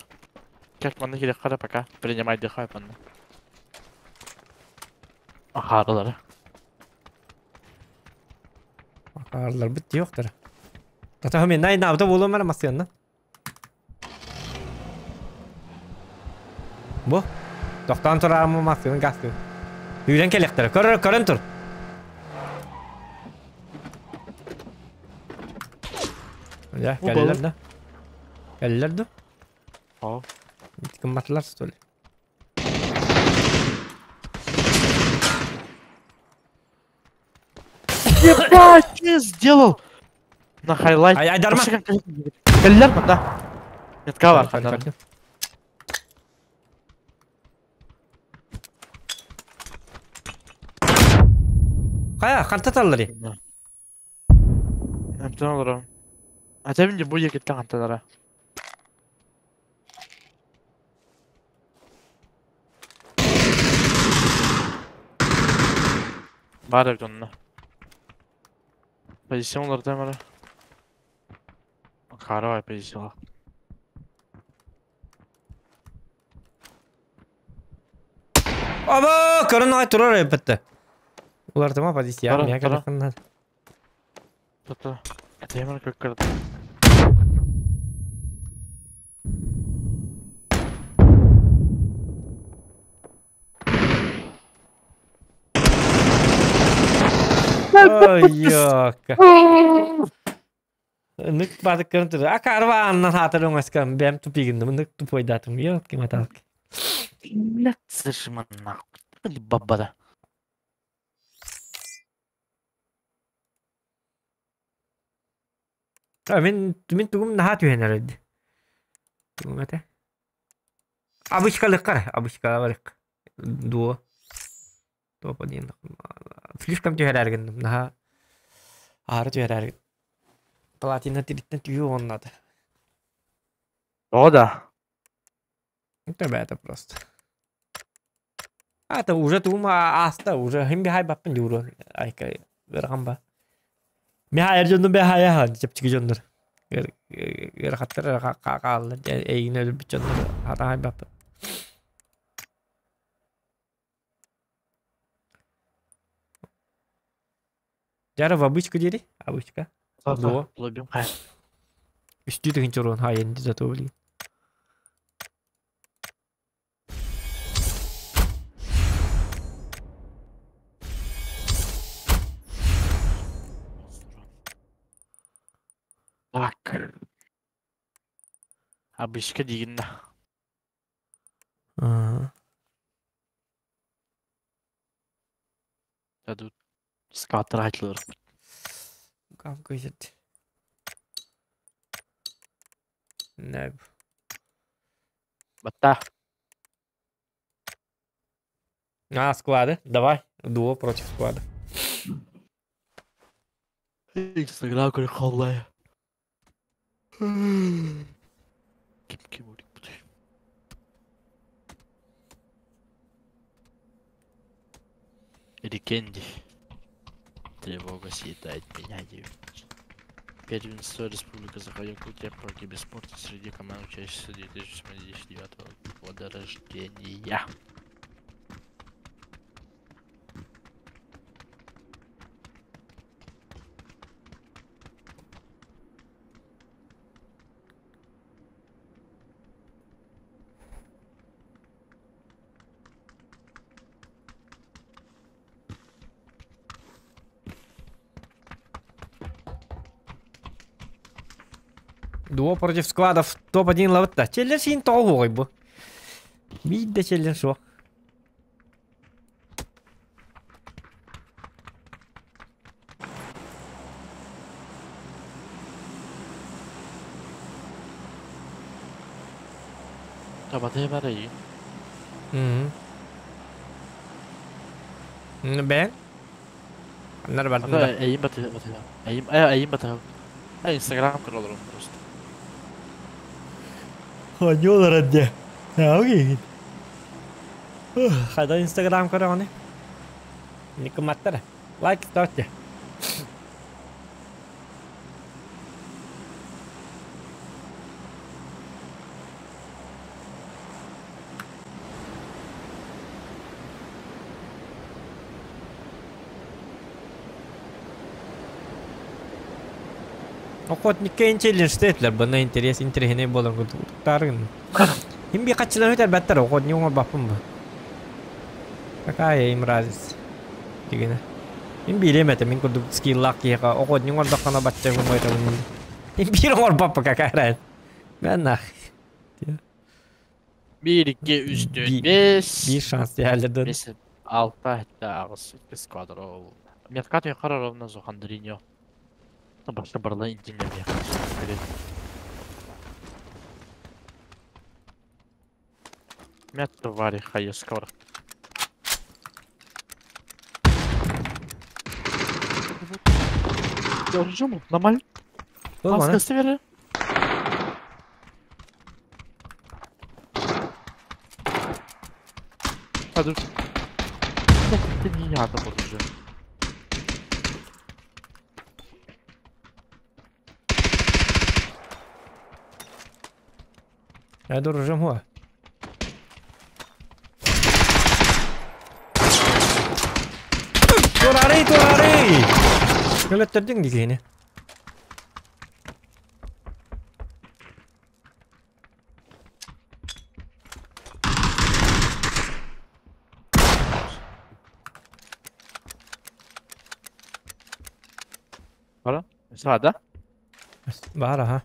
Как манна керек кара пока. Принимай дыхай панна. Ахарылары. Ахарылар бит yo'qdir. Tata мен най навда болом ара масыянна. Бу. Тоқтан турарым масыян гасты. Үйрен келектер. Көрөр көрөн тур. Я, келлер да. Келлер да. О. Кымбатлар что ли? Ебать, что я сделал? На хайлайт. Ай, айдарма. Келлер да. Метка бар. Кая, канта таллары? Әмтен олар. Атабин бу егеттен канталара. Бар эбит онно. Позицион олар да мара. Карабай позицион. Аба, көрөн ай турар эпетте. Улар тама позиция, Тара, меня тара. конечно. Та-та. Это я как карта. Ой, ёка. Нык бадык көрөн турар. А карва аннан хатыр оңаскан бэм тупигинди. Мындык тупой датым. Ёлки маталки. Блядь, слышим, нахуй. Бабада. А мен тугум наха түһен эрди. Тугум эте. Абычкалык кара, абычка барык. Дуо. Топ один. Слишком түһэр эргин. Наха ары түһэр эргин. Платина тириттен түйү оннады. О, да. Это это просто. А, это уже тугум аста, уже хим бихай баппын дюру. Айка, берган ба. Миха эржондун бихай хан, чепчики жондур. Гер хаттар каалла, эйгин өлүп жондур. Хата баппын. Жара в обычку дери? Обычка. Дуо. Лобим хай. Үстүү деген чорон хайын зато блин. Так. Обычка дигин да. Ага. Тут скатер айтылыр. Кам көзет. Не. Батта. А, склады. Давай. Дуо против склада. Инстаграм көрө холлай. Ким ким урик бут. Рикенди. Тревога съедает меня, девять. Первенство Республика Закаякутия по киберспорту среди команд учащихся 2089 года рождения. Дуо против складов топ-1 лавытта. Челлер син тоғу бу. Бидде челлер шо. Табаты бар iyi. Бен? Аннар бардым да. Эйим баты баты. Эйим эйим баты. Инстаграм көрөлөрүм просто. Ханьолар адде. Окей. Хайда Инстаграм көрөҕүнүй? Никыматтар. Лайк ставьте. Охотник челлендж тетлер, бына интерес интерехине болар кутаргын. Им би качылан өтер баттар, охотник оңор баппын бу. Какая им разница? Дигене. Им билемете, мин курдук скиллак киха, охотник оңор даккана батча гумайта бун. Им бир оңор баппы какая разница? Мен нах. 1, 2, 3, 4, 5. Bir шанс диялерден. 5, 6, 7, 8, 8 квадро. Меткат юқары ровно зохандриньо. Башка барла интимдер. Мет твари хайескор. Держу, нормально. Болманы. Маска Hadi. Ты не надо вот уже. Я дорожым хуа. Турарый, турарый! Өлөттөрдүҥ дии киһини. Бара? Саада? Баар аха.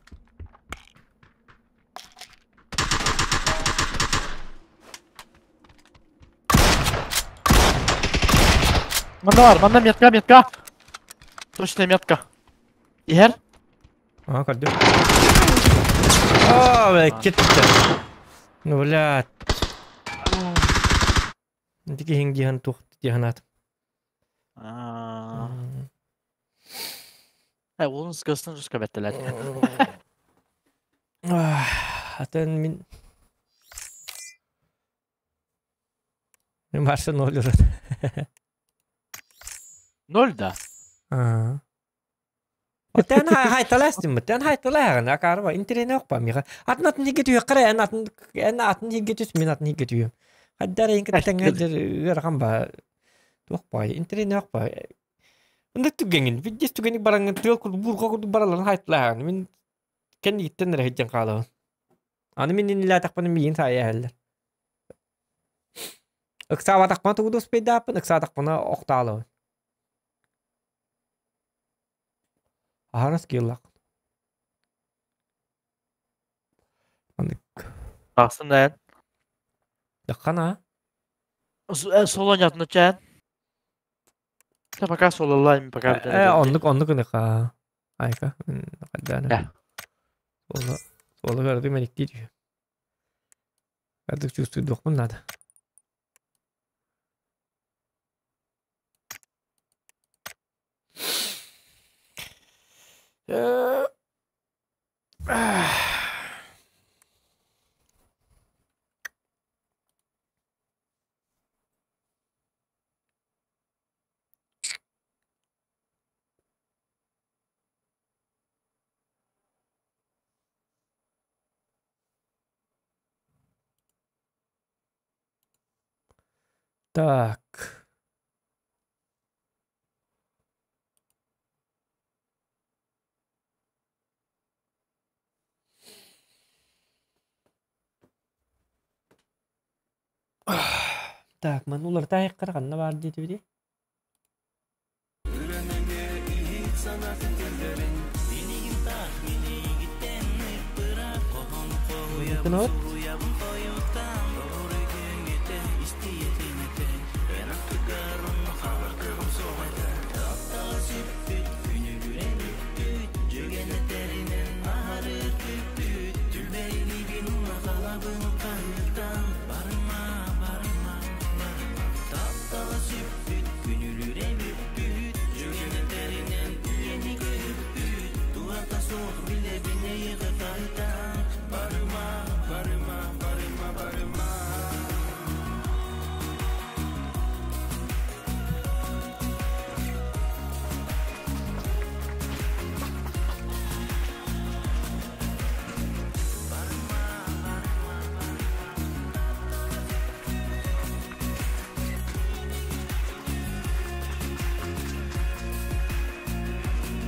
Манна бар, манна метка, метка. Точная метка. Иһэр? Ага, көрдүм. О, бля, кетті. Ну, блядь. Ити киһиҥ диэн туох диэн аат. Э, уолун скылстан жестко бэттэлэр. Атын мин Барса ноль урат. Ноль да? Аа. Тэн хайталаастым тэн хайталааҕын акаарба интириэне охпа миха атын атын хигге түйэккара эн атын эн атын хигге түс мин атын хигге түйөм хаддар эйин кытта тэҥҥэ ыарахан ба туох баай интириэне охпа Ында түгэҥин виддес түгэник бараҥҥын тыал курдук буурҕа курдук бараларын хайталааҕын мин кэннигиттэн эрэ сылдьан хаалабын аны мин иннилээтэхпинэ миигин саайа иһэллэр ыксаабатахпына тугу да успейдааппын ыксаатахпына охтаалабын Аһарас киэллээх. Маннык. Тахсын эн. Даххана. Соло нятны чэн. Та пока сололлайм пока. Э, оннук оннук ыныка. Айка. Хайдаана. Соло соло көрдүм мэниктии түһү. Кадык чувствуйдуохпун надо. Так. Так, маны уларыта айыккара ханна баар диэтибитий? Гынабыт.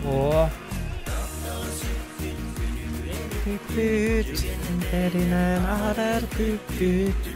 О. Күппүт, тэринэн арар күппүт.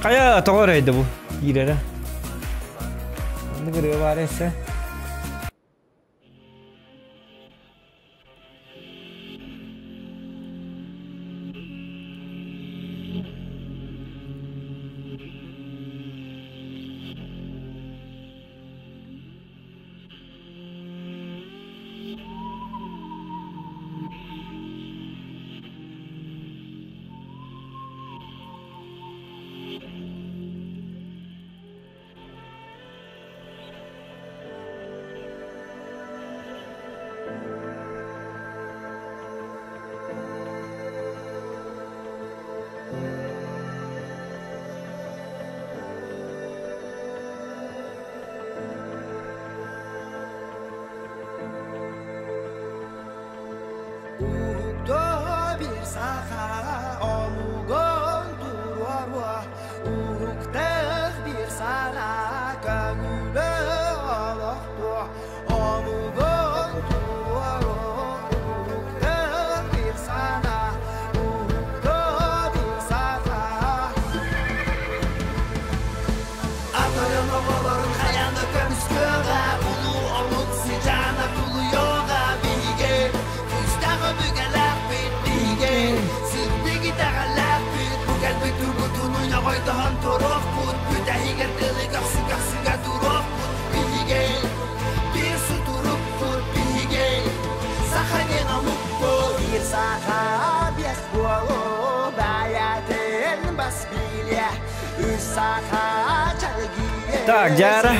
Хайа тоҕо эрэйдэ бу киирэрэ? Оннук ырыа баар эссе. Так, Дяра.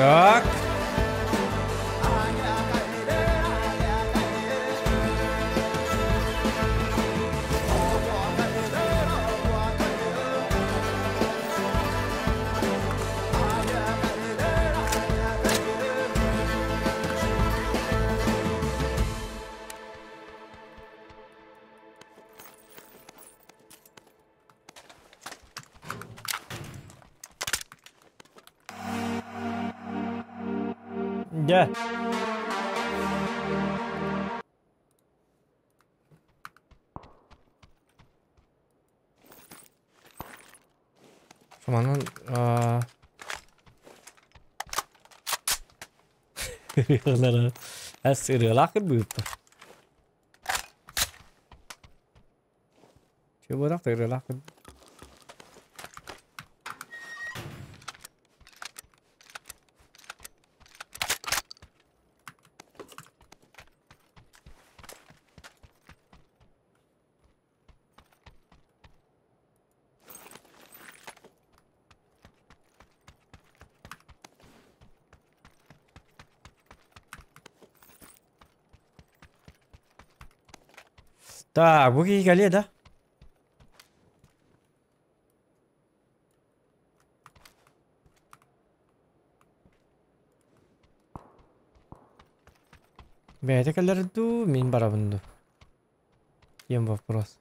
Так. Дьэ. Манан ырыалаах кырбыыппын. Чего ырыалаах. Так, бу киһи кэлиэ да? Бэйэтэ кэлэр дуу, мин барабын дуу? Диэн вопрос.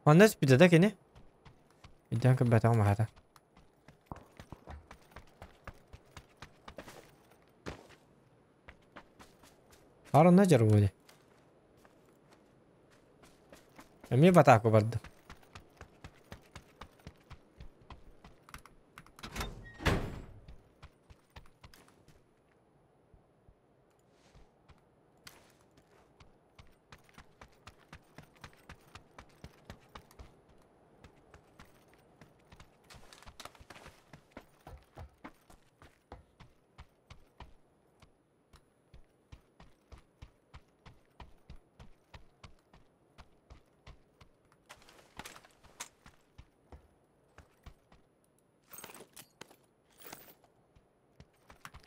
Манна испитэ да кини? Өйдөөн көрбөтөҕүм аһата. Арына дьарбули. Эмиэ батааку бардым.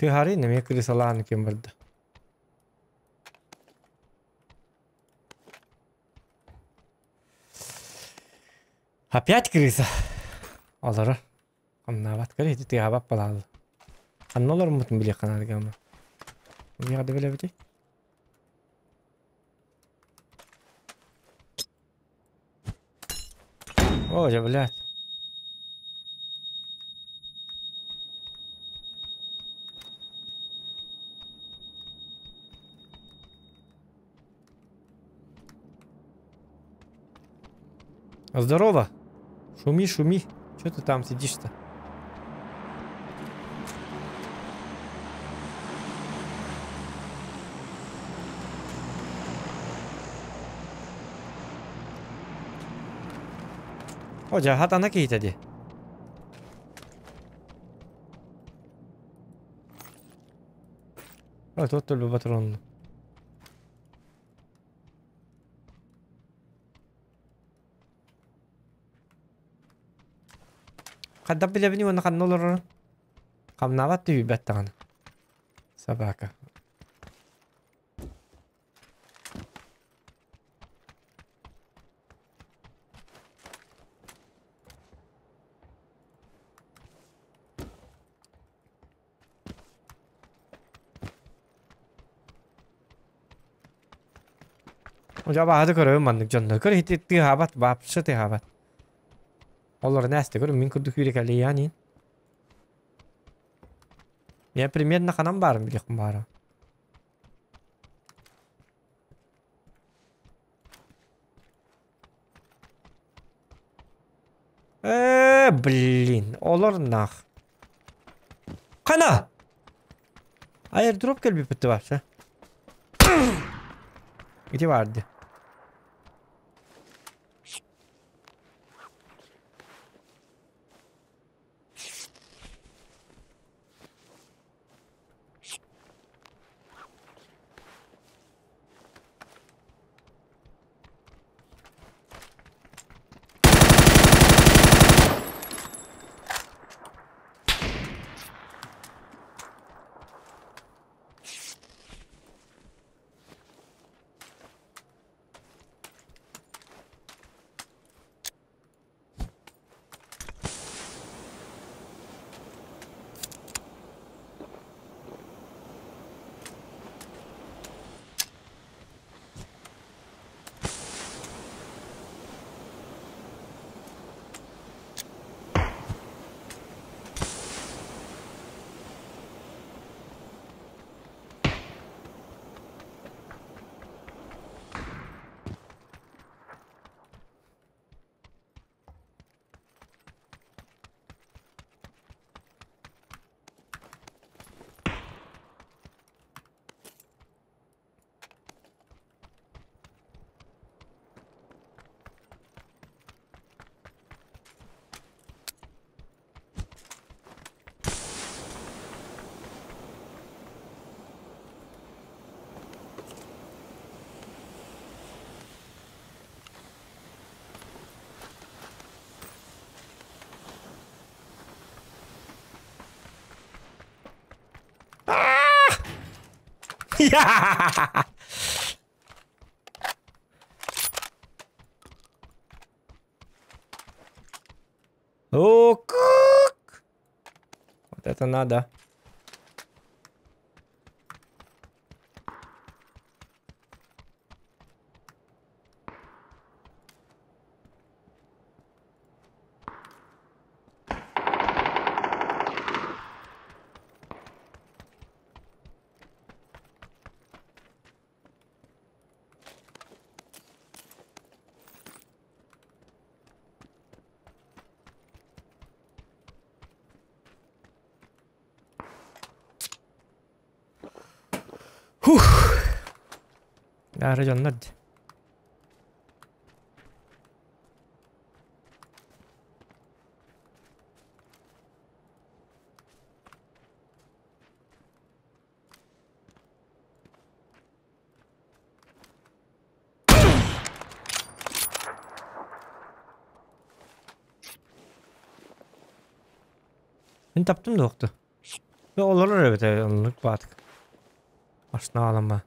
Тыһарын эмиэ крысалаан ким барда. Опять крыса. Олорор. Хамнаабат көр ити тыаһабат балаалла. Ханна олоруммутун билиэххэ наада Билиэхэ да билэбитий? О, я, блядь. Здорово. Шуми, шуми. Че ты там сидишь-то? О, жахат ана киһитэ дии. О, тут төлбө патронну. Хайдах билэбиний уонна ханна олорорун? Хамнаабат түһүйбэт даҕаны. Собака. Дьэ абааһыта көрөбүн маннык дьоннор. Көр ити тыаһаабат, вообще тыаһаабат. Олор нээстэ көр мин курдук үүрэ иин. Я примерно ханан баарым билиэхпин баара. Блин, олор нах. Хана! Airdrop кэлбиппит вообще. Ити барды. О, как! Вот это надо. Фух. Дьоннор. Мин таптым да оқты. Олорор эбит оннук баатык. Машина аламма.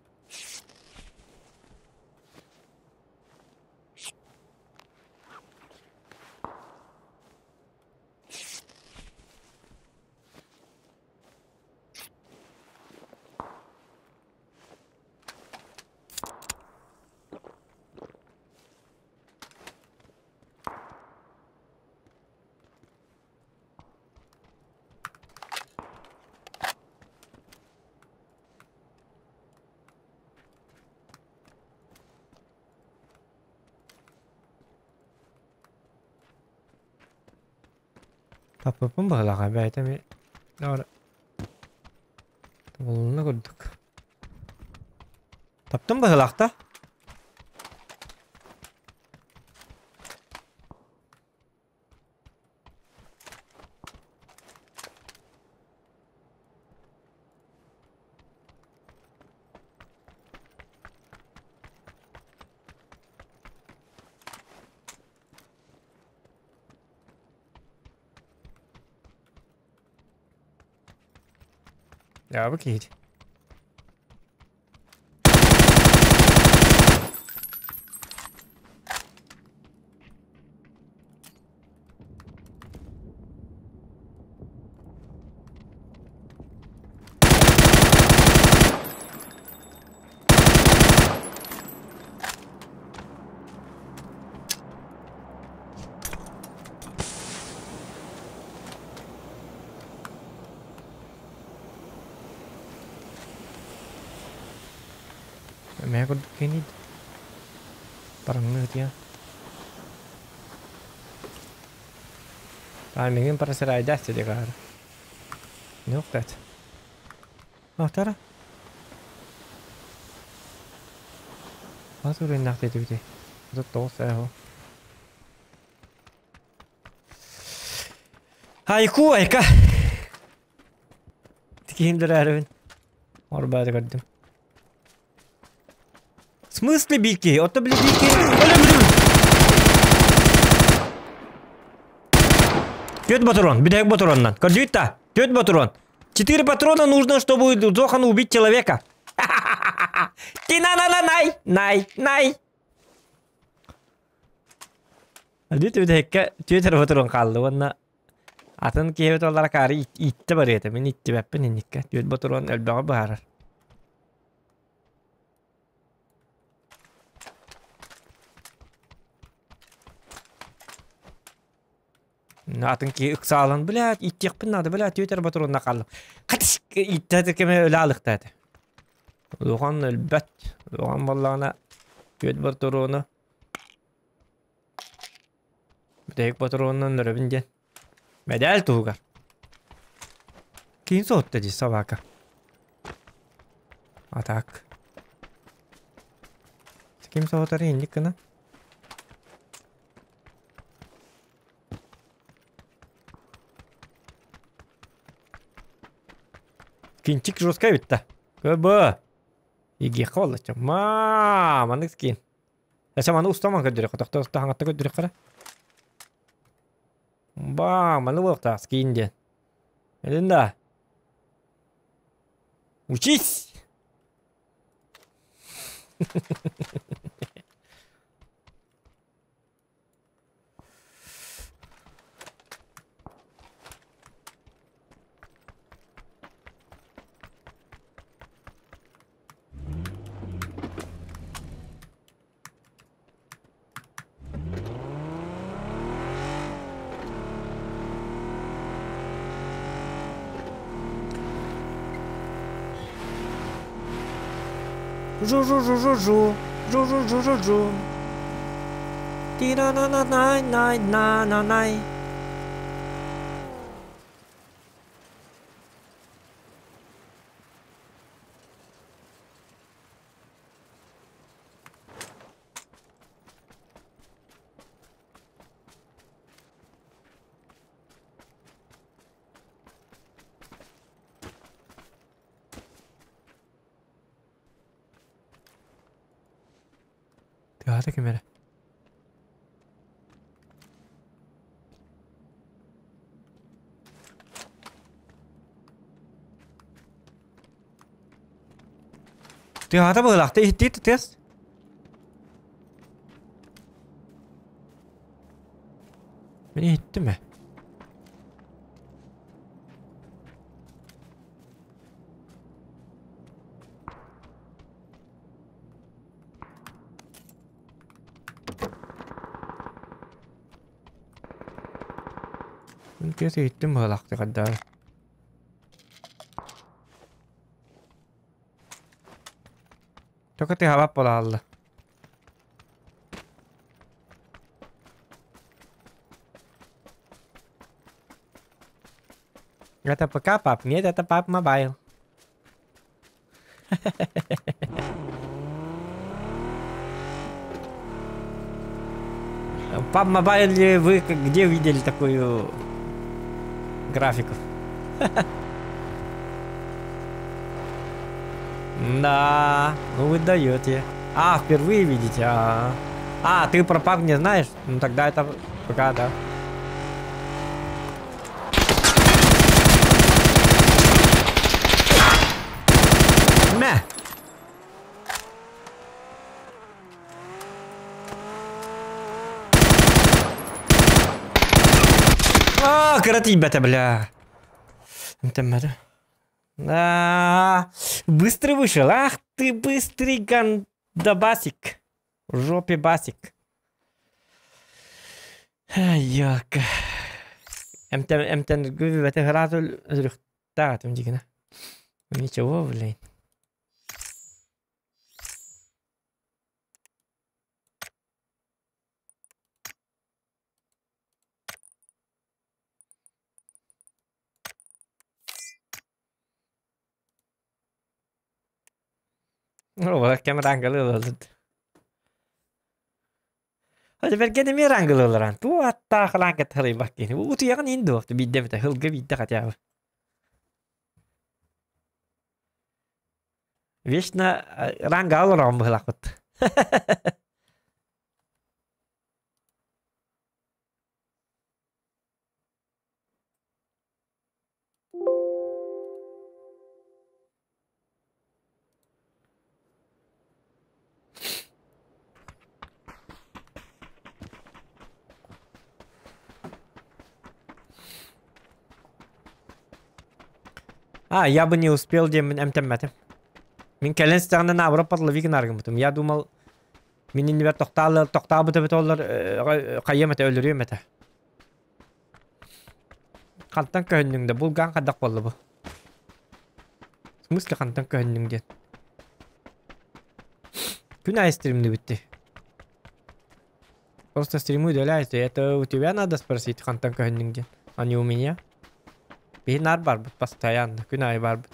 Таппыппын быһылаҕа бэйэтэ эмиэ Тобулунна курдук. Таптым быһылаахта. Дьаабы киһи. Мэ курдук кэнид. Параңны ытыа. Таймингин просирайдасти дегар. Не уктат. Ахтара. Хас үрүннэхтэ түбүтэ. 39 эһо. Хайку айка. Тикиһиндерээрбин. Орбаады көрдүм. В смысле бики? Ото били бики. Түөрт патрон, бүтэһик патроннан. Көрдүгүт да? Түөрт патрон. Четыре патрона нужно, чтобы Зохан убить человека. Тина-на-на-най, най, най. Бүт бүтэһиккэ түөрт эрэ патрон хаалла уонна атын киһи олар акаары ииттэ барыата. Мин иттибэппин инниккэ. Түөрт патрон элбэҕи быһаарар. Атын киһи ыксаалан, блядь, иттиэхпин наада, блядь, түөрт эрэ патронна хааллым. Хатыс иттэ кеме өлө алыхта этэ. Улахан өлбөт. Улахан буоллаҕына түөрт патрону бүтэһик патронунан өлөбүн диэн. Мэдээл туһугар. Киин соһутта дии собака. А так. Ким соһутар инник гына? Кинчик жесткай битта. КБ. Игиэххэ буолла Маа, маннык скин. Эсэ маны устаман көрдөрүөххэ, тохто уста хаҥатта көрдөрүөххэ эрэ. Баа, маны буолуохтаах скин диэн. Элин да. Учись! Жу-жу-жу-жу-жу. Жу-жу-жу-жу-жу. Ти-на-на-на-най-най-на-на-най. Тыаһата ким эрэ. Тыаһата быһыылаах, иһиттиит тыас. Мин иһиттим ээ. Мин тыас иһиттим быһыылаах хайдах. Только тыаһаабат буолаалла. Это ПК, пап? Нет, это пап мобайл. Пап мобайл вы где видели такую графику? Да, ну вы даете. А, впервые видите, а. А, ты про пап не знаешь? Ну тогда это ПК, да. Мә! А, кыра тиийбэтэ, бля. Эмтэммэтэ. Да, быстро вышел. Ах ты быстрый гандабасик. В жопе басик. Ёлка. Эмтэн эмтэн гүбэтэ сразу өлүхтаатым дигинэ. Ничего, блин. Ол кэм рангалы ылалыт. Бэргэн эмиэ рангалы ыларан. Туу аттаах ранга тарыйбак кини. Утуйаҕын иин дуохту биирдэ эбитэ. Хылга биирдэ хотя бы. Вечно ранга олороҕун быһылахпыт. А, я бы не успел диэммин эмтэммэтим. Мин кэлэн истэҕинэ наоборот подлови гынаргыммытым. Я думал, мин иннибэр тохтаалы тохтаабыт эбит оллар хайыам этэ өлөрүөм этэ. Хантан көһүннүҥ да булгаан хайдах буолла бу? В смысле хантан көһүннүҥ диэн? Күн аайы стримнибитти. Просто стримы удаляйте. Это у тебя надо спросить хантан көһүннүҥ диэн, а не у меня. Биһи наар барбыт постоянно, күн аайы барбыт.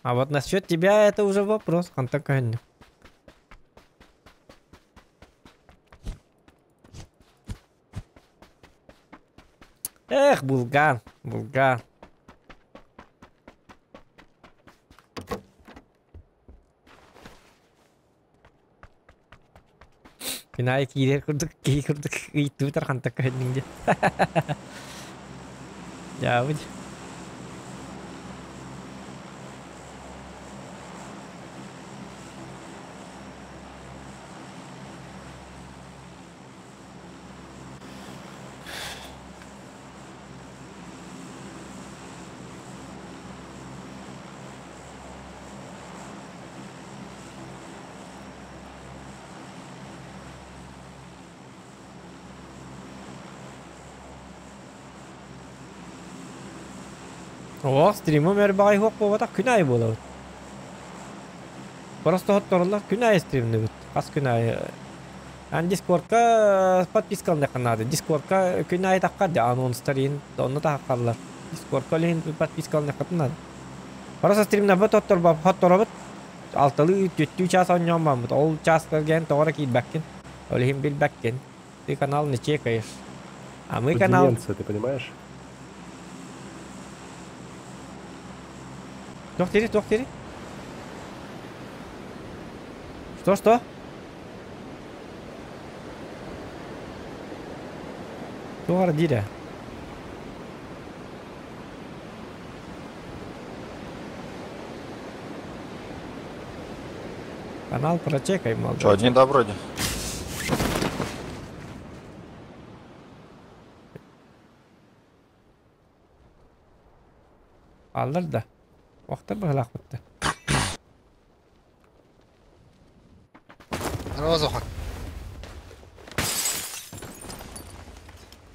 А вот насчет тебя это уже вопрос, хантан көһүннүҥ. Эх, Булган, Булган. Күн аайы киирэр курдук, киһи курдук ыйыттыбытар хантан көһүннүҥ диэн. Дьаабыт. О, стримым өр баҕайы суох буолбатах күн аайы буолабыт. Просто хоттороллор күн аайы стримнибит. Хас күн аайы. Ан Дискордка подпискаланыахха наада. Дискордка күн аайы таххар дьэ анонстар иһин онно таххаллар. Дискордка ол иһин подпискаланыаххытын наада. Просто стримнарбыт хотторобут алталыы түөртүү чаас оонньоон барбыт. Ол чааска кэлэн тоҕо эрэ киирбэккин. Ол иһин билбэккин. Ты канал не чекаешь. А мы канал... Деменция, ты понимаешь? Туох дири, туох дири? Что, что? Туох эрэ диир ээ? Канал прочекай, молодой. Че, один, да, вроде? Аллар да. Охтар быһылаах бытта. Розуха.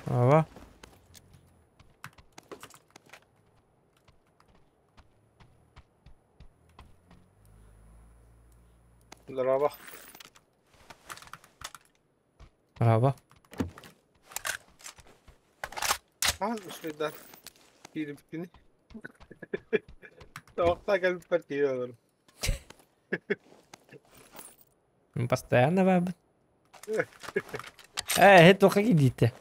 Ава. Здорово. Браво. А, үчүгэйдэр. Киирбиккини. Тоохтаа кэлбиппэр киирэ олорум. Постоянно баабын. Э, һит туохха киирдиитэ?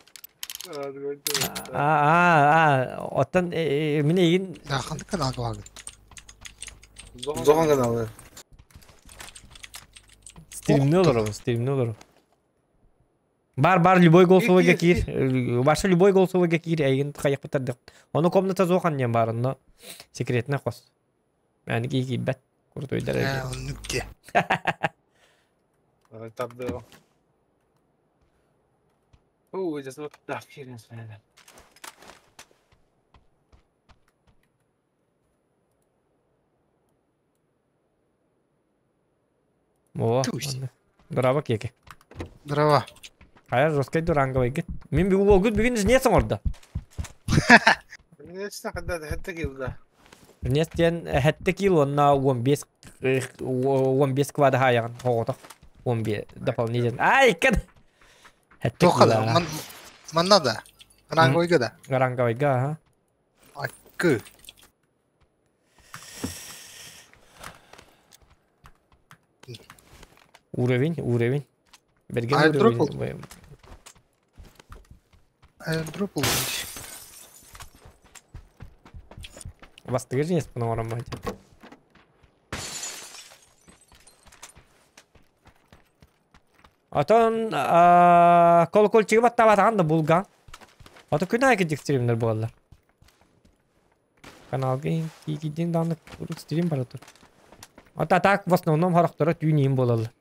А, а, оттон мин эйигин... Ханнык каналга баҕарбыт? Зохан каналы. Стримни олоробун, стримни олоробун. Бар, бар, любой голосовойга киир. Баша любой голосовойга киир, эйигин хайахпыттар дэх. Ону комната зохан диэн баар, онно секретный хос. Мэни кии киирбэт. Куртуйдар Э, оннук дии. Тардыаҕым. Уу, just look that киирэн сэнэ. О, Здорово, Кеке. Здорово. Хайа, жесткай дуранговый Мин бүгүн уолгут бүгүн жнец оҥордо. Нечто когда хэтте килда. Жнец диэн хэттэ килл уонна 15 15 квада хаайаҕын хоҕотох 15 дополнительно. Ай, кэн. Хэттэ Туохха да, манна да. Ранговыйга да. Ранговыйга, ага. Аккы. Уровень, уровень. Берген Airdrop уровень. Airdrop булбут. Бастыгы жнец панорам мать. Отон колокольчигы баттаабатаҕын да булган. Ото күн аайы кырдьык стримнэр буолаллар. Каналга киирдиҥ даҕаны урут стрим бара тур. Ото а так в основном сорохторо түүн иин буолаллар.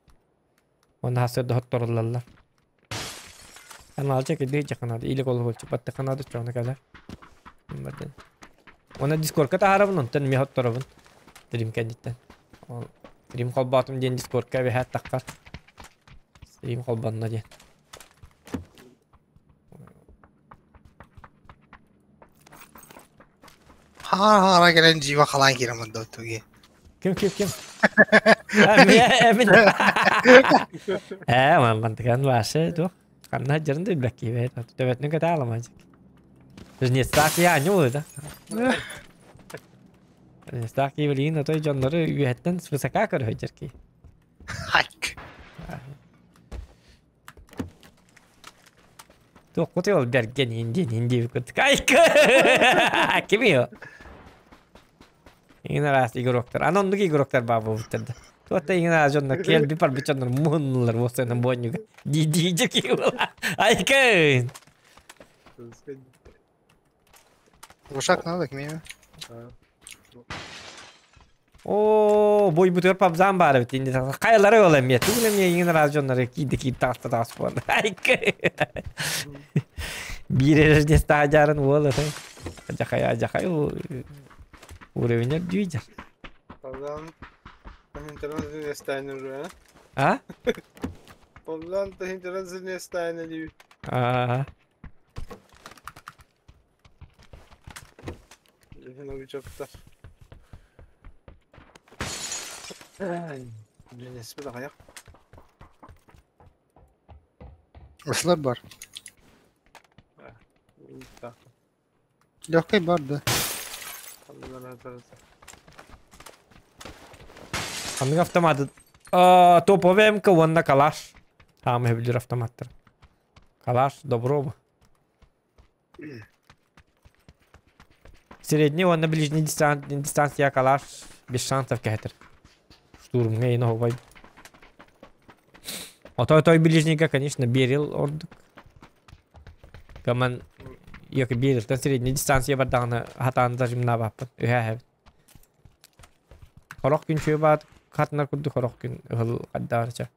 Уонна сарсыарда хотторуллаллар. Каналча кырдьык дьаханаада или колокольчик баттаханаада оччоҕуна кэлэр. Уонна дискордка таһаарабын онтон эмиэ хотторобун. Стрим кэнниттэн. Ол стрим холбоотум диэн дискордка эбэһээт таххар. Стрим холбонно диэн. Хаара кэлэн дьиибэ халаан киирэн барда туги. Ким ким ким? Эмин. Ээ, мантыкан башы туох. Ханна сылдьарын да билбэккии бэйэтэ. Төбөтүнэн көтө аламаачык. Жнецтаах киһи аанньа буолуо да. Жнецтаах киһи билигин отой дьоннору үөһэттэн свысока көрө сылдьар киһи. Хайк. Туоххутуй ол бэргэн иин диэн иин диэбит курдук. Айка! Кимий ол? Иҥин араас игроктар. Аны оннук игроктар баар буолбуттар да. Туохта иҥин араас дьоннор кэлби барбыт дьоннор муһуннулар уопсайынан буонньуга. Дии-дии киһи буола. Айка! Глушак надо к мне. Оо, бойбутугар пабзаан баар эбит инде хайалара ол эмиэ тугун эмиэ иҥин араас дьоннору киирдэ киир таҕыста таҕыс буолла биир эрэ дьаарын уол этэй адьахай адьахай уровень үрдүү Павлан интернет уже, а? Павлан интернет дии. Аа. Новичоктар. Дьэнэспит аҕыйах. Ыслар бар. Легкий бар да. Ханнык автоматы? Топовый МК уонна калаш. Хаамы билер автоматтар. Калаш, добро. Средний уонна ближний дистанция калаш без шансов кэһэтэр. Штурмҥа иһин оһуобай. Отой-той ближнийга, конечно, берил ордук. Коман Йоки берилтэн средний дистанция бардаҕына хатаан зажимнаабаппын. Үһэ эһэбит. Хорох күн үчүгэй баат. хатынар курдук хорох күн ыһыл хаддаарча.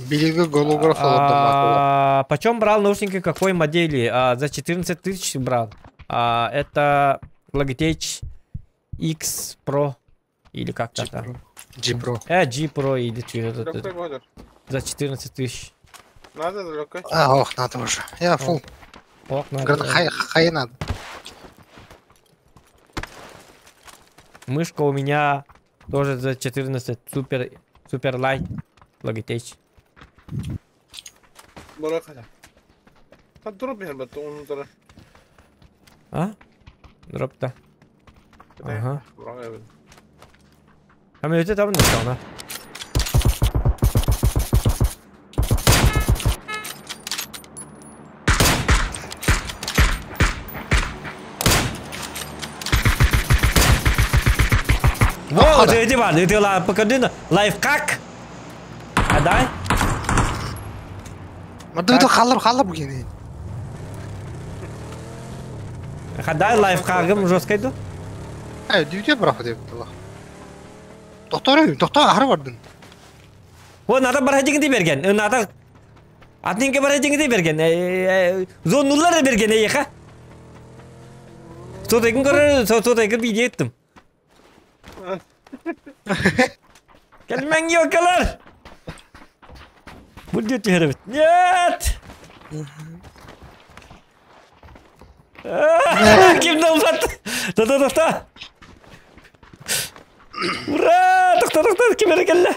Билиги голограф олордом. Почем брал наушники, какой модели? За 14 тысяч брал. Это Logitech X Pro или как-то там. G Pro. G Pro или что-то. За 14 тысяч. Надо, легкой. А, ох, надо уже. Я фул. Ох, надо. Хай, хай надо. Мышка у меня тоже за 14. Супер, супер лайт. Logitech. А? Дроп-то. Ага. А мы это там не стало. Во, ты иди, Ван, ты ла, покажи на лайфхак. А дай. Мадды халлар халлар бугин. Хадай лайфхагым жестко иду. Э, дүйде бірақ деп было. Доктор, доктор ахыр бардын. О, надо барадигин дей берген. Надо Атнинге барадигин дей берген. Зонулар берген, ейха. Сотайкын көрөр, сотайкын бийде еттим. Келмең ёлкалар! Бұл дете хэрэг. Нет! Ким долбат? Тоқта, тоқта! Ура! Тоқта, тоқта, ким эрэ кэллэ?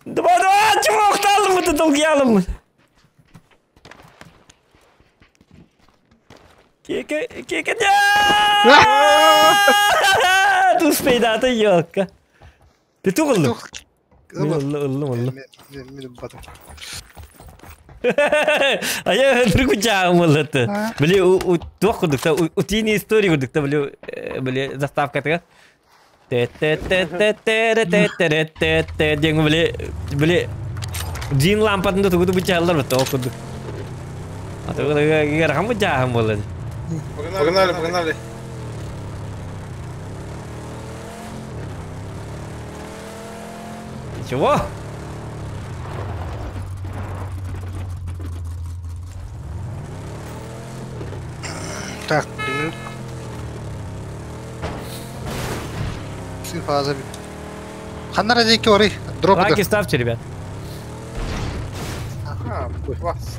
Давай, давай, чего охталым, это долгий алым. Кека, кека, нет! Успейдата ёлка. Ты туғылдың? Уллум, уллум. Мен батым. А я другу чағым олды. Біле, туақ күдікті, утиные истории күдікті, біле, біле, заставка тігі. Те-те-те-те-те-те-те-те-те-те деген біле, біле, джин лампадында тугуду бычалар бітті, ол күдік. А то рахам бычағым болды. Погнали, погнали. Чего? Так, фаза. Ханнара деки ори. Дроп. Лайки ставьте, ребят. Ага, класс.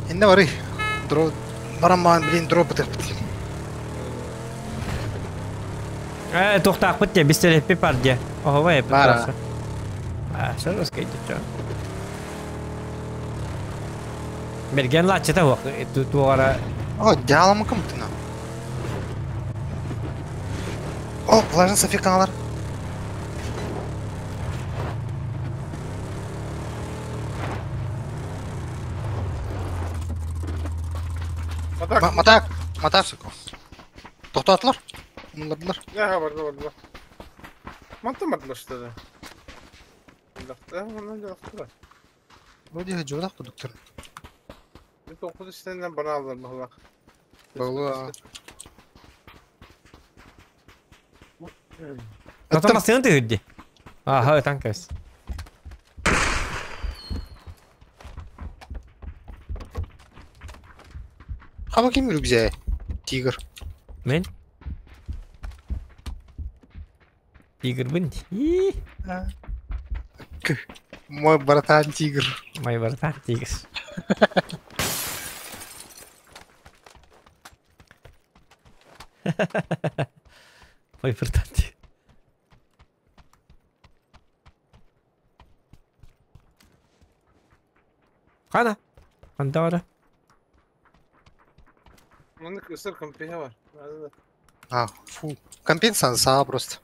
Инне ори. Дроп. Бараман, блин, дроп это. Тоқтақ бітте, бестереппе пардия. Ого, вай, пара. А, что рассказать, что? Берген лачыта оқ, туғара. О, дялым кымтына. О, влажный софиканалар. Матак, матак. Тоқтатылар. Мындырдылар. Не, барды, барды. Мантан бардылар что ли? Вроде журдак кудуктар. Тоқуз истеннен бара алар бахлак. Баглы. Потом астын ты где? Ага, танкас. Хаба ким рюкзак? Тигр. Мен? Тигр бын. Мой братан тигр. Мой братан тигр. Мой братан тигр. Хана. Андара. Мында ысыр компия бар. А, фу. Компенсация просто.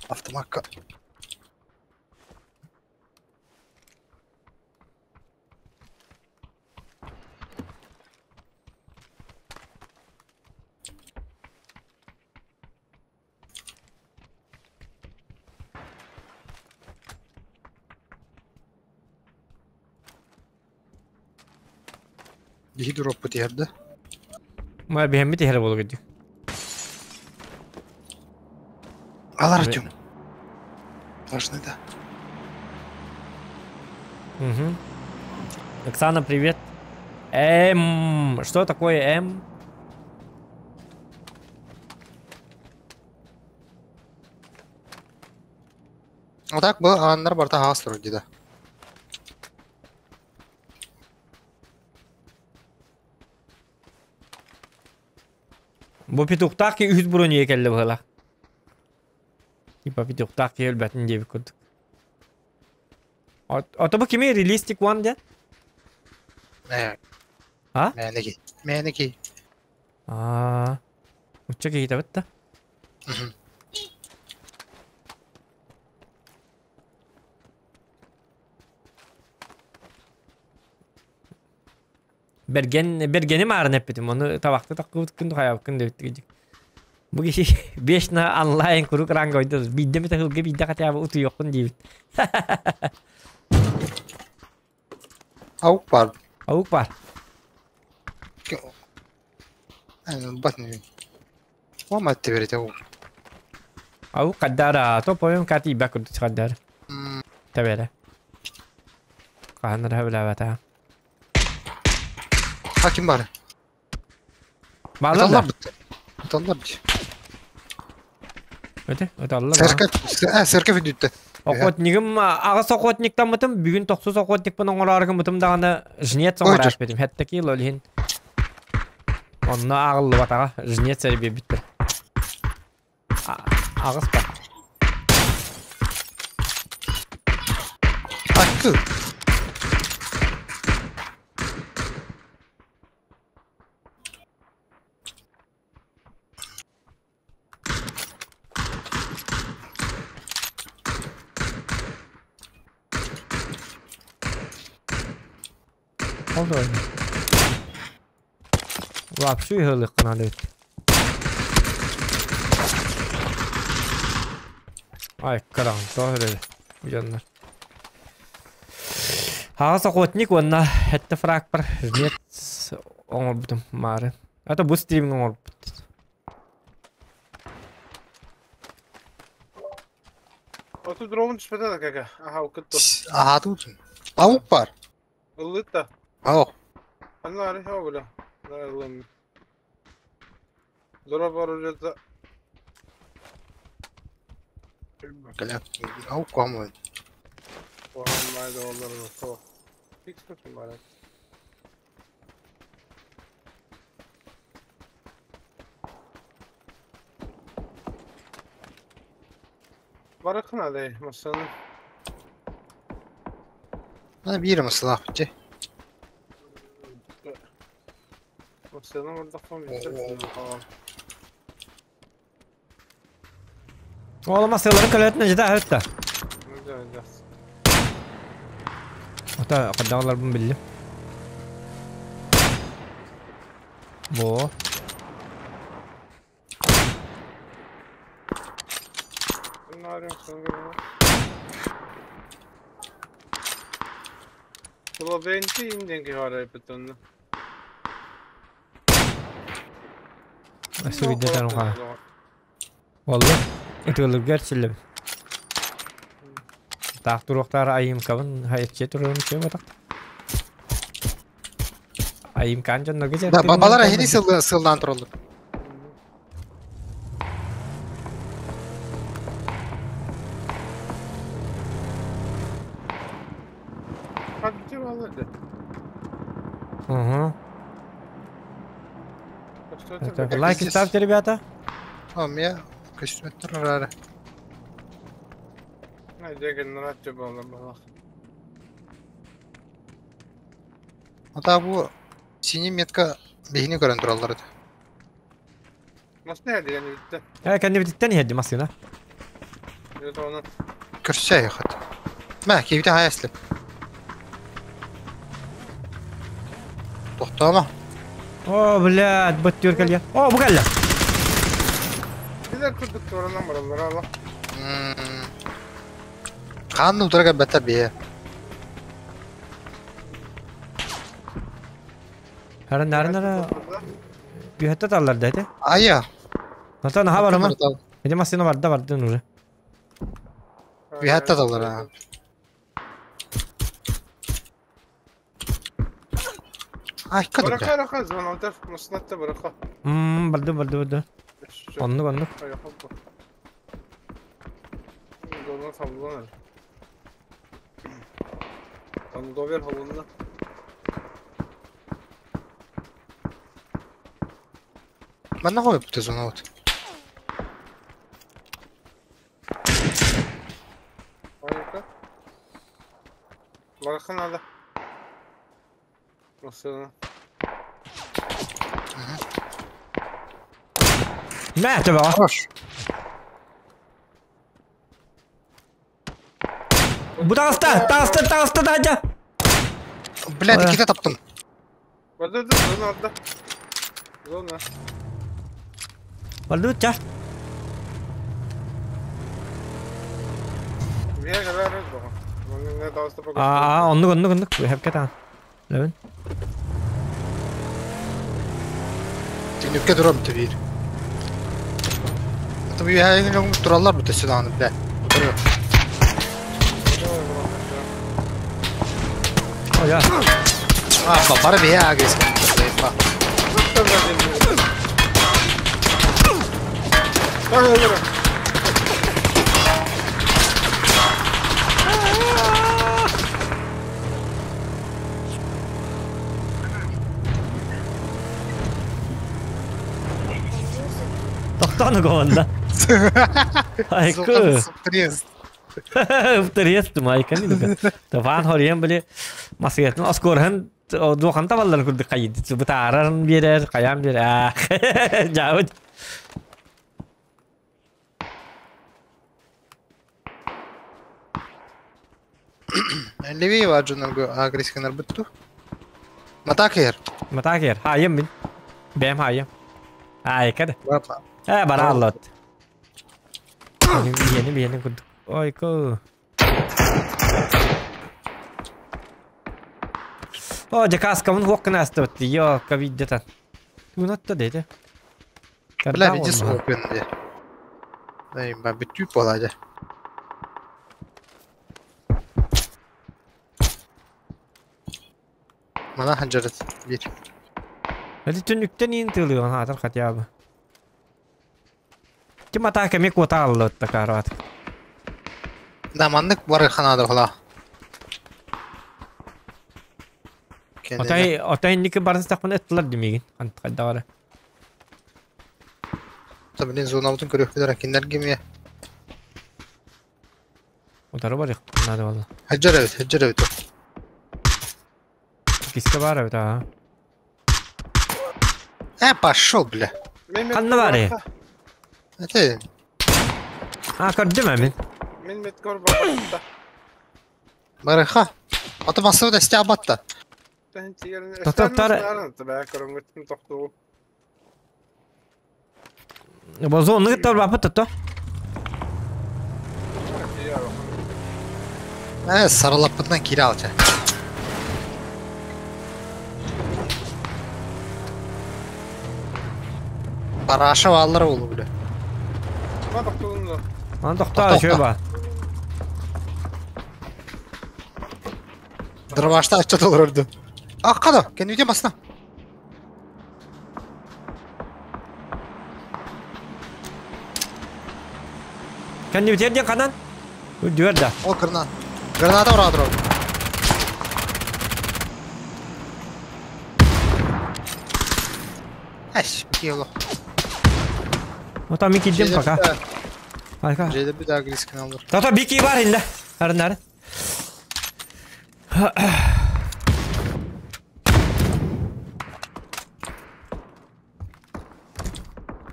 Автоматка. Биһи дроппут иһэр да. Ма биһэммит иһэр буолук дии. Алар Артем. Должны, да. Угу. Оксана, привет. М. Что такое М? А так бы аннар барта хаас турар дии да. Бу петухтаах ки үһүс бронья кэллэ быһыылаах. Типа петухтаах киһи өлбөтүн диэбит курдук. Ото бу кими релистик one диэн? Мэ. А? Мээнэки. Мээнэки. Аа. Учча киһитэбит да. Бэргэн, бэргэни маарын эппитим, ону табахты таккыбыткын хайабыккын диэбиттик. Бу киһи вечно онлайн куруук ранга ойдор. Биирдэ эмит ыһылга биирдэ хотя бы утуйуоххун диэбит. Аук бар. Аук бар. Бат не. Ома теперь аук. Аук каддара, то поем кати бак курдук каддара. Табера. Хаһан эрэ сөбүлээбэтэ. А ким баар? Бааллар да? Ыталлар бит. Ыталлар бит. Өтө, ыталлар. Церковь, церковь үдүттэ. Охотнигым аҕыс охотниктаммытым, бүгүн тохсус охотникпын оҥороору гыммытым даҕаны жнец оҥорор этим. Хэттэ кило илин. Онно ааҕыллыбатаҕа, жнец эрэ биэрбиттэр. Аҕыс ба. Аккы. Ол да Вообще ыһылык эбит. Ай, караң, тоҕо эрэ дьоннор. Аҕыс охотник уонна этте фрагпар жнец оҥорбутум маары. Это бу стриминг оҥорбут. Оту дровун түспэтэ да кэкэ. Аха, укытты. Аха туутун. Аук бар. Ыллыт да. Аук. Анна ари хау бля. Да ыллым. Дора бар уже Аук куамы. Куаммайды олар то. Фикс бар. Барыкына дей, масаны. Ана биир масалаах битче. Масаны ордақпан битче. Ола масалары көлөтүнэ жита өттө. Ата каддагаларбын биллим. Бо. Словенти инденки харайпытын. Суйдетен уха. Олла. Ытылыгар силлем. Таах туруохтаар айымкабын хайытче турарым чөм атак. Айымкан дьоннорго Да, балар эһини сыллаан тураллар. Угу. Лайки ставьте, ребята. А, у меня костюм рара. Ата бу синий метка биһини көрөн тураллар этэ. Масна диэн бүтте. Э, кэннибититтэн иһэрди массыына. Көрсө яхат. Мә, кибите хаяслы. Тохтома. О, блядь, баттүр кэллэ. О, бу кэллэ. Билер курдук туранан бараллар ала. Хаан утарга бата бие. Хара нара нара. Бүйәттә таллар да әте. Ая. Ата наха барама. Эде машина барда барды уже. Бүйәттә таллар а. Ай, кадыр. Бырака рака звонок машинатта бырака. Мм, барды барды барды. Оннук оннук. Зона саблон. Там довер холодно. Манна қойып бітті зона вот. Бараха надо. Машина. Мә, төбә. Хорош. Бу тағыста, тағыста, тағыста да жа. Блядь, ките таптым. Барды зона алда. Зона. Барды чаш. Аа, оннук оннук оннук. Хеп кета. Левин. Түнүккэ турам төбир. Ата бу яйын тураллар бу төсү дааны бля. О, я. А, бары бия агрес. Тоқтаны команда. Айкы. Трест. Трест майка ни Таван хорьен биле масыятын оскорхан духан табаллар күрдүк кайды. Бутаран берер, каян берер. Жабыт. Леви ваджунаргу агресканар бутту. Матакер. Матакер. Хайым мин. Бэм хайым. Ай, када. Э, бара аллот. Биени биени күрдүк. Ой, ко. О, жакаскамын хуоккана астыбыт. Йо, кавиддетан. Тунатта деди. Бля, види суопен де. Ай, ба бүтүп болады. Мана ханжарат бир. Эти түнүктен иин тылыган хатар хотя бы. Ким атака мек ота аллот такарат. Да, маннык бар ханады хала. Отай отай ники барын стакмын эттилер демеген. Ант кайда бары. Та блин зона утун көрөк киндер геме. Утары бар надо было. Хаджар эбит, хаджар эбит. Киске бар эбит, а. Э, пошел, бля. Канны бар э? Это. А, көрдүм мен. Мен меткор бабатта. Барыха. Аты басып да исте абатта. Тоқтар. Бозон ныгыт бапы тото. Э, сарылаппытынан кире алча. Параша аллар болу бля. Ан тохта шөй ба. Дробашта ача толорду. А, када, кен үйден басына. Кән өтерден канан? Дүр да. О, гранат. Граната урады. Әш, киело. Ота мен кидем пока. Айка. Жеде bir daha riskini alır. Тото бики бар инде. Арын арын.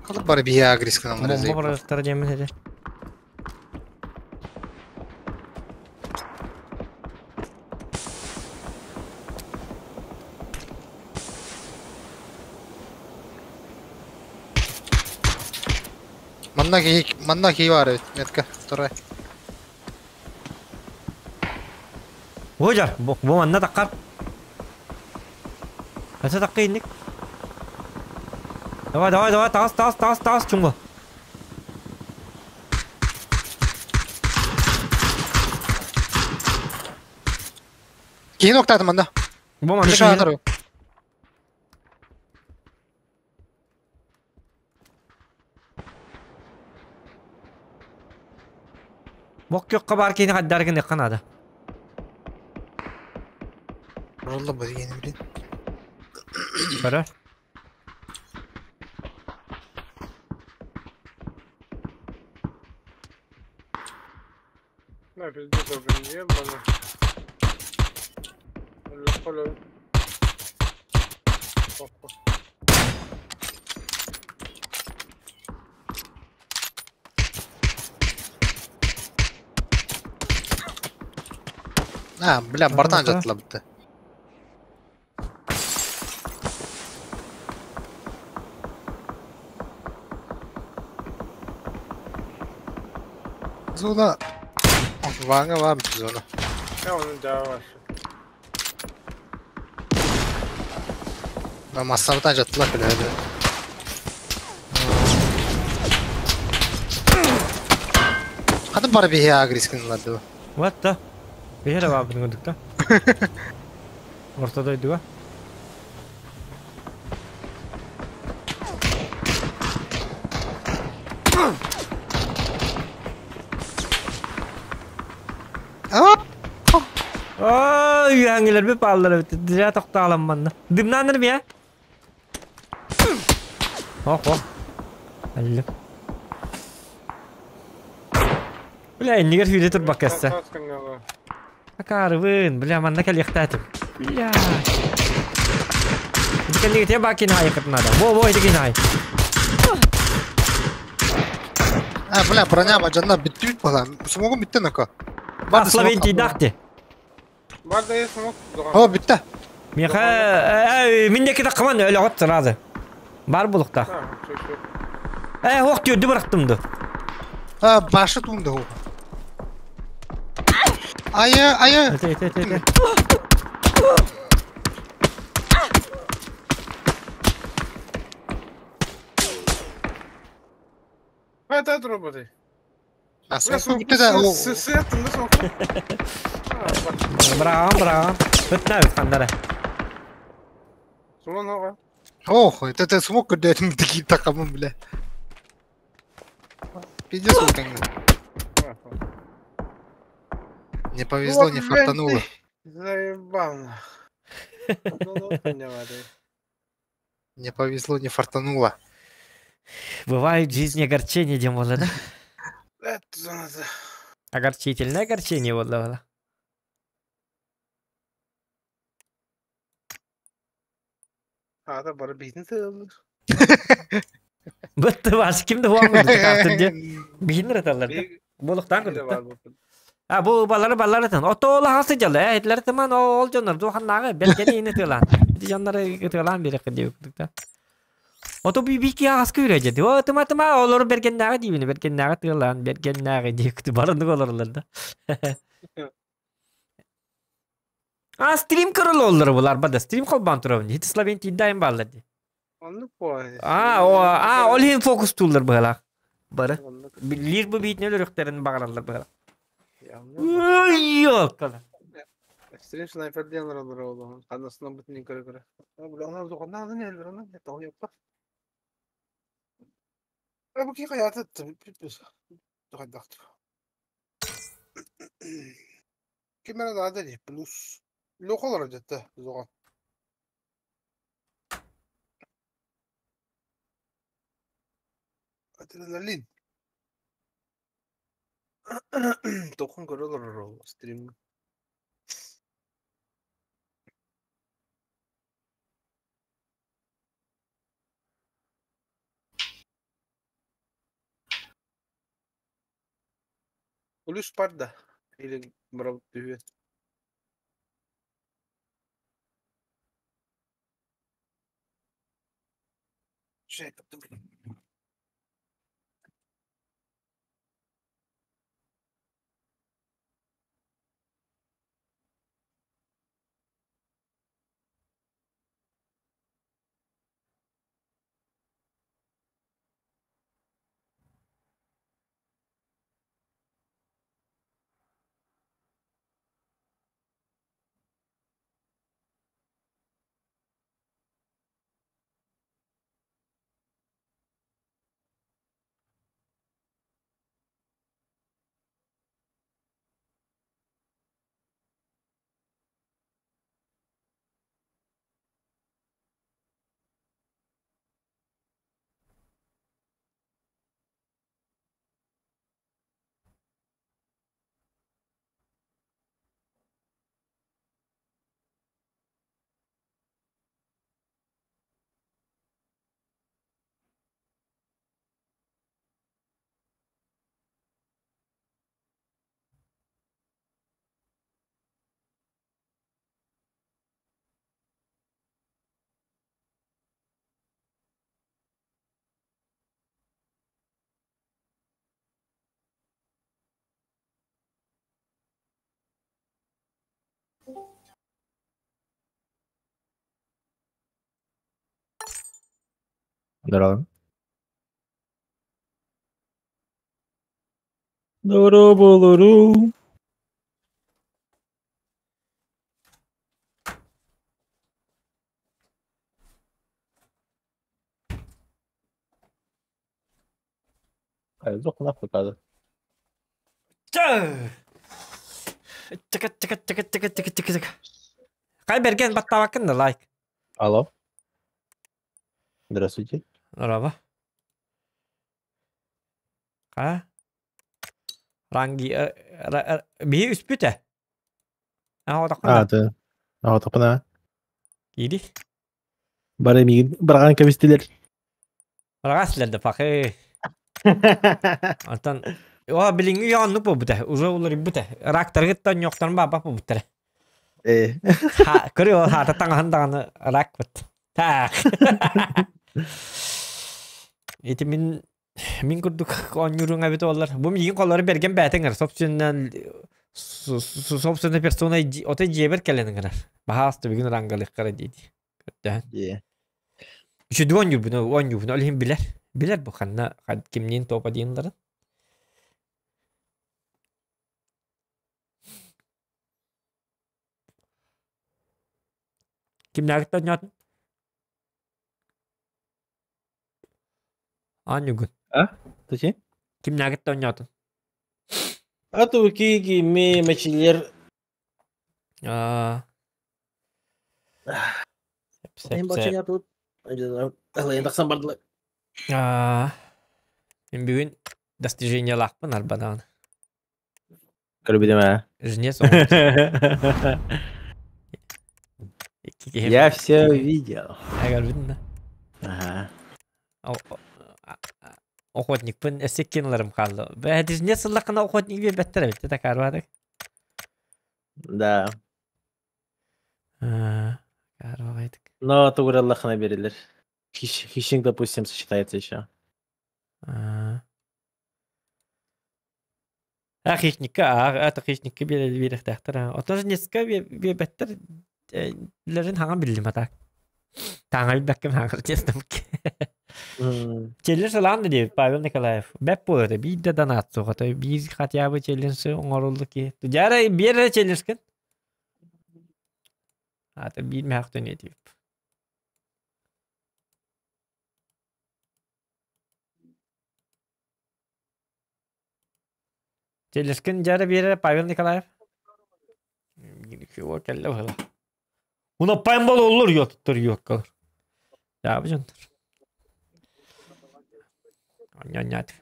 Kalıp bari bir ya riskini alır. Бомба барактар демен эде. Манна ки бар evet, метка, вторая. Ожар, бу манна таккар. Өсө такка инник. Давай, давай, давай, таас, таас, таас, таас, чуҥгу. Киһини октаатым манна. Бу манна Крыша киһини. атар. Бок күөххэ баар киһини хайдары гыныахха наада. Ролла бу дигени блин. Көрөр. На, пиздец, блин, ебано. Легко, легко. А, бля, бартан жаттыла бітті. Зона. Ваня var зона. Я onun cevabı var. Массабытан жаттыла көлөдө. Хатын бар бихи агрискинларды. What the? Бэһэр баабытын көрдүк да. Орто дойдуга. Ай, үһәңилер би пааллар бит. Дижа тоқтаалам манна. Дымнаныр би, Ох, ох. Аллы. Бля, иннигер сүйде тур бакасса. Акарыбын, бля, манна кэлиэхтээтим. Бля. Ити кэннигэ бакин хайыкыт надо. Во, во, ити кин А, бля, броня бажанна бүттү бала. Смогу бүттү нака. Бар Словентийдахти. Бар да есть смог. О, бүттү. Миха, миннеки таккаман өлө от сразу. Бар булукта. Э, ох, түрдү бырактымды. А, башы туңду. Айы, айы. Эте, эте, эте, эте. Это роботы. А, смог бүттү да. Сеттім да смог. Браво, браво. Бытна бит кандара. Суман оға. Ох, это ты смог көрдө такие такамын, бля. Пиздец ултаңды. Не повезло, не фартануло. Заебал. Не повезло, не фартануло. Бывает в жизни огорчение, Димона, да? Это Огорчительное огорчение вот было. А, да, бары бейтін сыйлыр. Бытты баш кимди хуан картынде. Бихинер аталар. Болуктан көрдүк. А бу балары балары тан. Ото хасы жалы. Э, этлер тыман ол жоннор духаннагы белгени ини тылан. Ити жоннор тылан бери кыды да. Ото би бики агас көрөжөдү. О тыма тыма олор бергеннагы дибини бергеннагы тылан бергеннагы дип барындык олорлар да. А стрим көрөл олар булар бада стрим колбан турабын. Хит Словентий дайым баллар ди. Онны по. А, о, а, ол хин фокус тулар бала. Бары. Лир бу битне өрөктөрүн багаралар бала. Йок. Стрим снайпер диэн олор олор. Канасынан бүтүн көрө көрө. Бу ана зогонна аны не бир ана тоо яппа. Бу ки каята тухадахт. Кимера да ди плюс. Лохолор жетте зогон. Адреналин. Тохон көрө олор стрим. Плюс парда. Или брал привет. Здорово. Дорооболору. Хайдах нахуй надо? Чака чака чака чака чака чака чака. Кай берген баттабаккын да лайк. Алло. Здравствуйте. Здорово. Ха? Ранги биһи үспүтэ. А, ты. А, тапына. Иди. Бары мигин бараган кэбистилер. Барагас да пахы. Антон О, билиңи яаннык буолбута, уже уларыйбыта. Рактаргыттан ньоктан баба буолбуттара. Э. Ха, көрү ол хаата таҥаһын даҕаны рак бут. Так. Ити мин мин курдук оонньууруҥ эбит буоллар. Бу миигин холлору бэргэн бээтиҥ собственно собственной персоной отой дьиэбэр кэлэн ыҥырар. Баһаас бүгүн рангалыаххара дии. Көрдөһөн. Дьиэ. Үчүгэй оонньуурбун, оонньуубун ол иһин билэр. Билэр бу ханна кимниин топа диэннэрин. Кимнээҕиттэн оонньоотун? Оонньуугун. А? Зачем? Кимнээҕиттэн оонньоотун? А то киги ме мечилер. Аа. Мен бачыня тут. Тахсан бардылар. Аа. Мин бүгүн достижениялаахпын арбадаан. Көрбүтүм ээ. Жнец Я все видел. Көрбүтүн да. Ага. Охотникпын өссө киноларым хаалла. Бэһэ жнец ыллаххына охотник биэрбэттэр эбит такаарбаатык. Да. Карбаҕайтык. Но тугураллахына берилер. Хищник, допустим, сочетается еще. А хищникка, а это хищникка биэрэхтээхтэр. Оттон жнецка биэрбэттэр лэрин хаҥан биллим атак. Таҥа билбэкким хаҥар честно. Челлендж ылаан да диэбит Павел Николаев. Бэп буолар этэ, биир да донат суох ото биир хотя бы челлендж оҥоруллу киһи. Дьара биэр эрэ челленджкин. Аата биир мөһөх дөнүө диэбит. Челлендж дьара биэрэ Павел Николаев. Кэллэ быһыла. Уна паймал оллор йоттор йоккалар. Дьаабы дьонтор. Анньанньаат.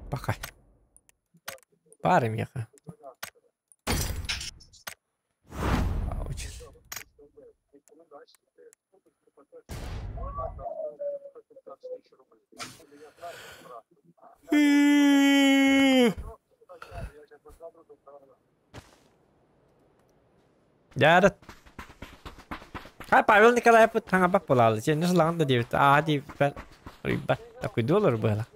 Пока. Пара меха. Очень. Дьаарат. Хай Павел Николаев таҥаппат буолаалы. Сиэннэ сылаҕын да диэбит. Аа диэбиппэр ыйбат. Такуйдуу олорор быһыылаах.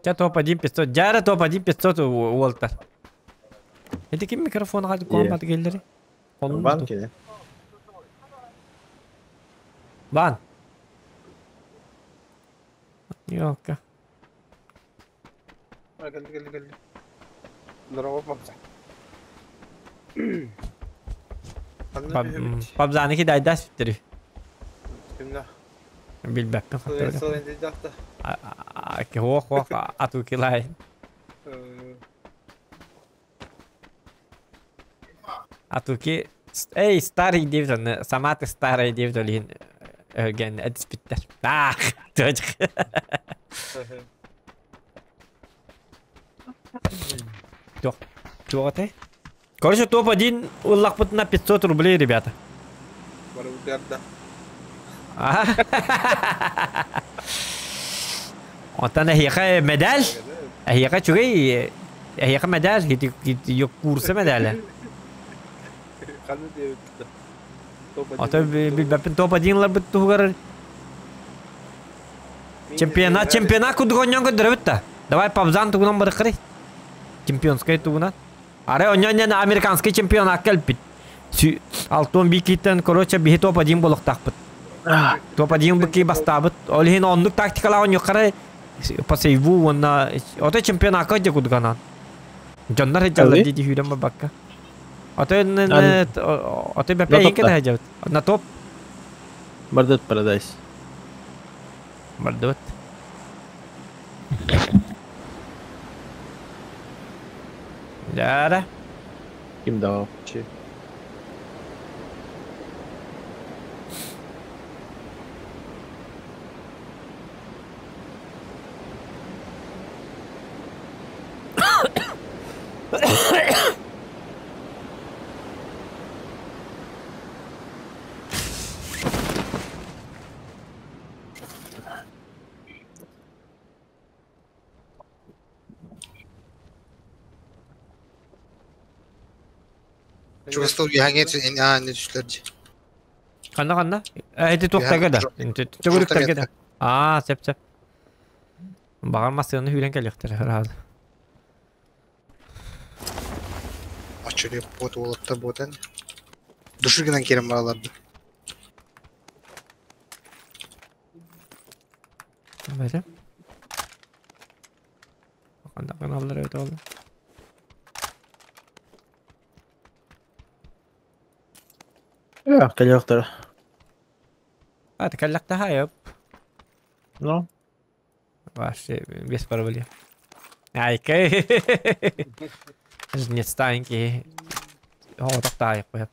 Чэ топ-1 500. Дьаара топ-1 500 уолтар. Ити ким микрофонга куаммат келлери? Ван кини. Ван. Ёлка. Кэлли кэлли кэлли. Здорово, папа. Пабзаны кидайдас биттери. Кимнэ? Билбэппин хаттырга. Сыл интидахта. Хуох хуох ату килай. Атуки эй старый диэбит онно сама ты старый диэбит ол иһин өһүргэн этиспиттэр. Аах тыачык. Туох туох этэй? Короче, топ-1 ыллахпытына 500 рублей, ребята. Барыбытыгар да. Оттон эһиэхэ медаль, эһиэхэ үчүгэй, эһиэхэ медаль, курса медаля. Ханна диэбит Ото билбэппин топ-1 ыларбыт туһугар чемпионат, чемпионат курдук онньон көрдөрөбүт да. Давай пабзан тугунан барыххарый. Чемпионскай тугунан. Арай онньон американский чемпионат кэлбит. Алтон бикиттен, короче, биһи топ-1 болохтаахпыт. Топ-1 быки бастаабыт. Ол иһин оннук тактикалаах онньуоххара по сейву уонна ото чемпионакка дьэ курдук Дьоннор сылдьаллар дии сүүрэн барбакка. Ото ото бэпэ эйин кэтэһэ дьабыт. На топ. Бардыт Paradise. Бардыбыт. Дяра. Ким дал? Чугастыл үһәңе ааны түстүлэр дии. Ханна ханна? Эти туохтарга да. Төгүрүктэргэ да. Аа, сөп сөп. Баҕар массыынаны сүүрэн кэлиэхтэрэ ыраада. Оччоле бот уолаттар буотан. Душу гынан киирэн бараллар да. Бэйэ. Ханна гыналлар эбит ол. Кэлиэхтэрэ. А, кэллэхтэ Ну? Вообще, без проблем. Айка. Жнец таанки. Оҕотох таайық қойып.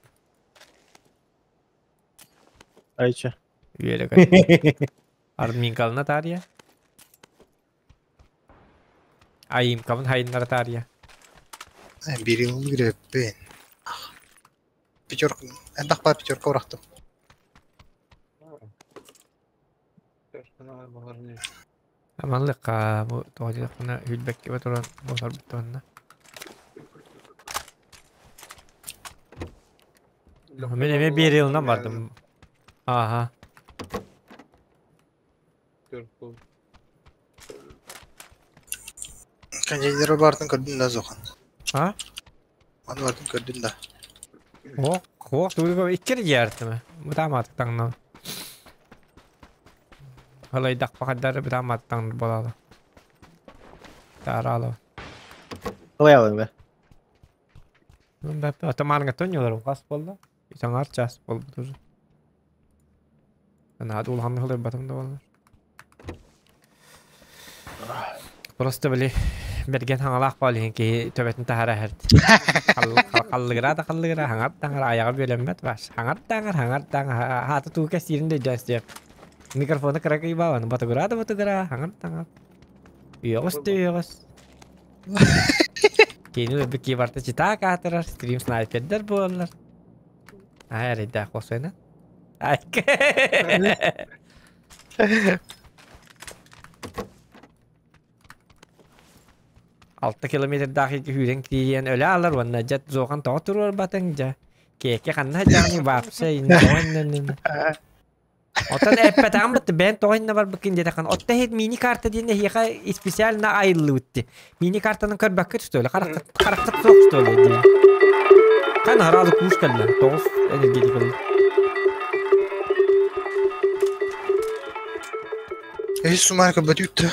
Айча. Үөрэ Арминкалына таарыйа. Айымкабын хайыннара таарыйа. Бирил греппин. Пятерка. Элбэх баар пятерка урахтым. Аманлыкка бу тоҕо диэтэхпинэ үүрбэккэ туран буоларбыт уонна. Мин эмиэ биэриилынан бардым. Ааха. Контейнеры баартын көрдүм да Зохан. А? Аны баартын көрдүм да. Ох, ох, тугу иккер дьиэртимэ. Бытаамаатык таҥна. Халайдах бахадары бытаамаатык таҥныр буолаала. Таараала. Қалай алың да? Атамаарга тонньолорум хас буолла? Саҥар час буолбут уже. Наһаа улаханнык ылырбатым да буоллар. Просто били бэргэн хаҥалаах буол иһин киһи төбөтүн таһара иһэрт. Халлыгыра да халлыгыра хаҥар да хаҥар айаҕа бүөлэммэт баш. Хаҥар да хаҥар хаҥар да хаҥар хаата туу кэсиирин да өйдөөн истиэм. Микрофону кыра кыйбаабан батыгыра да батыгыра хаҥар да хаҥар. Үөҕүс да үөҕүс. Кини өлбүт киһи барыта читаак аатырар, стрим снайпердэр буолаллар. Аа, эрэйдээх косуена. Алта километрдаах сүүрэн киирэн өлө алар уонна дьэ зохан тоҕо туруорбатыҥ дьэ киэкэ ханна сылдьаҕыный вообще Оттон эппэтэҕим бытты бэйэн тоҕо иннэ барбыккын диэтэххин отто иһит мини-карта диэн эһиэхэ специально айыллыбыт дии. Мини-картаны көрбөккүт что ли? Хараххыт хараххыт суох что ли дии. Хан араалы куус кэллэ. Тоҕус энергетик ылла. Эһи сумаар көрбөт үттэ.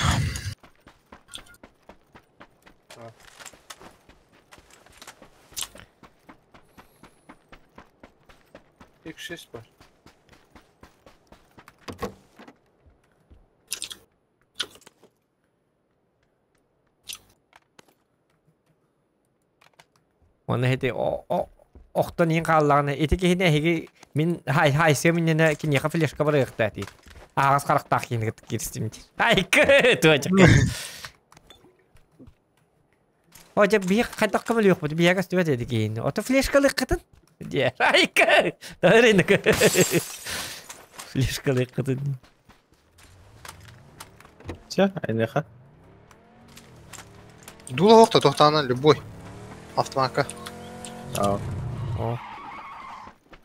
X6 бар. Уонна ити охтон иһин хааллаҕына ити киһини эһиги мин хай хайсыам иннинэ киниэхэ флешка барыахтаа дии. Аһаҕас харахтаах киһини кытта кииристим диир. Айкы туочака. О дьэ биһи хайдах көмөлүөхпүт биһиэхэ көстүбэт эти киһини. Ото флешкалыаххытын диэ. Айкы. Флешкалык кытын. Все, айныха. Дула охта тохтаана любой. Автоматка. А. О.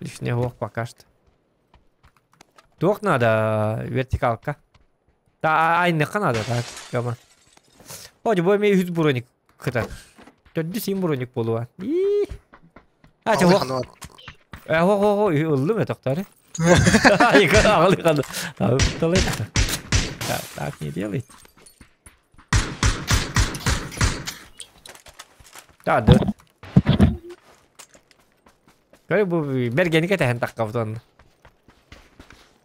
Лишний ох пока что. Туох надо вертикалка. Та айныха надо, так, кама. О, бу эми үс броник кытар. Төрдү син броник болуа. И. А, чего? Хо хо хо, ыллым это тоқтары. Так не делайте. Да, да. Кой бу бергени кетehen таккабытан.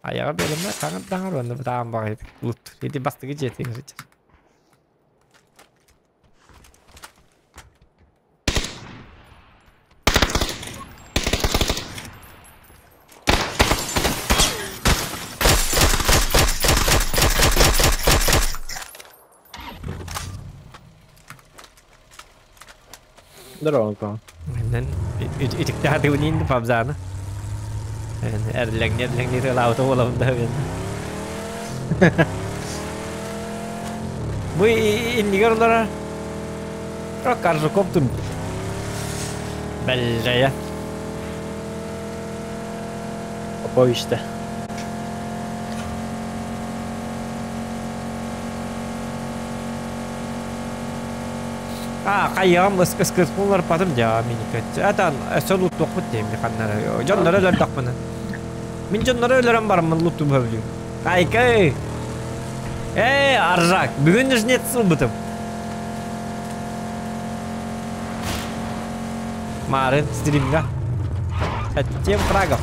Аяга белеме таңыр таңыр онда таам багайт. Лут. Иди бастыгы жетиң. Здорово, Антон. Үтүктэ хатыгынин пабзаны. Эрлеңне эрлеңне лаута боламда мен. Бу иннигер олара. Рок каржы коптун. Бәлжая. Поповичте. А, кайям ыс-ыс булар патым жа миникет. Атан өсө лут токпут дейм каннары. Жоннор өлөр дакмын. Мин жоннор өлөрөм бармын лутту бөлү. Кайкай. Эй, аржак, бүгүн жнет сылбытым. Марын стримга. Хотим фрагов.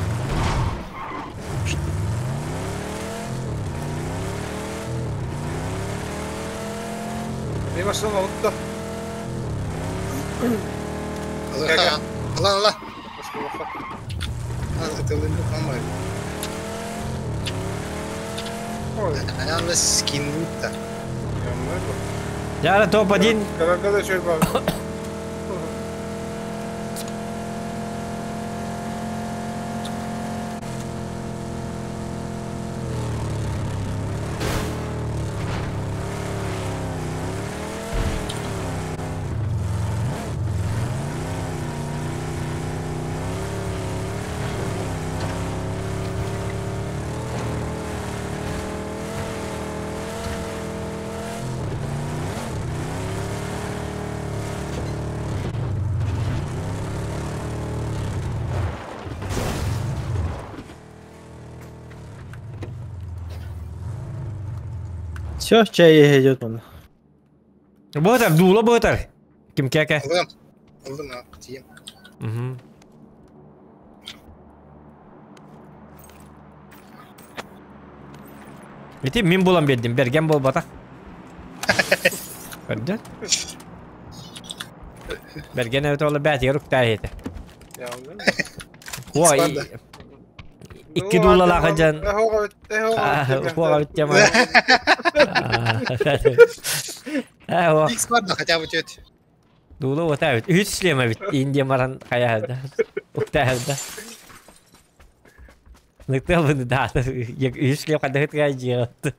Не машина отто. Ала, ала. Ayağımda skinlik de. Яра топ-1. Когда еще Все, чай идет он. Ботар, дула ботар. Ким кеке? Алым. Алым, тием. Угу. Ити мин булам бердим, берген бол батак. Көрдүн? Берген өтө ола бәт ярык та ете. Ой. Икки дулалаға жан. Хуага бит жаман. Икс бар да хотя бы тет. Дула ота бит. Үч шлема бит. Индия маран каяда. Уктаһда. Ныктал бу да. Үч шлем када хит гай жигат.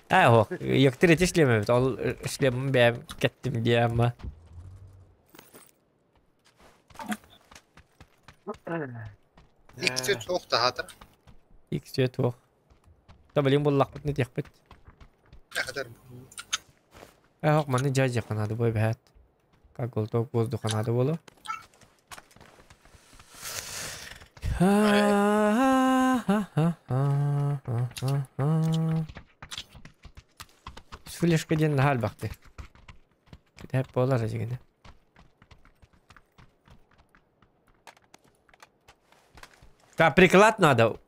А, Йоктыр эти шлема бит. Ол шлем бәм кеттим диама. Икс тет ох та хатыр. Икс тет ох. Та билин буллак бит не текпит. Хатыр. Ох, маны жай жакынады бой бәт. Как голток воздуханады болу. Флешка ден хал бакты. Китап болар дегенде. Так, приклад надо.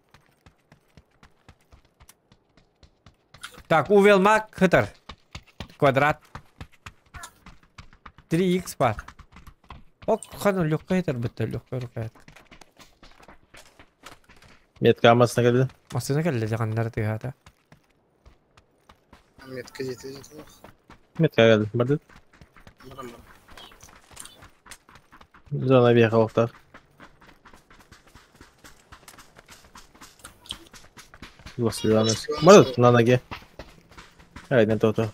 Так, увел мак хытыр. Квадрат. 3х бар. Ок, хану легкая хытыр бітті, легкая рука. Метка амасына келді. Масына келді жағандар тыгата. Метка жети жети. Метка келді. Барды. Зона бияқа оқтар. Лос Леонес. Может, на ноге. Ай, не то-то.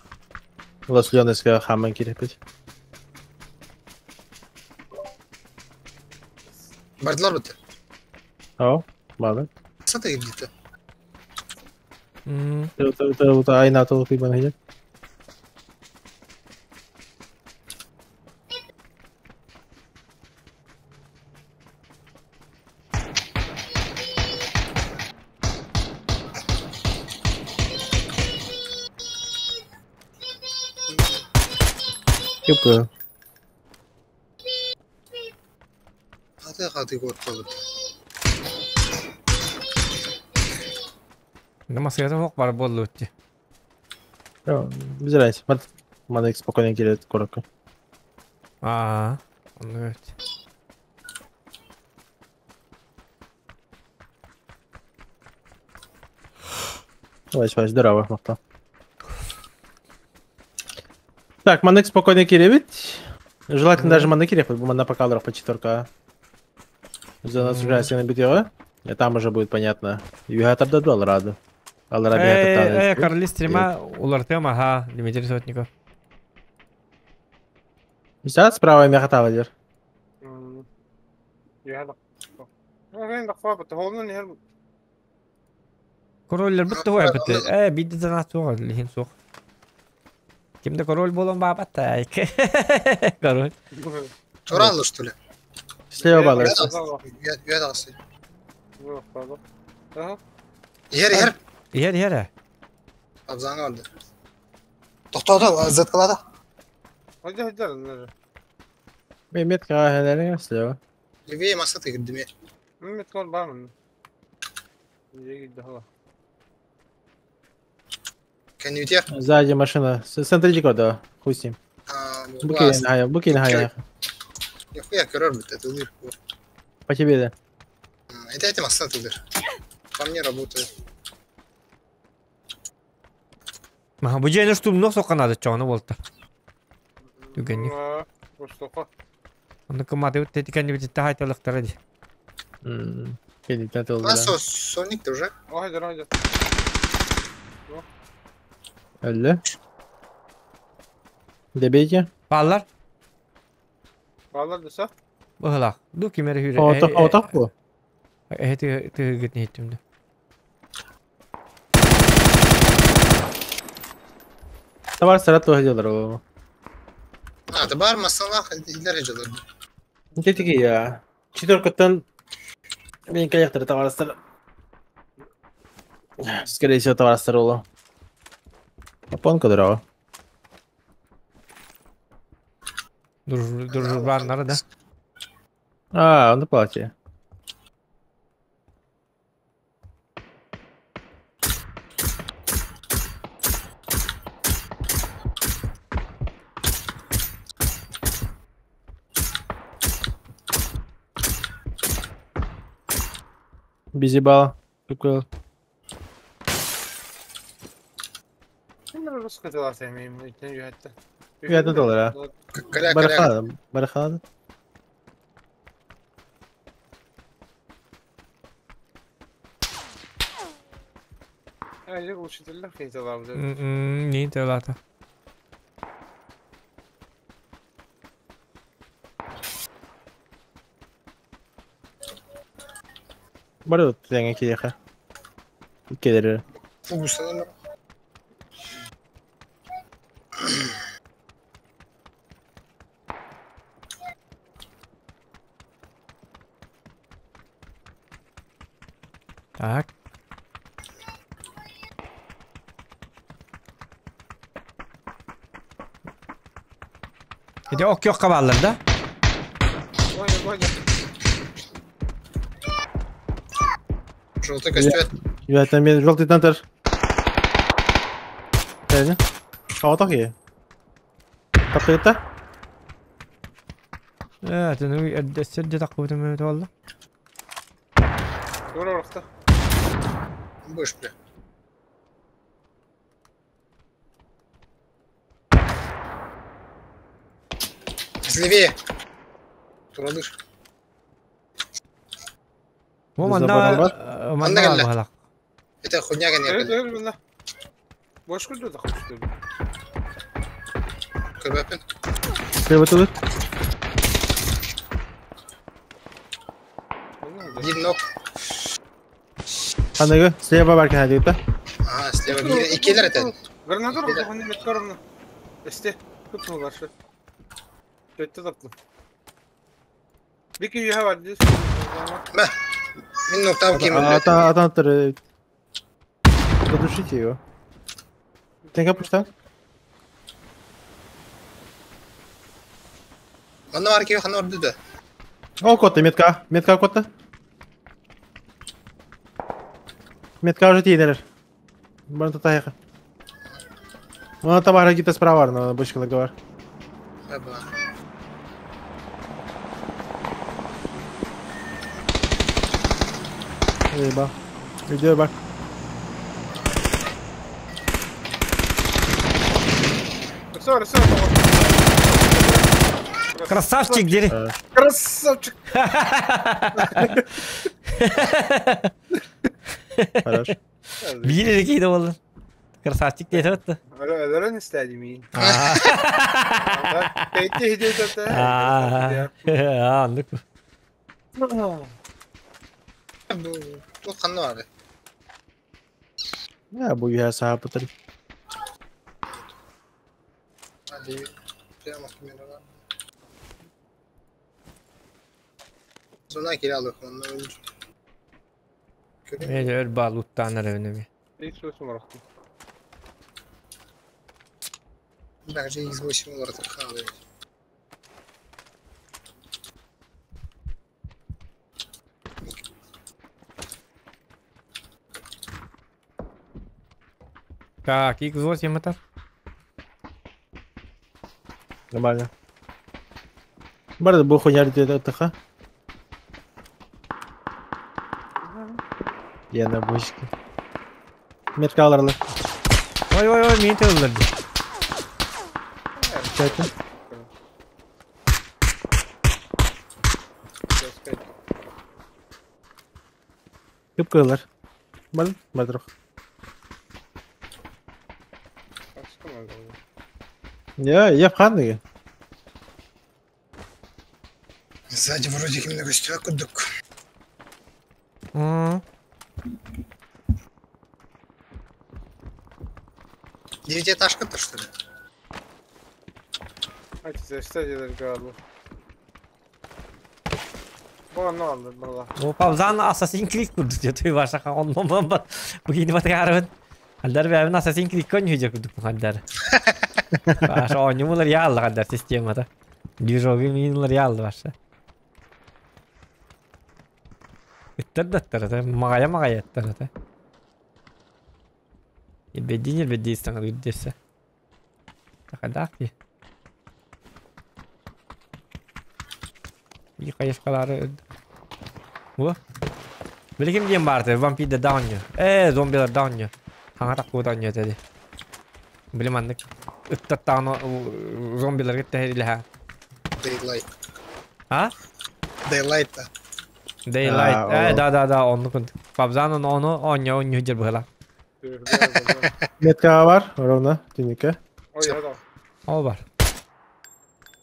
Лос Леонеска хаман кирепить. Бардылар бит. О, ладно. Сата где-то. Это айна то ты бан Юпка. Хаты хаты год қалып. Намасыгата хок бар болду өтти. Без разницы. Мана спокойно келет коротко. Аа, оны өт. Давай, давай, здорово, мақта. Так, маннык спокойно келебит. Желательно даже маннык керек, бу манна пока по четверка. Зона сужается на битье. И там уже будет понятно. Юга табда рады. Алра Э, Карли стрима улартем, ага, Дмитрий Сотников. Сад справа мехатава дер. Короллер бітті ғой бітті. Э, бидді зана соға, лихин соқ. Кимде король болон бабатта. Король. Туралы, что ли? Слева балыр. Юят Ер, ер. Ер, ер. Абзаңы алды. Тоқтауды, зат қылады. Hadi hadi onları. Mehmet kahveleri слева. Левее масаты кірдіме. Mehmet kal var mı? Nereye gitti hala? Кәнеутер. Сзади машина. Центричка, да. Хуй с ним. Букелин хая, букелин хая. Нихуя көрөр бит, это лыр. По тебе, да. Это эти масаты лыр. По мне работает. Маха, бу жайны штурмнок соққан ады чоғаны болды. Түгенник. Оны кыматы өтті текенді бітті тахайталықтары ди. А, соник ты уже? Haydi haydi. Әлі. Добейте. Баллар. Баллар десе? Бұғылақ. Ду кемері хүрі. Отақ бұл? Э, тыгы неттімді. Товар саратова делар ол. А, ты бар масалах илер жалар. Тетики я. Четверкаттан мен коллектор товарыстар. Скорее всего, товарыстар ол. Японка дорога. Дружбаннары да. А, он на платье. Без ебала. Прикол. Bunları Rus katılar sevmeyeyim. İkinci hatta. Fiyatı dolar ha. Коля, коля. Барахлады, барахлады. Ayrıca uçurdular fiyatlar bu. Не талата. Бары теңе киеха. Келер. Фугустанар. Так. Эти ок yok кабаллар да? Oyna oyna. Желтый костюм. Я там мен желтый тантер. Әне. Отақ е. Тапты Э, тenu эрдесер де таккы бутым болду. Doğru orta. Будешь, бля. Левее. Турадыш. Бу Забором манна бар? манна Манна балак. Это хуйня конечно. Бош күлді да қошты. Көрбәппін. Слева тут. Бір нок. Аныгы, слева бар кәһә дип. Ага, слева бір. Икелер это. Граната ұрды, меткарымны. Эсте, көп баршы. Төтті таптым. Бики үйе бар дейсіз. Мә. Мин ноктам кем Ата ата Задушите его. Тенька пушта. Манна бар кеби хана орды да. О, кота, метка. Метка кота. Метка уже тейнер. Можно тут таха. Ну, там где-то справа, но бочка договор. Еба. Иди, бар. Красавчик, дери. Красавчик. Хорош. Биир кейде болды. Красавчик деді өтті. Өрін істәді мен. Пәйтте хидет өтті. Аннык. Бу қанны барды. Я бу я саапытыр. Прямо камера. Зона келе алдық, онны өлді. Мен өр балуттан арабын X8 барахты. Даже X8 олар халы. Так, X8 это? Нормально. Барды бу хуйня где-то ТХ. Я на бочке. Метка аларлы. Ой, ой, ой, мені тылдырды. Чайты. Көп кылар. Бар, бар Я в ханныге. Сзади вроде именно гостевой кудук. Девятиэтажка-то, что ли? О, Павзан Assassin's Creed курдук деді башақа оннан ба. Бүгін батырарбын. Алдар бәбін Assassin's Creed көн хүжер курдук алдар. Баша ойнумулар ялды алдар системада. Движоги минулар ялды баша. Үттер даттар, мағая мағая аттар. Бедин бедин стаңа гүддесе. Тақадақ ки. И қайышқалары О. Билигим диэн баарты, вампирда даунью. Зомбилар даунью. Хаңа таққу даунью деді. Билим аннык. Ыттаттааны зомбилар кетті илэха. Daylight. А? Daylight та. Daylight. Да, да, да, онну күн. Пабзанын оны онья онью жер быһыла. Метка бар, ровно, тенеке. Ол бар.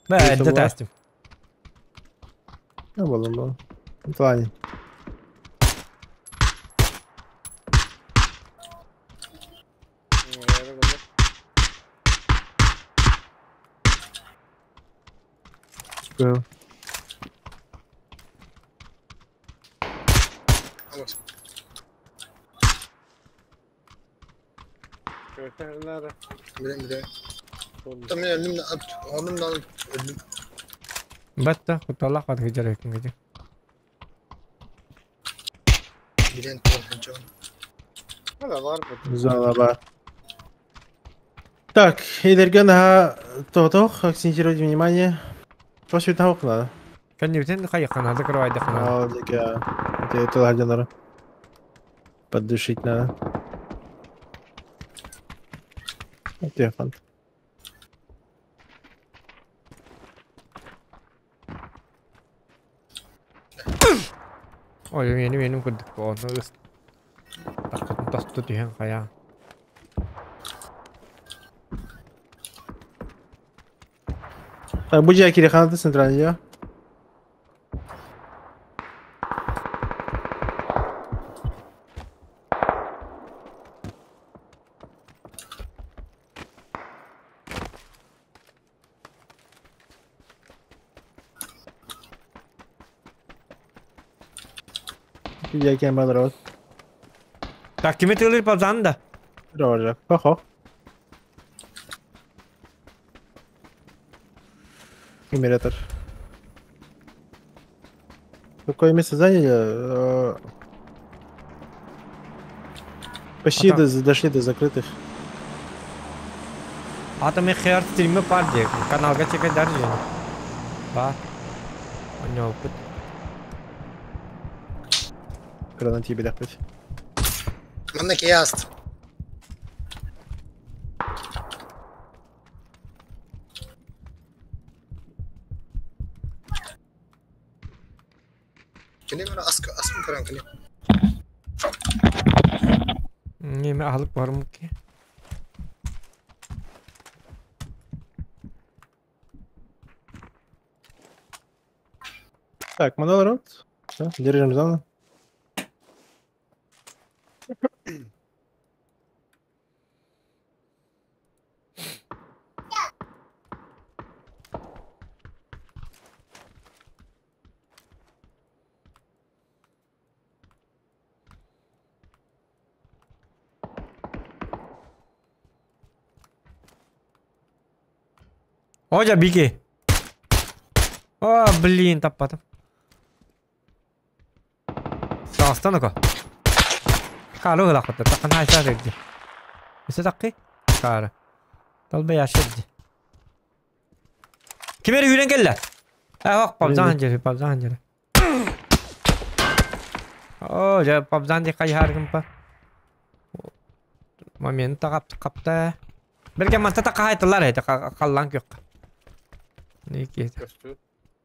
Бә, әдді тәстім. Не было, было. Плане. Go. Bilem bilem. Там мен öldüm oğlum da öldüm. Батта, куталлах бат гыжар өкүн гыжы. Билен туған Зала Так, Эдерген, ага, то-то, акцентировать внимание. После того, как надо. Кәннебитен қайыққан, закрывай дақына. А, это это ладно, Поддушить надо. Вот фант. Ой, мені менім күрдік. Оны өс. Таққытын. Тосту түһэн хайа. Так, бу дьиэ кириханаты центральный. Дьиэ кем балар. Так, кими тылыр пабзан да? Рожа. Хо-хо. Генератор. Какое место заняли? Почти дошли до закрытых. А там хер стриме пар де. Каналга чекай даже. Ба. У него опыт. Гранат тебе опять. Манна кияст. Кини бара аска асмын көрөн кини. Неме алып барым ки. Так, монолород. Все, держим зону. Оля, беги. О, блин, таппатым. Саастан око. Каалы ылақпыты, тақын айса дегді. Өсі таққи? Каары. Талбай ашырды. Кимери үйрен келді? Ақ, пабзан жері, пабзан жері. О, жа, пабзан де қай харгым па. Момент қапты қапты. Белке манта таққа айтылар еді, қаллан көк. Неке?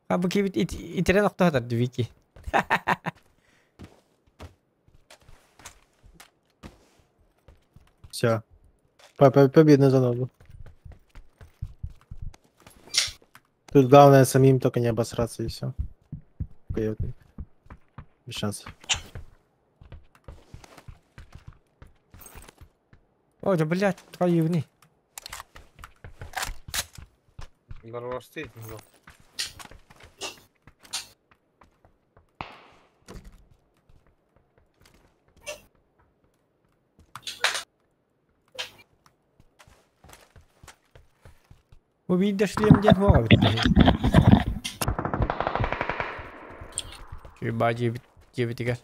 А бу кибит итерен оқтағатар вики. Все. Победная зона. Тут главное самим только не обосраться и все. Без шансов. О, да блядь, твои. Бу биир шлем диэн хуаҕа бүттэ. Чуйба дьиэбитигэр.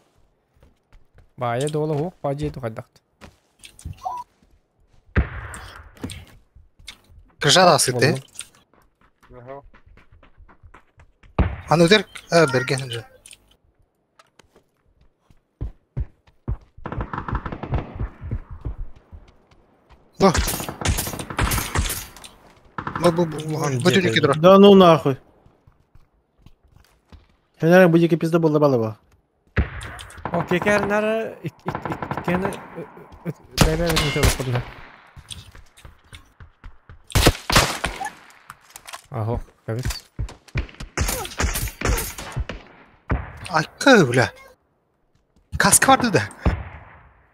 Баайа дуола хуох баа дьиэ тухайдахт. Кыжа сыты. Аны өтер берген же. Бу. Бу. Да ну нахуй. Хенер будики пизда был балыба. Окей, кәрнәр иккене бәбә бит. Ахо, кабис. Айка бля. Каска барды да.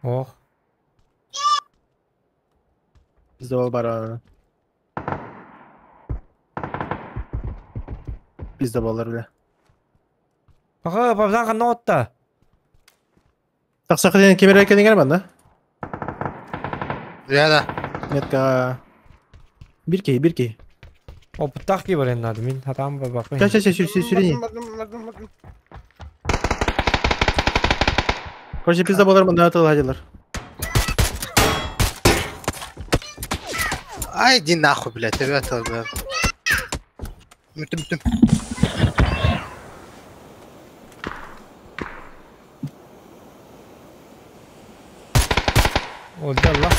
Ох. Пизда был бара. Пизда баллар бля. Баха, бабзан канна отта. Тақса қаден кемер екен бар, да? Да, да. Метка. Бирки, бирки. О, буттах ки бар надо, мин хатам баба. Сейчас, сейчас, сейчас, сюда. Короче, пизда баллар мында атылы. Ай, иди нахуй, блядь, ребята, бля. Мүтім, мүтім. Oldu Allah.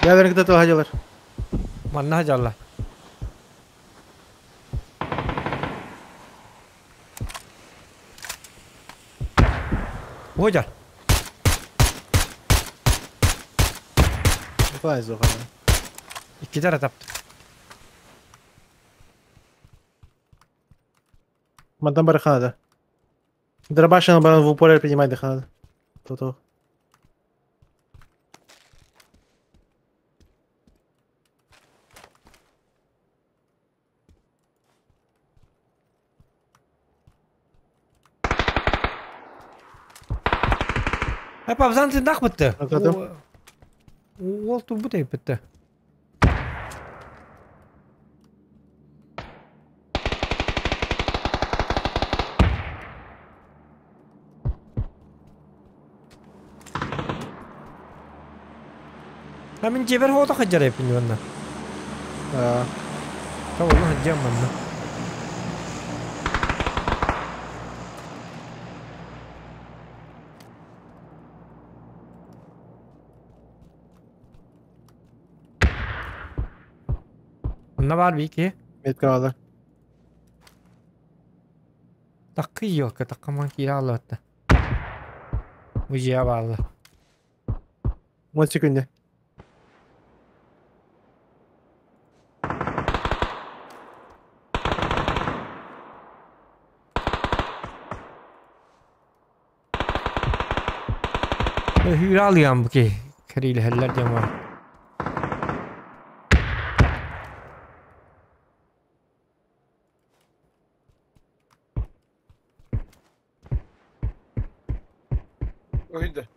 Бәрін кітаты хадилар. Манна жалла. Ожар. Николай Зохана. Икки таптым. Мантан бараханада. Дробашина баран в упор принимать дыханада. То-то. Ай, папзан тындақ бітті. Ол турбут ай бітті. Ha min жебер хода хаджар эпин юанна. Та оны хаджам манна. Онна бар бики. Метка алар. Таккы yok, таккаман кире алатты. Уҗия балы. 10 секунды. Hür alıyan bu ki. Kariyle heller diyen var. Öldü.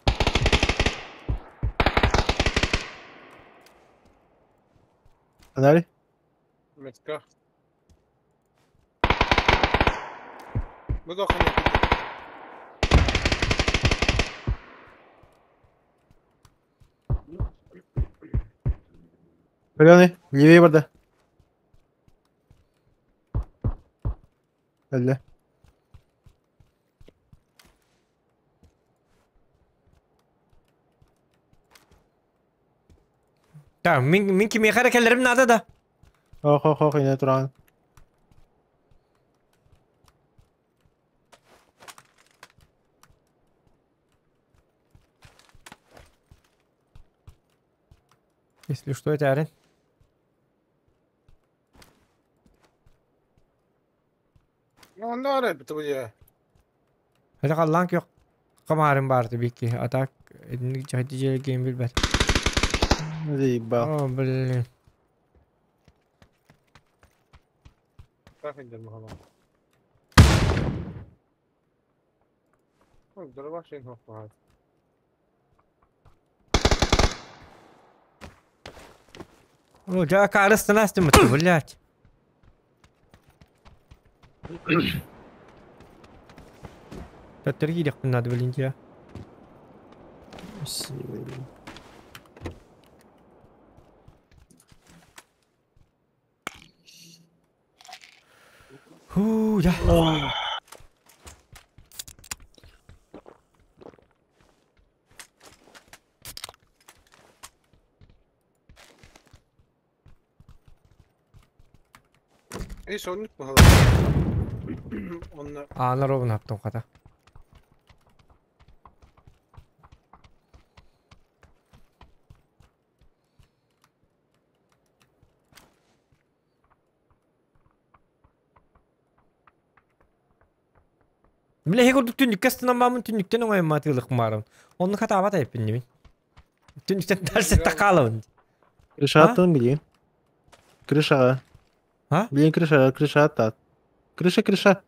Анали? Метка. Bu da kanı. Паленый, левее барда. Әллә. Tamam, min kimi hareketlerim nada da. Ох, ох, ох, ине туран. Если что, это Арен. Onda var hep bu ya. Hadi kallan yok. Kamarım vardı bir ki. Atak hadi game bilmez. Заебал. О, блин. Так indirme hala. Дробашин хоппа. О, жа карыстын астым блядь. Төттөргө киирэх надо, блин, я. Ху, я. Ey sonluk mu hala? Онна Аана ровно аптым ката. Биле хегор түннүккә стынан бамын түннүктен оңай матылык марым. Онны ката абат айыппин небин. Түннүктен дальше такалыбын. Крыша аттың билин. Крышаға. А? Билин крыша, крыша аттат. Крыша, крыша.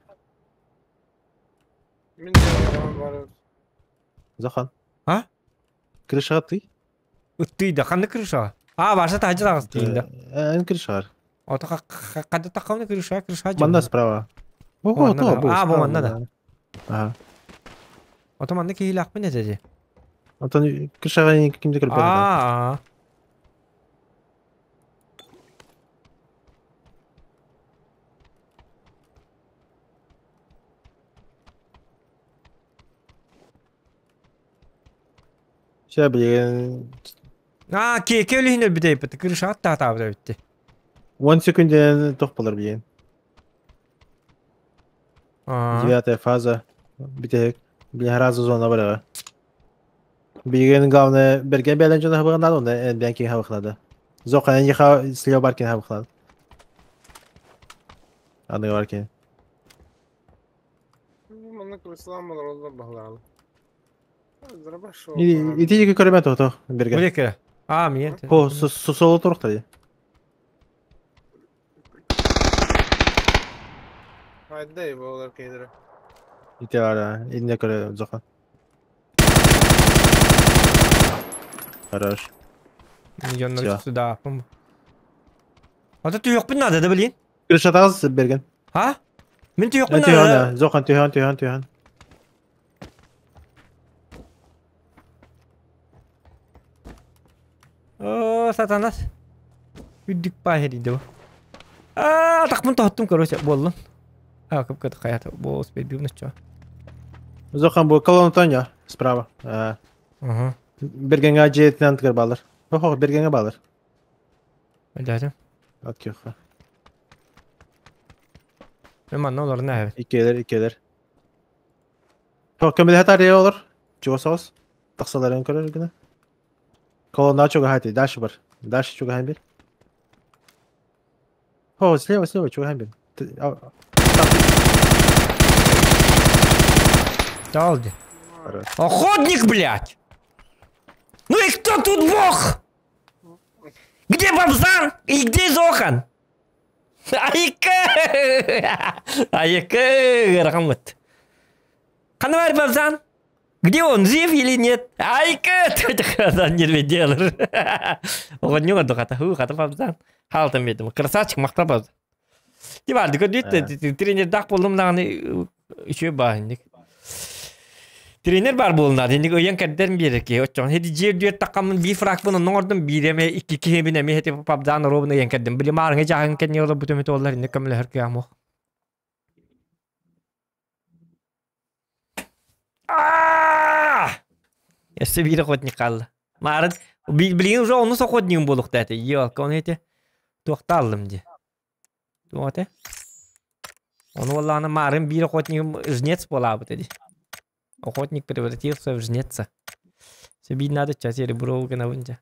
Мин де бар. Захан. А? Крыша ты? Ыттыйда, кандай крыша? А, барса тажы тагыс дейинде. Эн крыша. Ото када такауны крыша, крыша. Манда справа. Ого, то, бу. А, бу манда да. Ага. Ото манны кейлакпын этеди. Антон крышаға кимде кіріп А. Все, блин. А, кеке өлүһүнөр бүтейпит. Крыша атта табы битти. 10 секунден тоқ болар блин. Девятая фаза. Битек. Блин, разу зона барага. Билигин главное берген бэлэн дьоно хабыгынады, онно энбиэн киһи хабыхнады. Зоқ эн яха слева бар киһи хабыхнады. Аныга бар киһи. Манна крыслаан олороллор баһылаалы. Ити жеке көрөмө тото берген. Булеке. А, мен. Хо, соло турукта ди. Хайда болар кейдere. Ити ара, инне көрө зоқан. Хорош. Миллионнар сюда. А то түйөкпүн надо да блин. Крышатагыз берген. А? Мен түйөкпүн надо. Зоқан түйөн түйөн түйөн. О, сатанас. Үдүк пахери деб. А, тақмын тоһоттум, короче, боллун. А, кып кыт хаят, бу успеть бивнus чё. Зоқан бу колонна тоня справа. Ага. Бергенге жетинен тыгыр балыр. Хо, бергенге балыр. Дядя. От кёхө. Мен манна олар нә. Икелер, икелер. Хо, көмөлө хатар олар. Чугасоос. Тақсаларын көрөр гына. Колонна чуга хати, дальше бар. Дальше чуга бир. Хо, слева, слева, чуга бир. Далди. Охотник, блядь! Ну и кто тут бог? Где Бабзан и где Зохан? Айка! Айка! Рахмат. Ханавар Бабзан? Где он, жив или нет? Айка! Не делал. Оғыннюға дұғата, ху, қата Бабзан. Халтым бедім. Красавчик, мақта Бабзан. Диварды көрдүйт, тренер дақ болдым дағаны үше бағындық. Тренер бар болуна, денdik öyen кәрдерін береке. Отчон, хеди жер дүйет таққамын bir фракмын оңордум биреме iki кебине ме хети папдан робын öyen кәрдім. Били марыңы жағын кәдне олы бүтөмөт олар инде көмөлө хөркө амох. Эссе бире охотник қалды. Марын, билген уже оны охотнигім болуқ дәті. Елка, оны хети тоқталдым де. Туғаты. Оны олланы марын бир охотнигім жнец болабы деді. Охотник превратился в жнеца. Все бить надо сейчас, я ребро гына вынжа.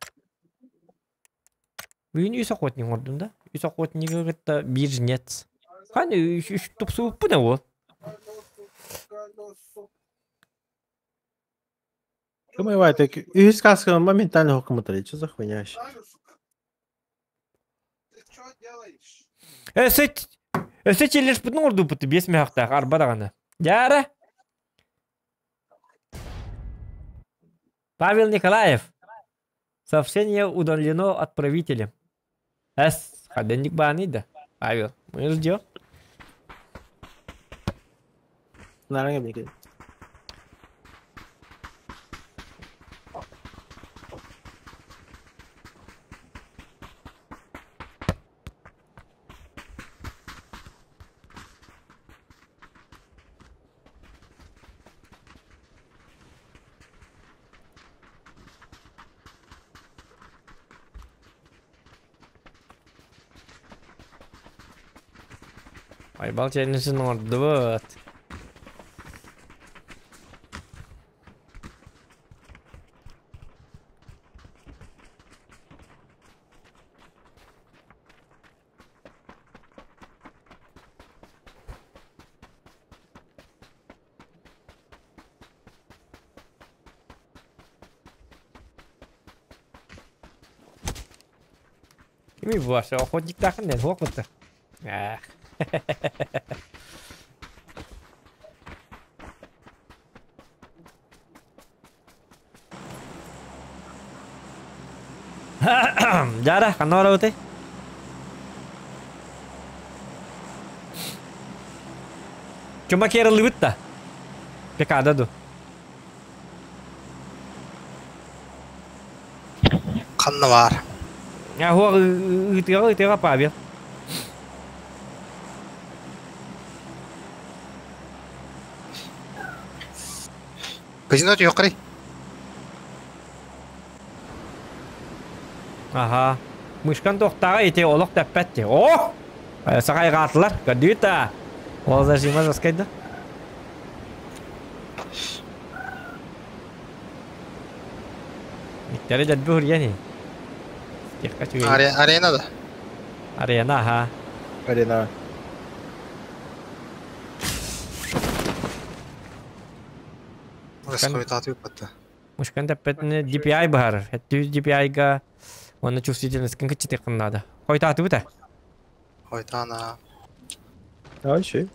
Бүгін үс охотник ордум да. Үс охотник это бир жнец. Қане үш тупсу пына ол. Думаю, так үс каска моментально хокмутали. Что за хуйня вообще? Өсө челлеш бүтін орду бұты бес мехақтақ арба дағаны. Яра! Павел Николаев. Сообщение удалено отправителем. Эс, хаденник баны да. Павел, мы ждем. Наверное, Айбал челленджин орду вот. Кими ваша охотник тахын ден хоқыты. Ах. Жара, қанна бара өте? Чума керілі бітті. Пекада ду. Қанна бар. Хуа ытыға ытыға Павел. Казино түйөккарый. Ага. Мышкан тоқтаға ете олық тәппәтте. О! Сағайға атылар. Көрдүйті. Ол зажима жасқайды. Тәрі дәлбі үргені. Текка чугай. Арена да. Арена, ага. Арена. Мушкан тәппәтне DPI бар. 700 DPI-га оны чувствительность кын кычыты кыннады. Хойта аты бута. Хойтана. А, еще.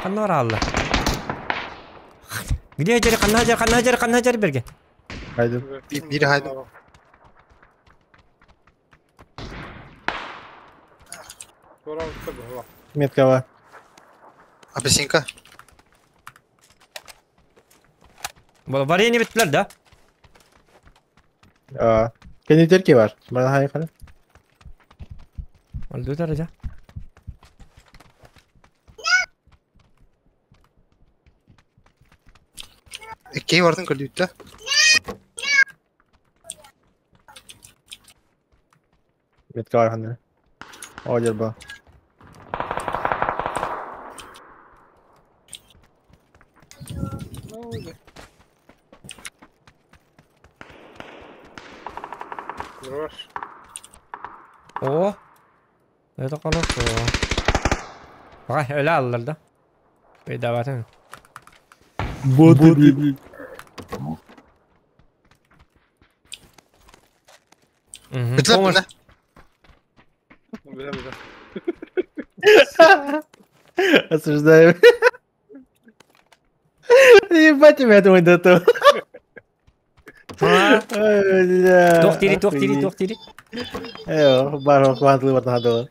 Каннар алла. Где жери канна жер канна жер канна жер берге. Хайдым. Bir haydi. Метка var. Апельсинка. Бұл варенье биттилер да. А. Кенетерки var. Bana hayır kara. Oldu derece. Икки бардын көрдүттэ. Метка var ханна. О, жерба. О. Это хорошо. Ага, öyle aldılar da. Bedava Боты. Бүтүлөр да. Биле биле. Осуждаем. Ебать тебя твой доту. Туох тири, туох тири, туох тири. Эо, бар квантлы бар надо.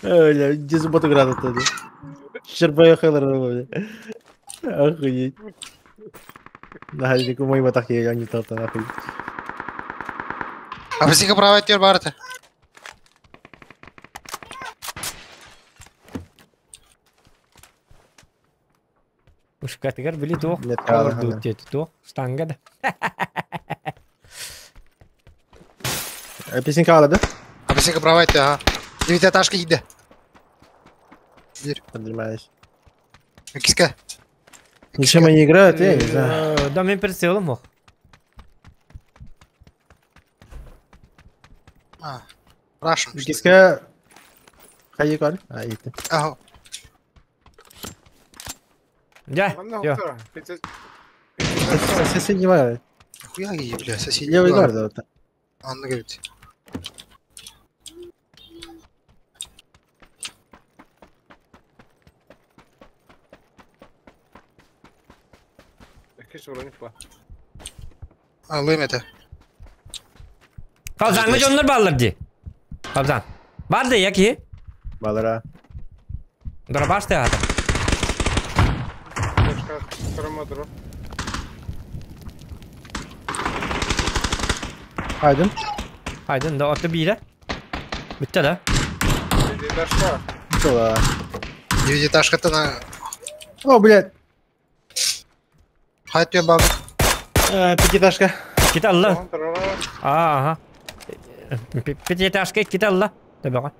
Бля, где субботу градус тогда? Щербая хелер, бля. Охуеть. Да, мой матах я не тот, нахуй. Апельсинка правая тер барыта. Ушкатыгар били туох. Туох, штанга да. Апельсинка ала, да? Апельсинка правая тер, ага. Девятиэтажка иди. Дверь. Поднимаюсь. Киска. Ничем они играют, я не знаю. Да, мен прицелом мог. А, Рашим. Киска... Хайи кар? А, ити. Ага. Я, я. Соседний бар. Хуя ги, бля, соседний Левый бар, да. Анна говорит. Алым это. Kalzanlı onlar ballar di. Kalzan. Var da ya ki. Балара. Дора башты ата. Aydın. Aydın da atı bir. Bitti da. Sola. Девятиэтажка-то на... О, блядь. Хайт я бабы. Пятиэтажка. Кит алла. Ага. Пятиэтажка кит алла. Табаға.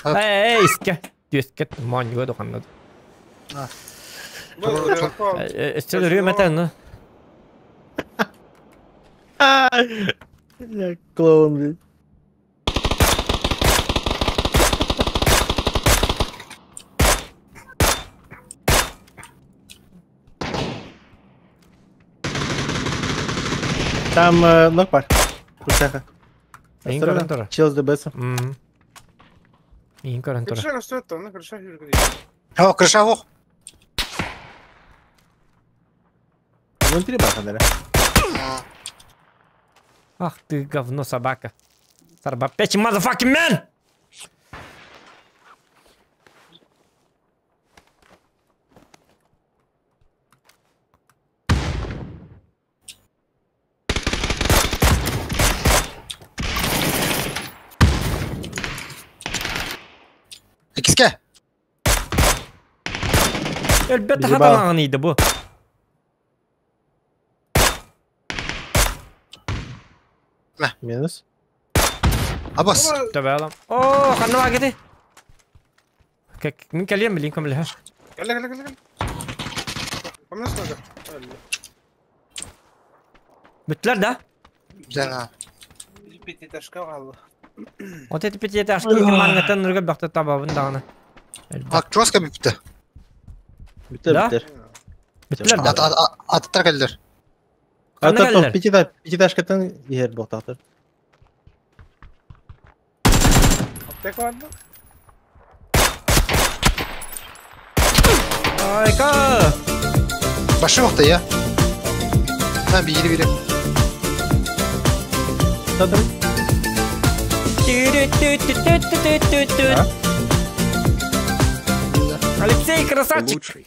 Эй, иске. Дүйеске маньга доханнады. Өстел үрү мәтән. Клоун, блядь. Там нок бар. Курсаха. Чел с ДБСом. Крыша растет, она крыша О, крыша ох. Внутри баха, да? Ах ты говно собака. Сарба печь, motherfucking man! Киске. Элбет хатанағын еді бұ. Минус. Абас. Төбөлөм. О, ханна бар кити? Мин кэлиэм билин көмөлөһө. Кэлэ кэлэ кэлэ. Комнас надо. Бүттүлэр да? Да. Пятиэтажка хаалла. Вот эти пятиэтажки мангаттан нұрға бақта табабын дағаны. А, чоска бүттү. Бүттү Да? бүттүр. Бүттүлэр да? Аттар келдер. Ханна Ата кэллэр? пятиэтаж пятиэтажкаттан иһэр буолтаахтар. Аптека бар да? Айка! Башы вакта я. Ha bir biri. Татыр. Алексей красавчик. Лучший.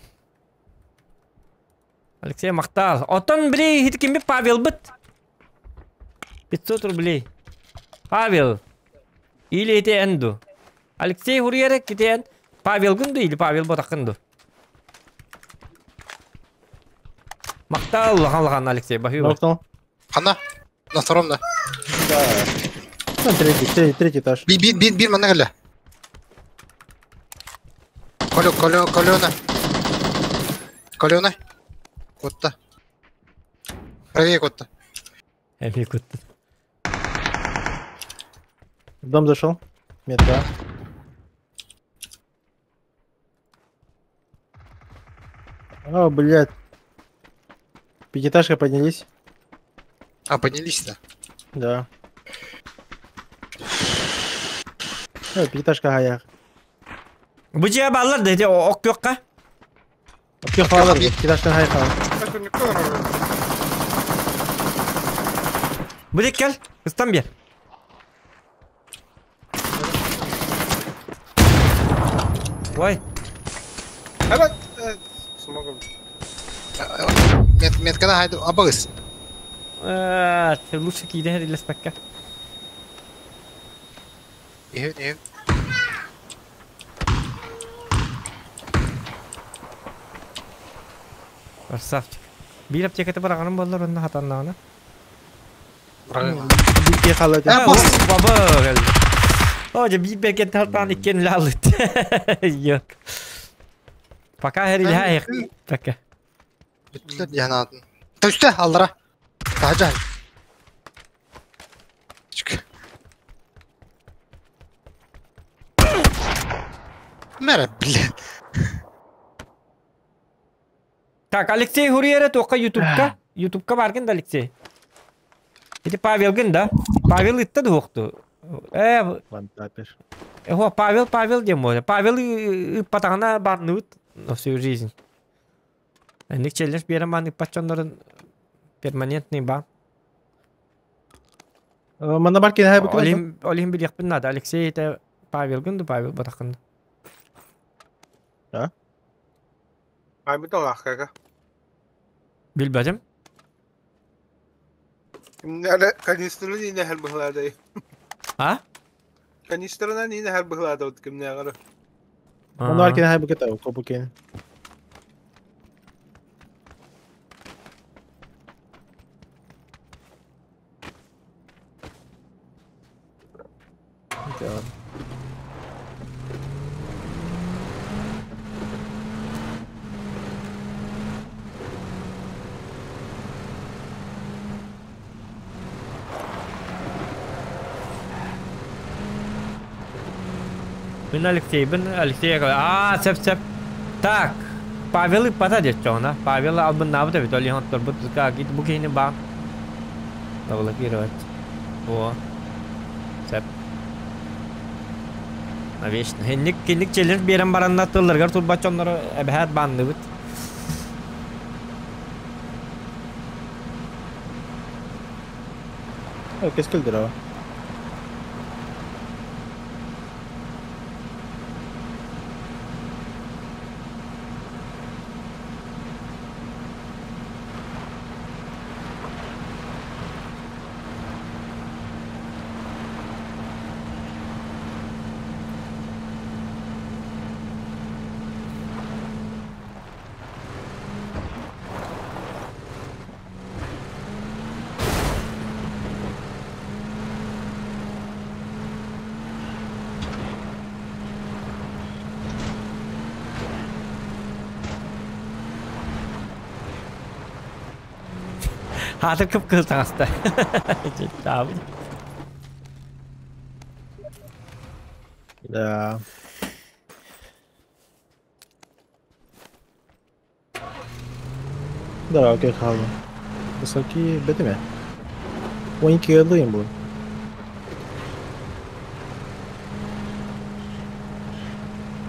Алексей мактал. Отон били хиткимби Павел быт. 500 рублей. Павел. Или это энду. Алексей Хурьерек китен Павел гунду или Павел ботакынду. Мактал лахан Алексей бахыба. Ноктал. Ханна. На втором да. Ну, третий, третий, третий этаж. Би би би би манна келе. Колё колё колёна. Колёна. Котта. Правее котта. Эми кутtu. В дом зашел. Метка. О, блядь. Пятиэтажка поднялись. А, поднялись да. Да. Э, пятиэтажка гаях. Бу жия баллар деди ок yokka. Вообще хвалар, пятиэтажка гаях. Бу дек кел. Ыстан бер. Ой. Evet. Смогу. Мет меткада хайды абагыс. Лучше кийден херилеспекке. Ehun ehun. Красавчик. Бир аптекаты бараганын боллар онна хатаннагына. Битке халат. Э, баба келди. О, же бир берген тартан иккен лалыт. Yok. Пока хериле Пока. Бүттүлөр диһанатын. Төстө алдыра. Тажа. Чик. Мәрә, блин. Так, Алексей Хурьере тока ютубка. Ютубка баргын да Алексей. Эти Павел гын да. Павел итте дуохту. Вантапер. О, Павел, Павел дем море. Павел патагана барнут на всю жизнь. Ник челлендж берем баны пачоннарын перманентный ба. Манна бар кен хай бу Олим олим билек надо. Алексей это Павел гынды, Павел батакын. Да? Ай бит алах кага. Билбедим. Кимнәре канистрны ни нәһәр быһлады. А? Канистрны ни нәһәр быһлады ут кимнәре. Манна бар кен хай бу кета, копу кен. Мин Алексей, бин Алексей. А, сеп сеп. Так. Павел и пата дечона. Павел албын набы да бит оли хонтор бут ка гит бу кейни ба. Заблокировать. О. Сеп. Навечно. Хенник кинник челлендж берен баранна тылларгар турбачоннор эбэхат банны бит. Кескилдер ава. Хатыр кып кыл таҥаста. Чаабы. Да. Да, окей, хаалла. Высокий бэтиме. 12 ылыйым бу.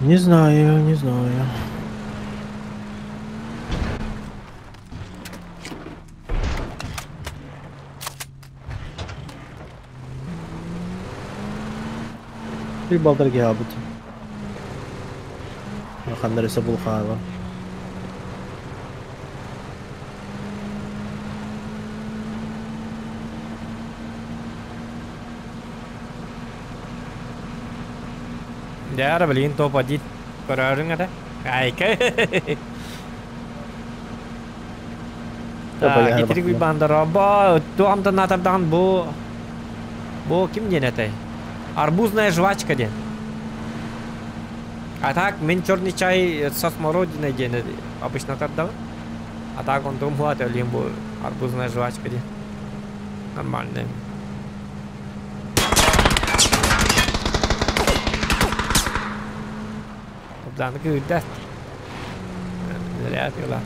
Не знаю, не знаю. Bir balдар геабыт. Ханнарыса булхаава. Дьэ, билигин топ один көрөрүҥ этэ. Айка. Итирик уйбаандар бо туамтан атардаҕын бу бу ким диэн этэй? Арбузная жвачка диэн. А так мен черный чай со смородиной диэн обычно тардабын. А так он думал, это бу арбузная жвачка диэн. Нормальная. Обдан күүрдәт. Нэрät юла.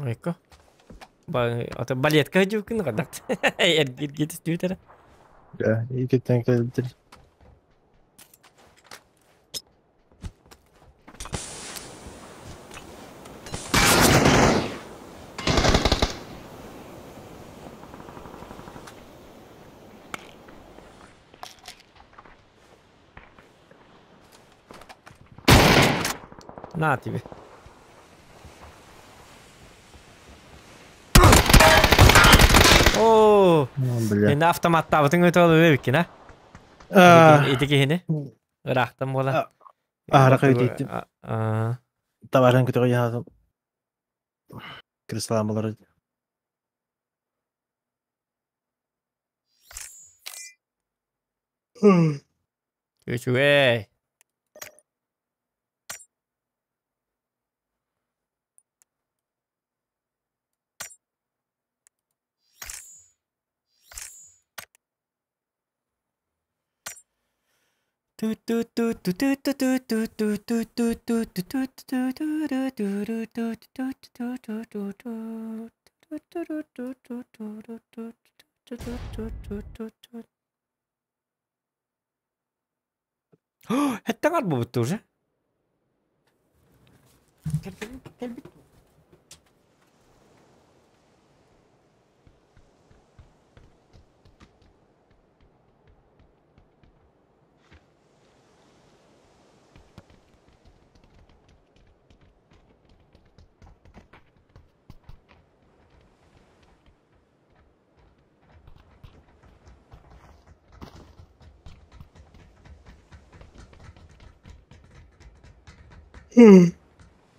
Ecco. Ото балетка дюкын гадат. Эргир гит түтер. Да, икиттен кэлбитир. На тебе. О, бля. Энэ автоматтаабытын өтө өбүккин, а? Ити киһини. Ыраахтан буола. Аара күйдиттим. Аа. Табарын көтөгө яһатым. Креслам болар. Үчүгэй. Хэттэн арбы уже.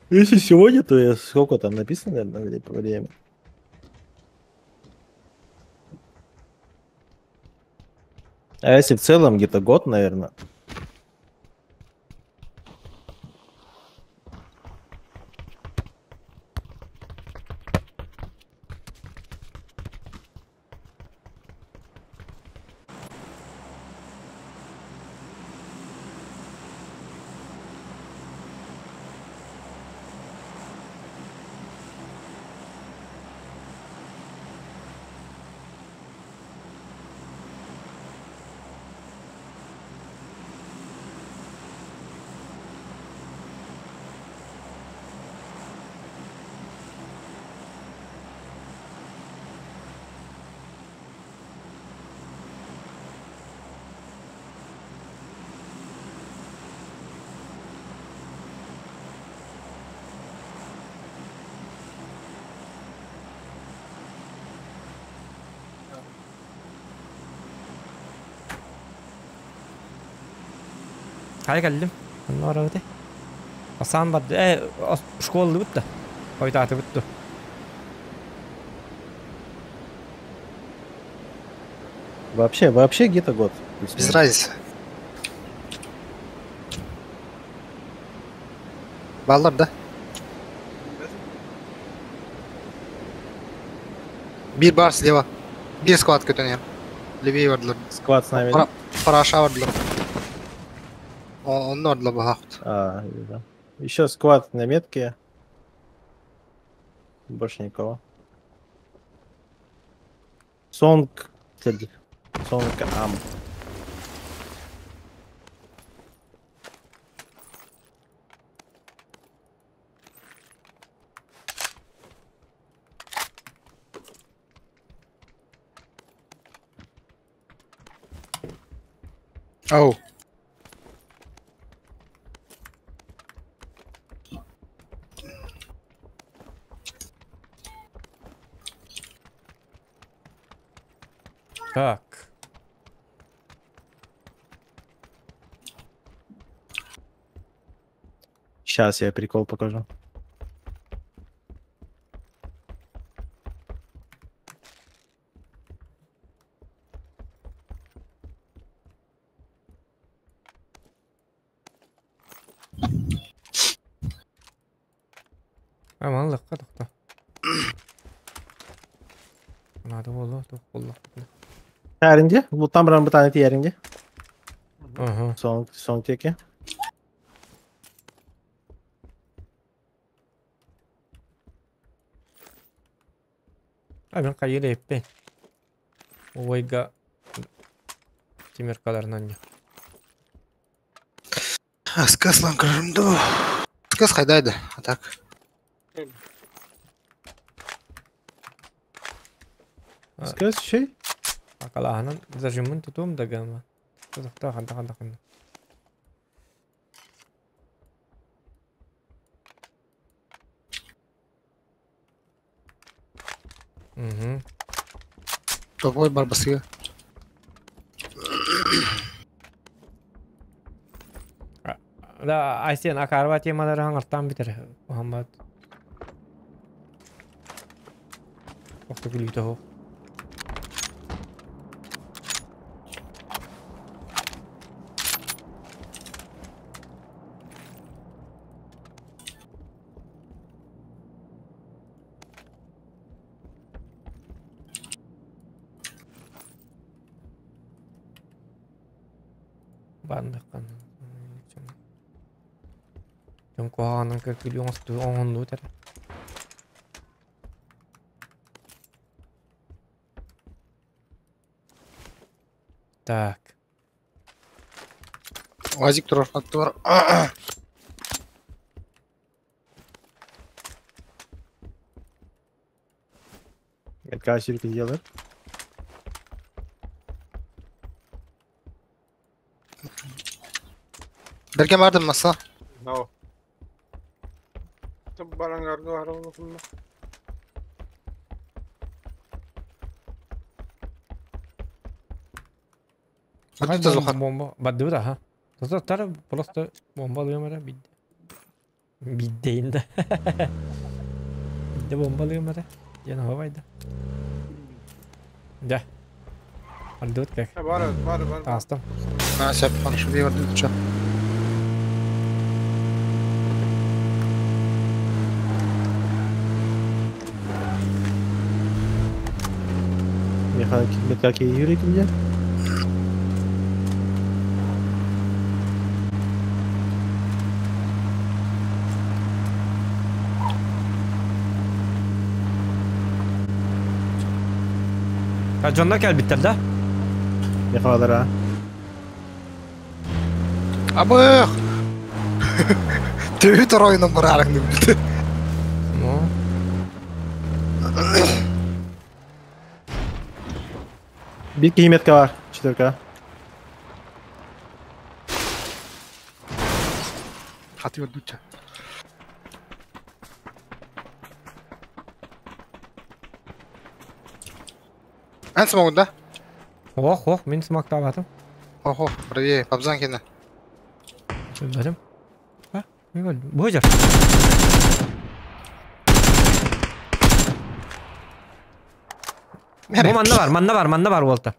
Если сегодня, то я сколько там написано, наверное, по время. А если в целом где-то год, наверное. Хайа кэллим. Онно барабыт. Асаан барды. Школалыбыт да. Хойутаатыбыт ду. Вообще, вообще где-то год. Без разницы. Баллар, да? Бир бар слева. Бир склад көтөнер. Левее бардылар. Склад с нами, да? Параша бардылар. Онно бардылар бахахт. А, да. Еще склад на метке. Больше никого. Сонг. Сонг Ам. Ау. Так. Сейчас я прикол покажу. Аман лыққа тоқта. Надо болу, тоқ болу. Яринде, луттан баран бытаны тияринде. Ага. Сон, сон теке. А мен қайыр еппен. Ойга темир кадарынан не. Скаслан көрімді. Скас қайдайды, а так. Скас шей? Акалаһынан зажимын тутуум да гама. Тутукта ханда ханда ханда. Угу. Топовой барбасы. Да, Айсен акарба темалары аңыртан битер. Мухаммад. Охта күлүтө хо. Бандыккан. Жон куаганын кыркылы оңосту оңонду тер. Так. Уазик турар бар. Метка сюрприз делает. Берген бардым маса. No. Барангарду аралыкында. Бомба. Бадды да, ха. Тар просто бомба алыyorum бидде. Бидде инде. Бидде бомба алыyorum Яна хавайда. Да. Ардут как. Бар, бар, бар. Астам. А, сәп, хорошо, бей барды ча. Механики Юрий где? А Джонна кел биттер да? Мехалара. Абых! Төбі тұройының бұрарыңды білді. Ну. Бир киметка бар, четверка. Хаты өрдүчча. Эн смогун да? Ох, ох, мин смактабатым. Ох, ох, правее, пабзан кені. Өлбөтүм. А, мен өлдүм. Бу жар. Бу манна бар, манна бар, манна бар уолта.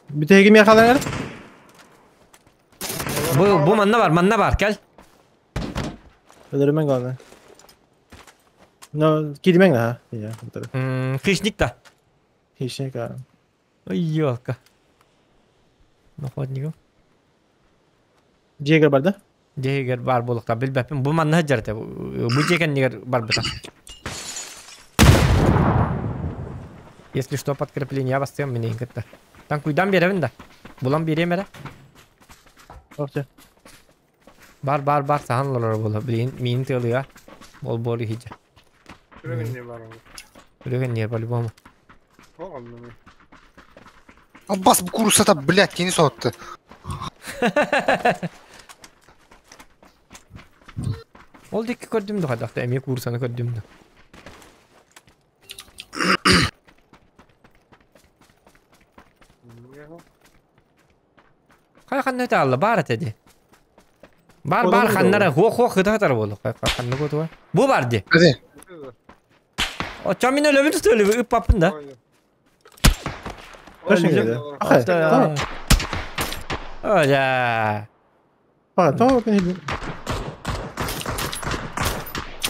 Бүтэһиги миэхэ алар. Бу, бу манна бар, манна бар, кел. Өлөрүмэҥ главное. Но кииримэҥ да, ха. Хищник да. Хищник, а. Ой, елка. Находнигым. Дьиэгэр барда? Дьиэгэр бар буолуохтаах билбэппин. Бу манна сылдьар этэ. Бу дьиэ кэннигэр барбыта. Если что, подкрепление бастыам мин кытта. Танкуйдан биэрэбин да. Булан биэриэм эрэ. Охте. Бар бар бар саһан олорор буола. Билигин миин тыалыга. Ол буор иһидьэ. Үрүгэн бар ол. Үрүгэн не по-любому. О, оннук. Аббас бу курсата, блядь, кини соһутты. Ол дикки көрдүм да хайдахта эмиэ курсаны көрдүм да. Хай ханна өтө алла бар этэ ди. Бар бар ханнара хуох хуох ыта хатар буолу. Ханна кутуа. Бу бар ди. Оччо мин өлөбүн өлөбү ыппаппын да. Оля.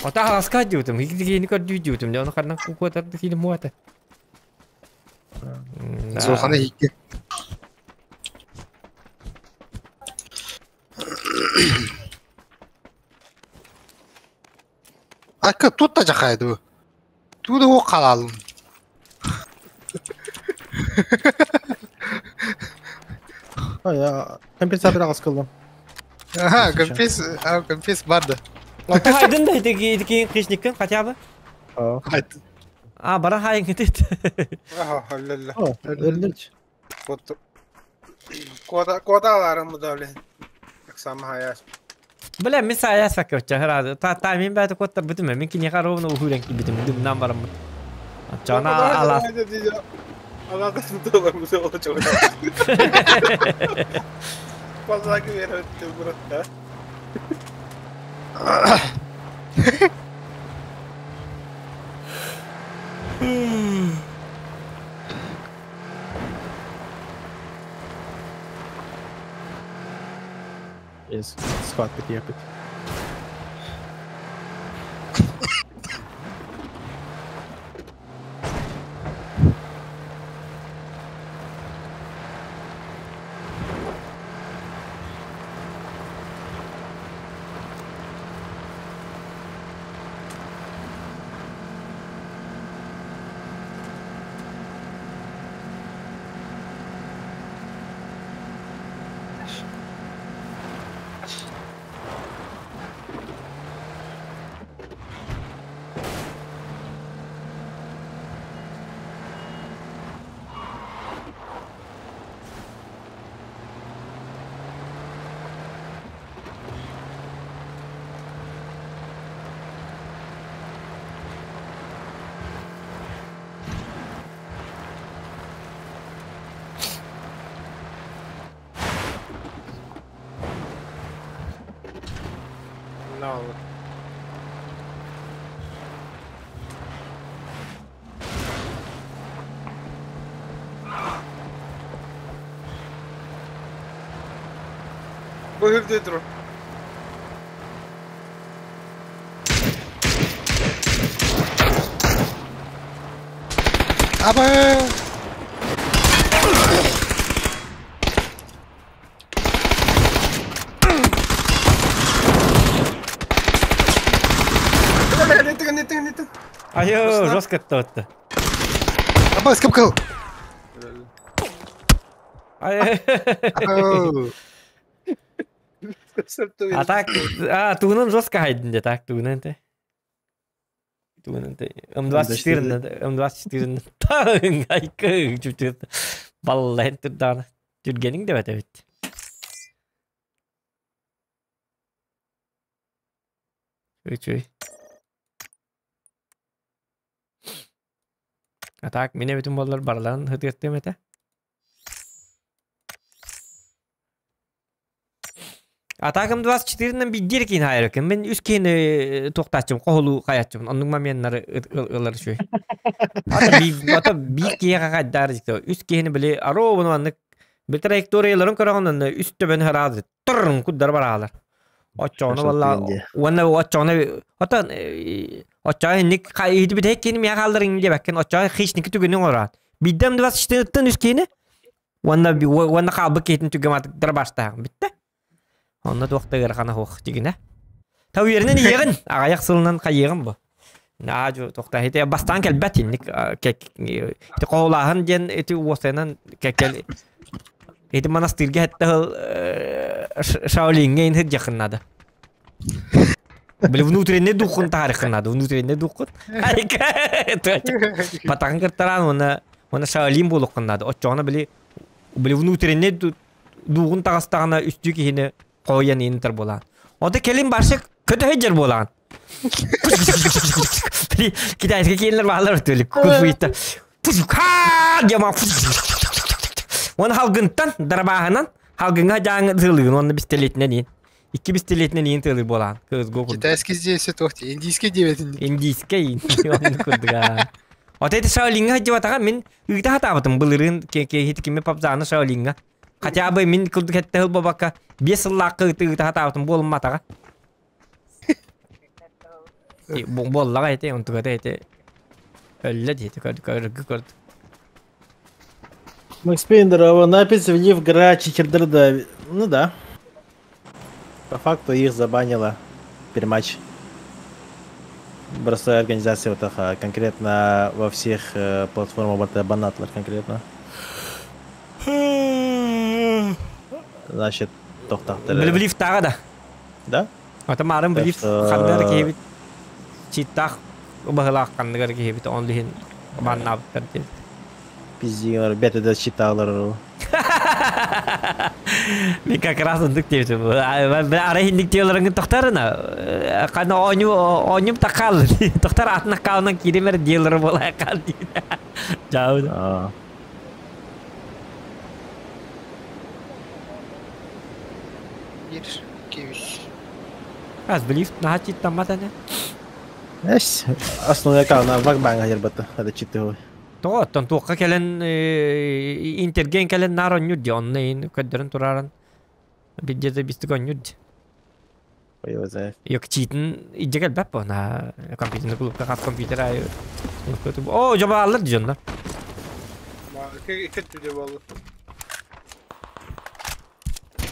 Ота хаска диутум, хигини көрдүү диутум, оны ханна кукуатар хини муата. Зохана хикки. Акы тут та жахайды. Туды о қалалым. Ай, компенсатор ағыз кылдым. Ага, компенс, компенс барды. Ота хайдын да ити хищниккин хотя бы. Хайд. А, бара хайын кетет. Аха, аллалла. Өлдүч. Кода кодаларым бу да биле. Сам хаяс. Бля, мен саяс факка хара. Та та мен бәті коттар бітім, мен кине ровно ухурен ки бітім, дымнан барам. Чана ала. Ала да туталар бу сел чоң. Пазаки берет брат. Yes, squad бит No. Bu hırdı dur. Аба. Айо, жестко тотты. Аба, скып кыл. Ай. А так, а, тугунан жестко хайдын де, так, тугунан те. Тугунан те. М24, М24. Таң, айкы, чүчү. Баллайн турдана. Түргениң деп бит. Үчүй. А так, мине бүтүн боллар барларын хытыттым эте. Атакам 24-нан биддир кин хайракын. Мен үс кини тоқтачым, қоғылу қаятчым. Онның моментлары ылар шөй. Ата би ата би киһи кайдар дикто. Үс кихини биле аро буну аннык бил траекторияларын көрөгөн үс төбөнү хараады. Туррун куддар баралар. Очону валла уонна очону ата очону ник кайды бит кини ми халдырын деп баккен очону хищники түгүнүн орат. Биддем 24-тан үс кихини. Уонна уонна калбы кетин түгемат дарбаштагын битте. Онно туохтагыр хана хуох дигине. Тау yerine иегин аяк сылынан кайыгын бу. Наажу тохта хите бастан келбет инник кек ити коолааһын диэн ити уосайынан кекел ити монастырьга хетте Шаолинге ин хыджахыннада. Били внутренний духун тарихыннада, внутренний духун. Батагын кыртаран оны оны Шаолин болуккуннада. Очоона били били внутренний дугун тагастагына үстү кихини қоян интер болан. Ода келин баршы көтө хеджер болан. Били китайский келинлер баалар өтөлүк. Куфуйта. Ха жама. Оны халгынтан дарбаһынан халгынга жаңы тылыгын оны бистелетинен ин. Икки бистелетинен ин тылы болан. Кыз го. Китайский здесь тохти, индийский девять. Индийский оны курдуга. Ота эти Шаолинга жибатага мен ыйта хатабытым былырын ке ке киме папзаны Шаолинга. Хотя бы мин курдук хетте хыл бабака бес сыллаакка ыйта хатабытым болматага. Боллага эте онтугата эте. Өллө дейт көрдү көрдү көрдү. Макс Пейн, напись в гра читердер, ну да. По факту их забанила перематч. Простая организация вот так, конкретно во всех платформах банатлар конкретно. Значит, тохтахтар. Блиф тага да. Да? Ата марым блиф хандар кебит. Читтах бахалак хандар кебит он лихин баннабтар деп. Пиздилар, бет это читалар. Мен как раз ындык деп. Ара хиндик теоларыңы тохтарына. Кана оню онюм такал. Тохтар атына калынан киремер делер болай кал дейт. Жау. Bir, iki, üç. Аз блиф наха читтаммат ане. Эс, основной на вакбанга жербата, это читал. Тоттон туохка кэлэн интерген кэлэн нар оннюр ди онна ин көддөрөн тураран биддете бистик оннюр ди. Yok читин иджегел бәп на компьютерный клубка хат компьютер ай. О, жоба алыр дижонда. İki, iki tüdü болду.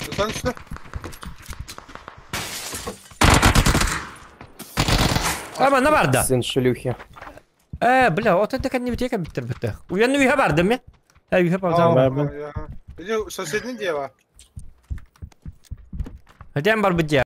Tutan üstü. Ама на барда. Сын шлюхи. Бля, вот это кәдімгі бітек біттір бітті. Уяны үйе бардым мен. Үйе бардым. Иди соседний дева. Хотя бар бітте.